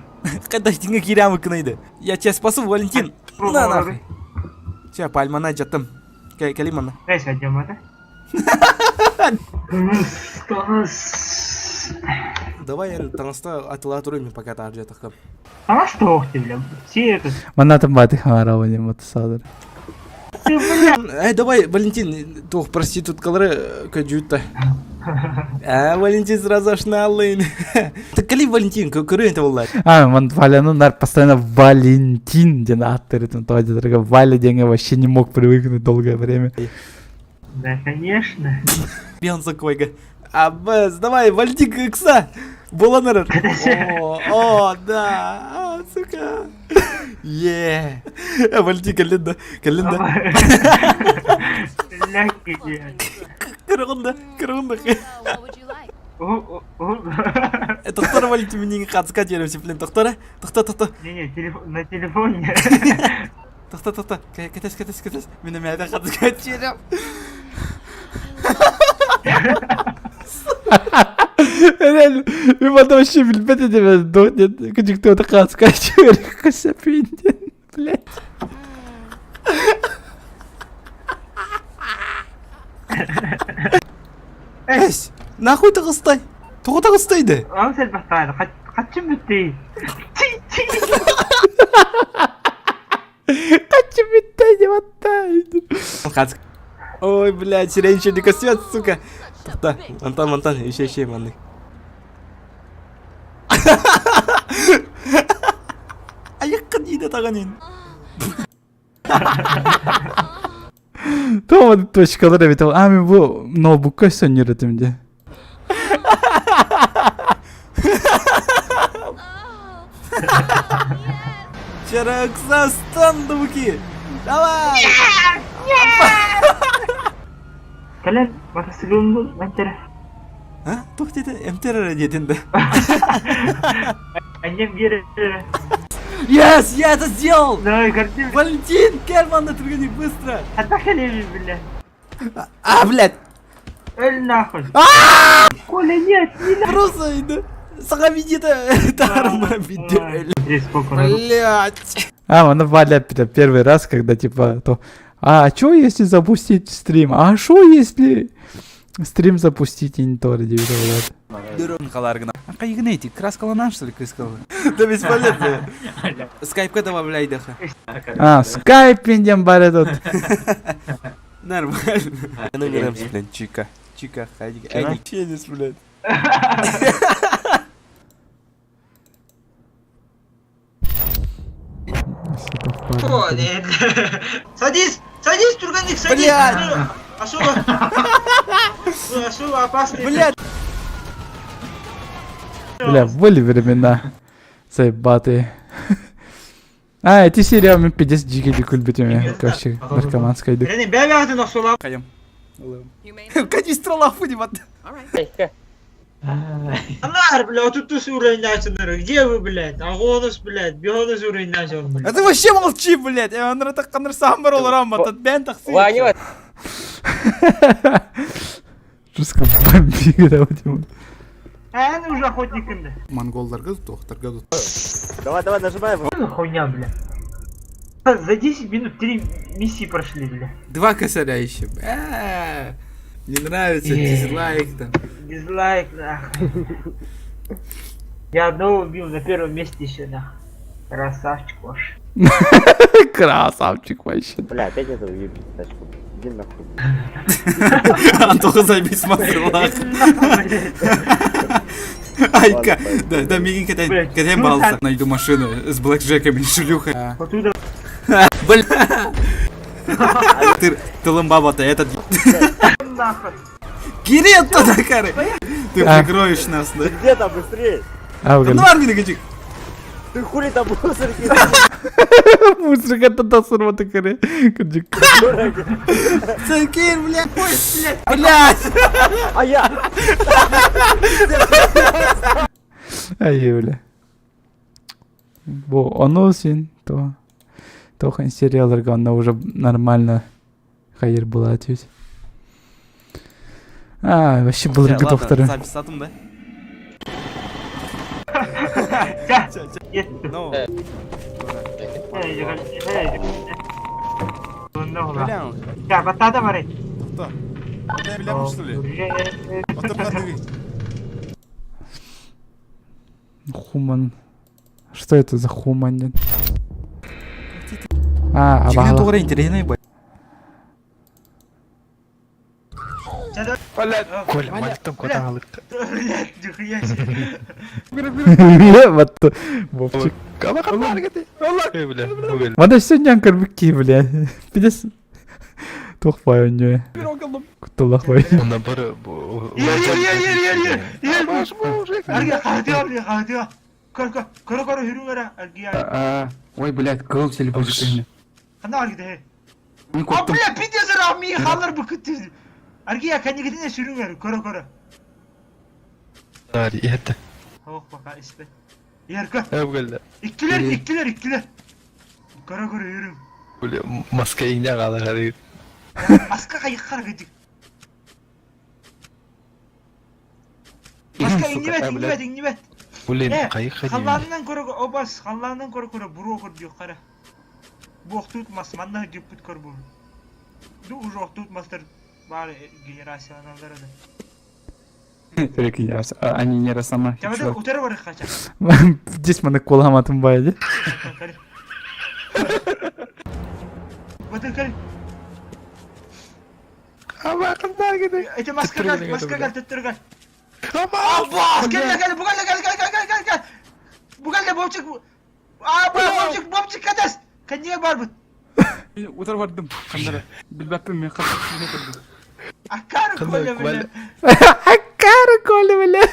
Когда тиҥэ киирээм кынайды. Я тебя спасу, Валентин. На нахуй. Че, пальмана жаттым. Кэлим манна. Эй, садим это. Тонус, тонус. Давай я таҥаста атылаа туруйм пока таһырдьа А что ты, бля? Все это... Манна баты хамарабын мотосадыр. Эй, давай, Валентин, туох проституткалары көдьүүттэ. А, Валентин сразу ашналын. Так кали Валентин, көрүн это болла. А, ман Валяны нар постоянно Валентин диэн ааттырытын тоҕо дорога Валя диэҥҥэ вообще не мог привыкнуть долгое время. Да, конечно. Бензо койга. Аббас, давай, Валентин икса. Боланыр. О, о, да, а, сука. Е. Валентин кэллин да, кэллин да. Кыргында, кыргында. Тоқтар Валентин минең қатысқа терем сеплен тоқтар, тоқта, тоқта. Не-не, на телефоне. Тоқта, тоқта, кәтес, кәтес, кәтес. Мені мәді қатысқа терем. Реально, мен вообще билбэт этим дохнет. Күчүктө қатысқа терем кысапинден, блядь. Эс, нахуй тығыстай? Тоғы тығыстайды. Ам сел бахтааны, качым бүтти. Качым бүтти деп аттай. Ой, блядь, сирень еще не косет, сука. Тоқта, мантан, мантан, еще, еще, манны. Аяққа дейді тағанин. Тома точкалар эбит. А мен бу ноутбукка сөннөр этим де. Чараксастан дуки. Давай! Кэлэн мотоциклын мантера. А? Тух деді, МТР дедін да. Аннем бер. Yes, я это сделал! Давай, картин. Валентин, Керман на тургани, быстро! Атахали, бля. А, блядь! Өл нахуй. Коля, нет, не надо. Просто, да. Саға видит, тарма видит. Блядь. А, она Валя первый раз, когда типа то. А чё если запустить стрим? А шо если стрим запустить и не то А кайгынети, краскаланан что ли кыскалы? Да бесполезно. Скайпка добавляй даха. А, скайп индем бар этот. Нормально. Ну не блин, чика. Чика, хайди. Ай, пенис, блядь. О, нет. Садись, садись, Турганик, садись. Блядь. Особо, особо опасный. Блядь. Бля, были времена. Заебатые. А, эти сериалы мен пиздец жигели күлбетеме. Короче, наркоманская иду. Рене, бя бя нохсула. Кайым. Канистра лафы деп Анар, бля, вот тут уровень начал, Где вы, блядь? Агонус, блядь, Бионус уровень начал, блядь. А ты вообще молчи, блядь. Анра таққаныр самбар ол рама, тат бән тақсы. Ваня, Жестко бомбит, да, вот ему. А, ну уже охотник инде. Монголдарға тоқтарға Давай, давай, нажимай. Хуйня, бля. За 10 минут 3 миссии прошли, бля. Два косаря еще. Не нравится, дизлайк там. Дизлайк, нахуй. Я одного убил на первом месте еще, нахуй. Красавчик ваш. Красавчик вообще. Бля, опять это уебить тачку. Иди нахуй. Антоха забей смотрела. Айка, да, да, мигин катен, катен балса. Найду машину с блэкджеками, шлюха. Оттуда. Бля. Ты, тылымбаба-то этот. Нахуй. Кирилл туда, кары. Ты прикроешь нас, да? Где там быстрее? А, Ну, армия, гачик. Ты хули там мусорки? Мусорка туда сырваты, кары. Кырдьык. Кир, блядь, ой, блядь, блядь. А я? Ай, бля. Бу, ону син, то. Тохан сериалларга онно уже нормально хайыр была ответь. А, вообще был готов Запись атым, да? Ну. Да, батата барай. Что ли? Хуман. Что это за хуман? А, Дьиҥинэн абаҕалар. тоҕо эрэ интэриэһинэй бай. Коля, мальтом котагалык. Блядь, нихуя себе. Вот, Вовчик. Бля, бля. Мана сегодня көрбүк бля. Пидес. Туох бай өнньүө. Кутталлах бай. Онна бары Ер, ер, ер, ер, ер, ер. Ер, Аргия, хаатыа, бля, хаатыа. Көр, көр, көр, көр, хүрүҥ эрэ, аргия. Ой, блядь, кыл телефон Ханна аргия, А, бля, пиздец, рами, халлар бу күттү. Аргия, кэннигитинэ сүрүҥ эрэ, көрө, көрө. Ари, это. Ох, пока испэт. Ер, көр. Эбгелде. Иккилэр, иккилэр, иккилэр. Көрө, көрө, үрүҥ. Бля, маска иңне калар ари. Маска хайыххар гыдык. Маска иҥнибэт, иҥнибэт, иҥнибэт. Блин, Э, кайык хадим. Халлаанынан көрө, обас, халлаанынан көрө көрө буруо көрдүөх хара. Бу охтуут мас, манна дьыппыт көр бу. Ду уже охтуут мастар баар генерацияланаллар да. Они не росомахи, Чабада чувак. утары барых хача. Здесь маны куламатын бай, ди. Батыр кэл. Эти маска кэл, маска кэл, төттөрү кэл. Аббас, кэл, кэл, бу кэл, кэл, кэл, кэл, кэл, кэл. Бу кэл, Бобчик. А, Бобчик, Бобчик кэтэс. Кэннигэ барбыт. Утары бардым. Хандара. Билбэппин мен хатыр. Аккары Коля, бля. Аккары Коля, бля.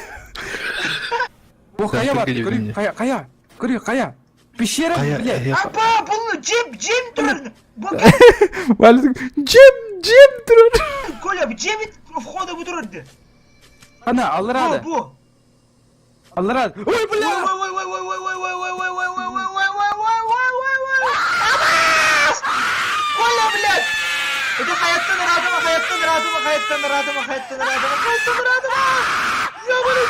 О, хайа бар. Көрүй, хайа, хайа. Көрүй, хайа. Пещера, бля. Апа, бұл джип, джип турар. Бу Джип, джип турар. Коля, джип входа бу турар. Ана, алларады. Бу, бу. Алларады. Ой, бля. Ой, ой, ой, ой, ой, ой, ой, ой, ой, ой, ой, ой, ой, ой, ой, ой, ой, ой. Абас! Коля, блядь! Это хаяттан радыма, хаяттан радыма, хаяттан радыма, хаяттан радыма, хаяттан радыма! Я буду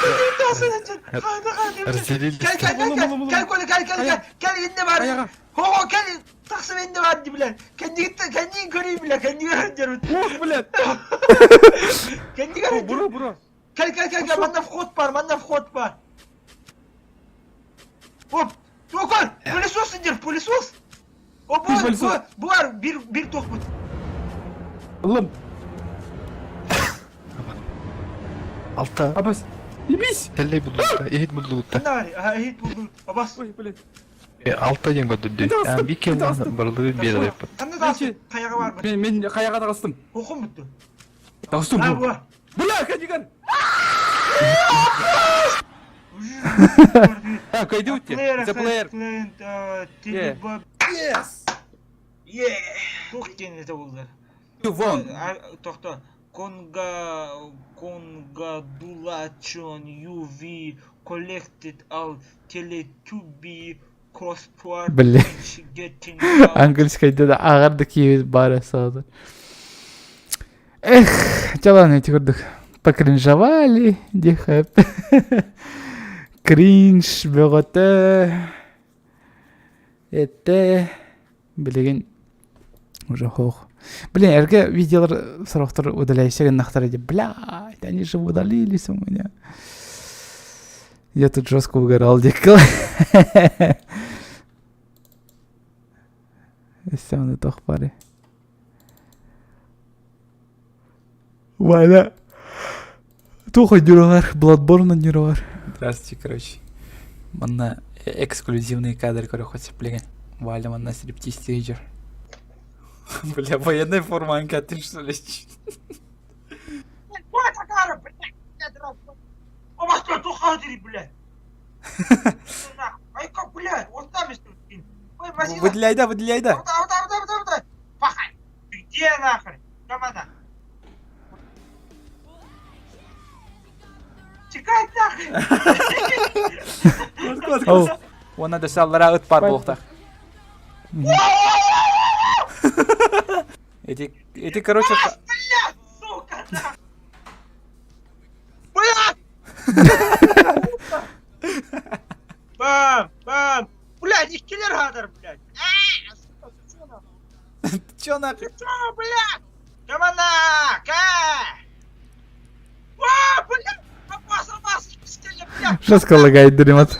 Разделились. Кел, кел, кел, кел, кел, Коля, кел, кел, кел, кел, инне бар. Хо, кел, тахсым инне бар, бля. Кенди кенди көрeyim бля, кенди көрeyim. Ох, блядь. Кенди көрeyim. Бура, бура. Кел, кел, кел, кел, манда вход бар, манда вход бар. Оп, Токар, пылесос индир, пылесос. О, бу, бу, бу бар, бир, бир тохмут. Лым. Алта. Абас. Ебись. Теллей булдукта, эхит булдукта. Ханна бар, аха, эхит булдук. Абас. Ой, блядь. Алта ден көдүрдү. Бик барлыгы бере деп. Ханна да каяга бар. Мен мен каяга тагыстым. Окум бүттү. Тагыстым. А, бу. Бля, кадиган. А, кайдуте. Это плеер. Yes. Yeah. Тух ден это болды. Вон. Тохто. Конга Конгадулачон UV collected all Teletubby crossword Бля. Английскайда да ағарды киебит бары сады. Эх, жалан эти көрдүк. Покринжовали, диэхэп. Кринж бөҕөтө. Этте. Билигин уже хох. Блин, эргэ видеолар сорохтор удаляйся гыннахтар ди. Блядь, они же удалились у меня. Я тут жестко угорал, дикл. Өссө ону тох бары. Валя. Туох ойдууралар, Bloodborne ойдууралар. Здравствуйте, короче. Манна эксклюзивный кадр көрө билген. Валя манна стриптиз стейджер. Бля, военная форма ты что ли? Блядь. Ай, как, блядь, вот там Ой, Мазина. Выделяй, да, выделяй, да. Пахай. Ты где нахрен? Команда. Чекай нахрен. Она досаллара ыт бар буолуохтаах. Эти, эти, короче... Блядь, сука, нахуй. Блядь! Бам, бам. Блядь, их киллер гадер, блядь. А, сука, ты чё нахуй? Чё нахуй? Ты чё, блядь? Команда, ка! А, блядь, абас, абас, блядь. Жестко лагает, дремат.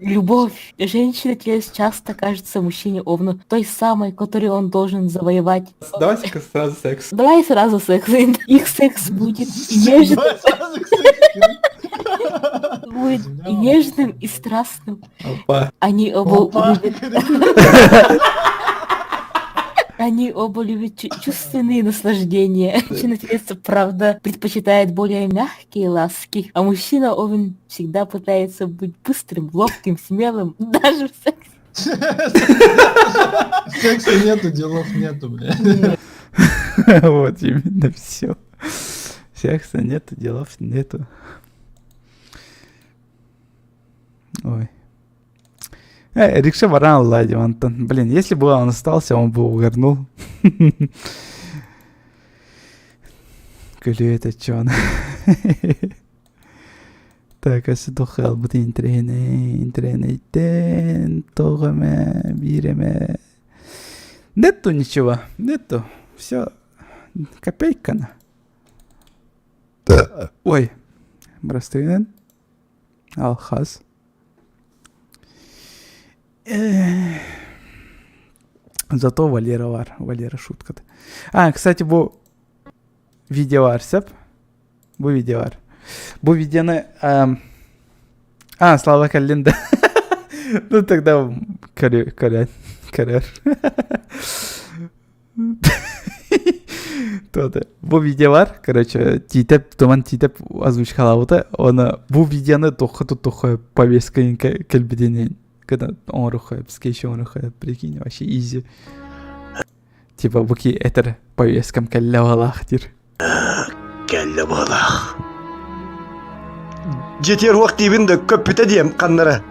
Любовь. Женщина-телец часто кажется мужчине Овну той самой, которую он должен завоевать. Давайте-ка сразу секс. Давай сразу секс. Их секс будет нежным. Давай сразу к сексу. Будет и нежным, и страстным. Опа. Они оба Опа. любят... Они оба любят чувственные наслаждения. Мужчина-телец, правда, предпочитает более мягкие ласки, а мужчина Овен всегда пытается быть быстрым, ловким, смелым, даже в сексе. Секса нету, делов нету, бля. Вот именно все. Секса нету, делов нету. Ой. Рикша баран лади, Антон. Блин, если бы он остался, он бы угорнул. Күлүү это чё он? Так, өссө туох хаалбыт интэриэһинэй, интэриэһинэйтэн туох эмэ, биир эмэ. Нету ничего, нету. Все, копейкана. Ой, бырастыынан. Алхаз. Эх. Зато Валера баар. Валера шутка. А, кстати, бу видео баар, сөп? Бу видео баар. Бу видеоны... А, Слава кэллин да. Ну тогда көрөр, көрөр. То-то. Бу видео баар, короче, Тиитэп, Туман Тиитэп озвучкалаабыта. Оны бу видеоны туохха туттуохха повестка кэлбитин когда оҥоруохха, скетч оҥоруохха, прикинь, вообще изи. Типа бу ки этэр повесткам кэллэ баҕалаах диир. Кэллэ баҕалаах. Дьиэтигэр уох диибин да көппүтэ диэм ханнара.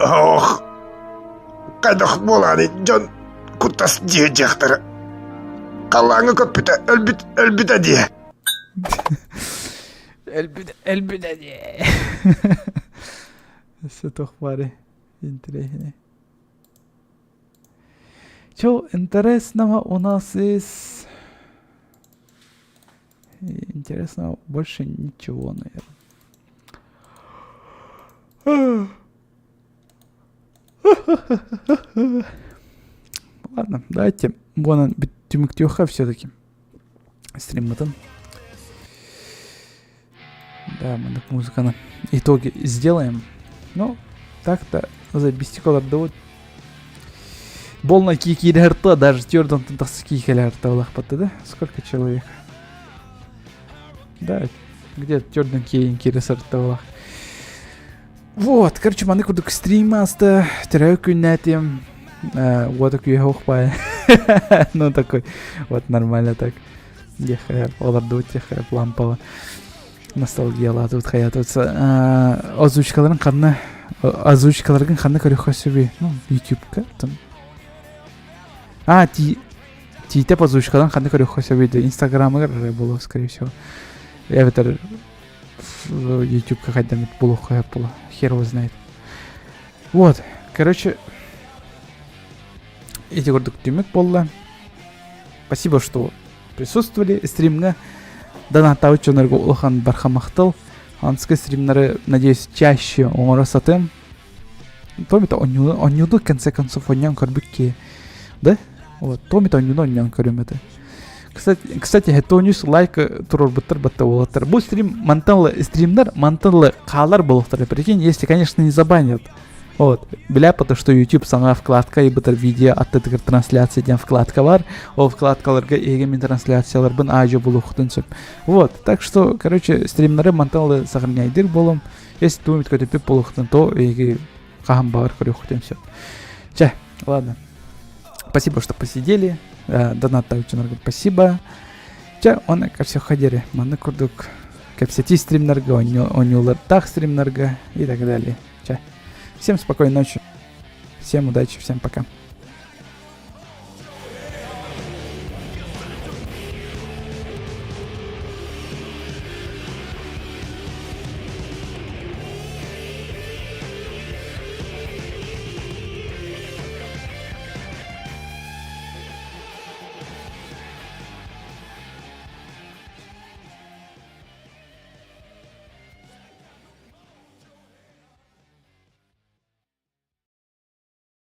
Ох, хайдах буоланый дьон куттас дьиэ дьахтара. Халлааҥҥа көппүтэ өлбүт өлбүтэ диэ. Өлбүтэ өлбүтэ диэ. Өссө туох баарый интэриэһинэй. Чё интересного у нас из... Интересного больше ничего, наверное. Ладно, давайте вон түмүктүөххэ все-таки стриммытын. Да, мы так музыканы итоги сделаем. Ну, так-то забистик олордубут. Болна киирэрта, даже твердон тахса киикэлэрта улахпатты, да? Сколько человек? Да, где твердон киин кииресэрта улах. Вот, короче, маны курдук стрим аста, төрөө күннээтим, вот такой хохпай. Ну, такой, вот нормально так. Диэхэ, олордубут диэхэ, лампаҕа. Ностальгиялаатыбыт хайаатыбыт. Озвучкаларын ханна, озвучкаларгын ханна көрүөххэ сөбүй? Ну, ютубка там. А, ти Тиитэп озвучкаларын ханна көрүөххэ сөбүй да инстаграмыгар эрэ буолуо, скорее всего. Эбэтэр ютубка хайдаммыт буолуохха сөп буолуо. Хер его знает. Вот, короче, ити курдук түмүк буолла. Спасибо, что присутствовали стримҥа. Донаттаабыт дьоннорго улахан барҕа махтал. Анскай стримнары, надеюсь, чаще оҥоро сатыам. Томито онньууну в конце концов онньоон көрбүт Да? Вот, Томито онньууну онньоон көрүм это. Кстати, кстати, Хетониус лайк туруорбуттар батта уолаттар. Бу стрим мантан стримнар мантан хаалар буолуохтара. Прикинь, если, конечно, не забанят. Вот. Бля, потому что YouTube саҥа вкладка ибытар видео аттытыгар трансляция диэн вкладка бар. Ол вкладкаларга эһиги трансляцияларбын аажы булуохтун сөп. Вот. Так что, короче, стримнары мантан сохраняйдыр болом. Если думать көтөппүт буолуохтун, то эһиги хаһан баҕар көрүөххүтүн сөп. Чэ, ладно. Спасибо, что посидели. Донат спасибо. Чэ, он все ходили. Манна курдук кэпсэтии стримнарга, оонньуулардаах стримнарга и так далее. Чэ. Всем спокойной ночи. Всем удачи, всем пока.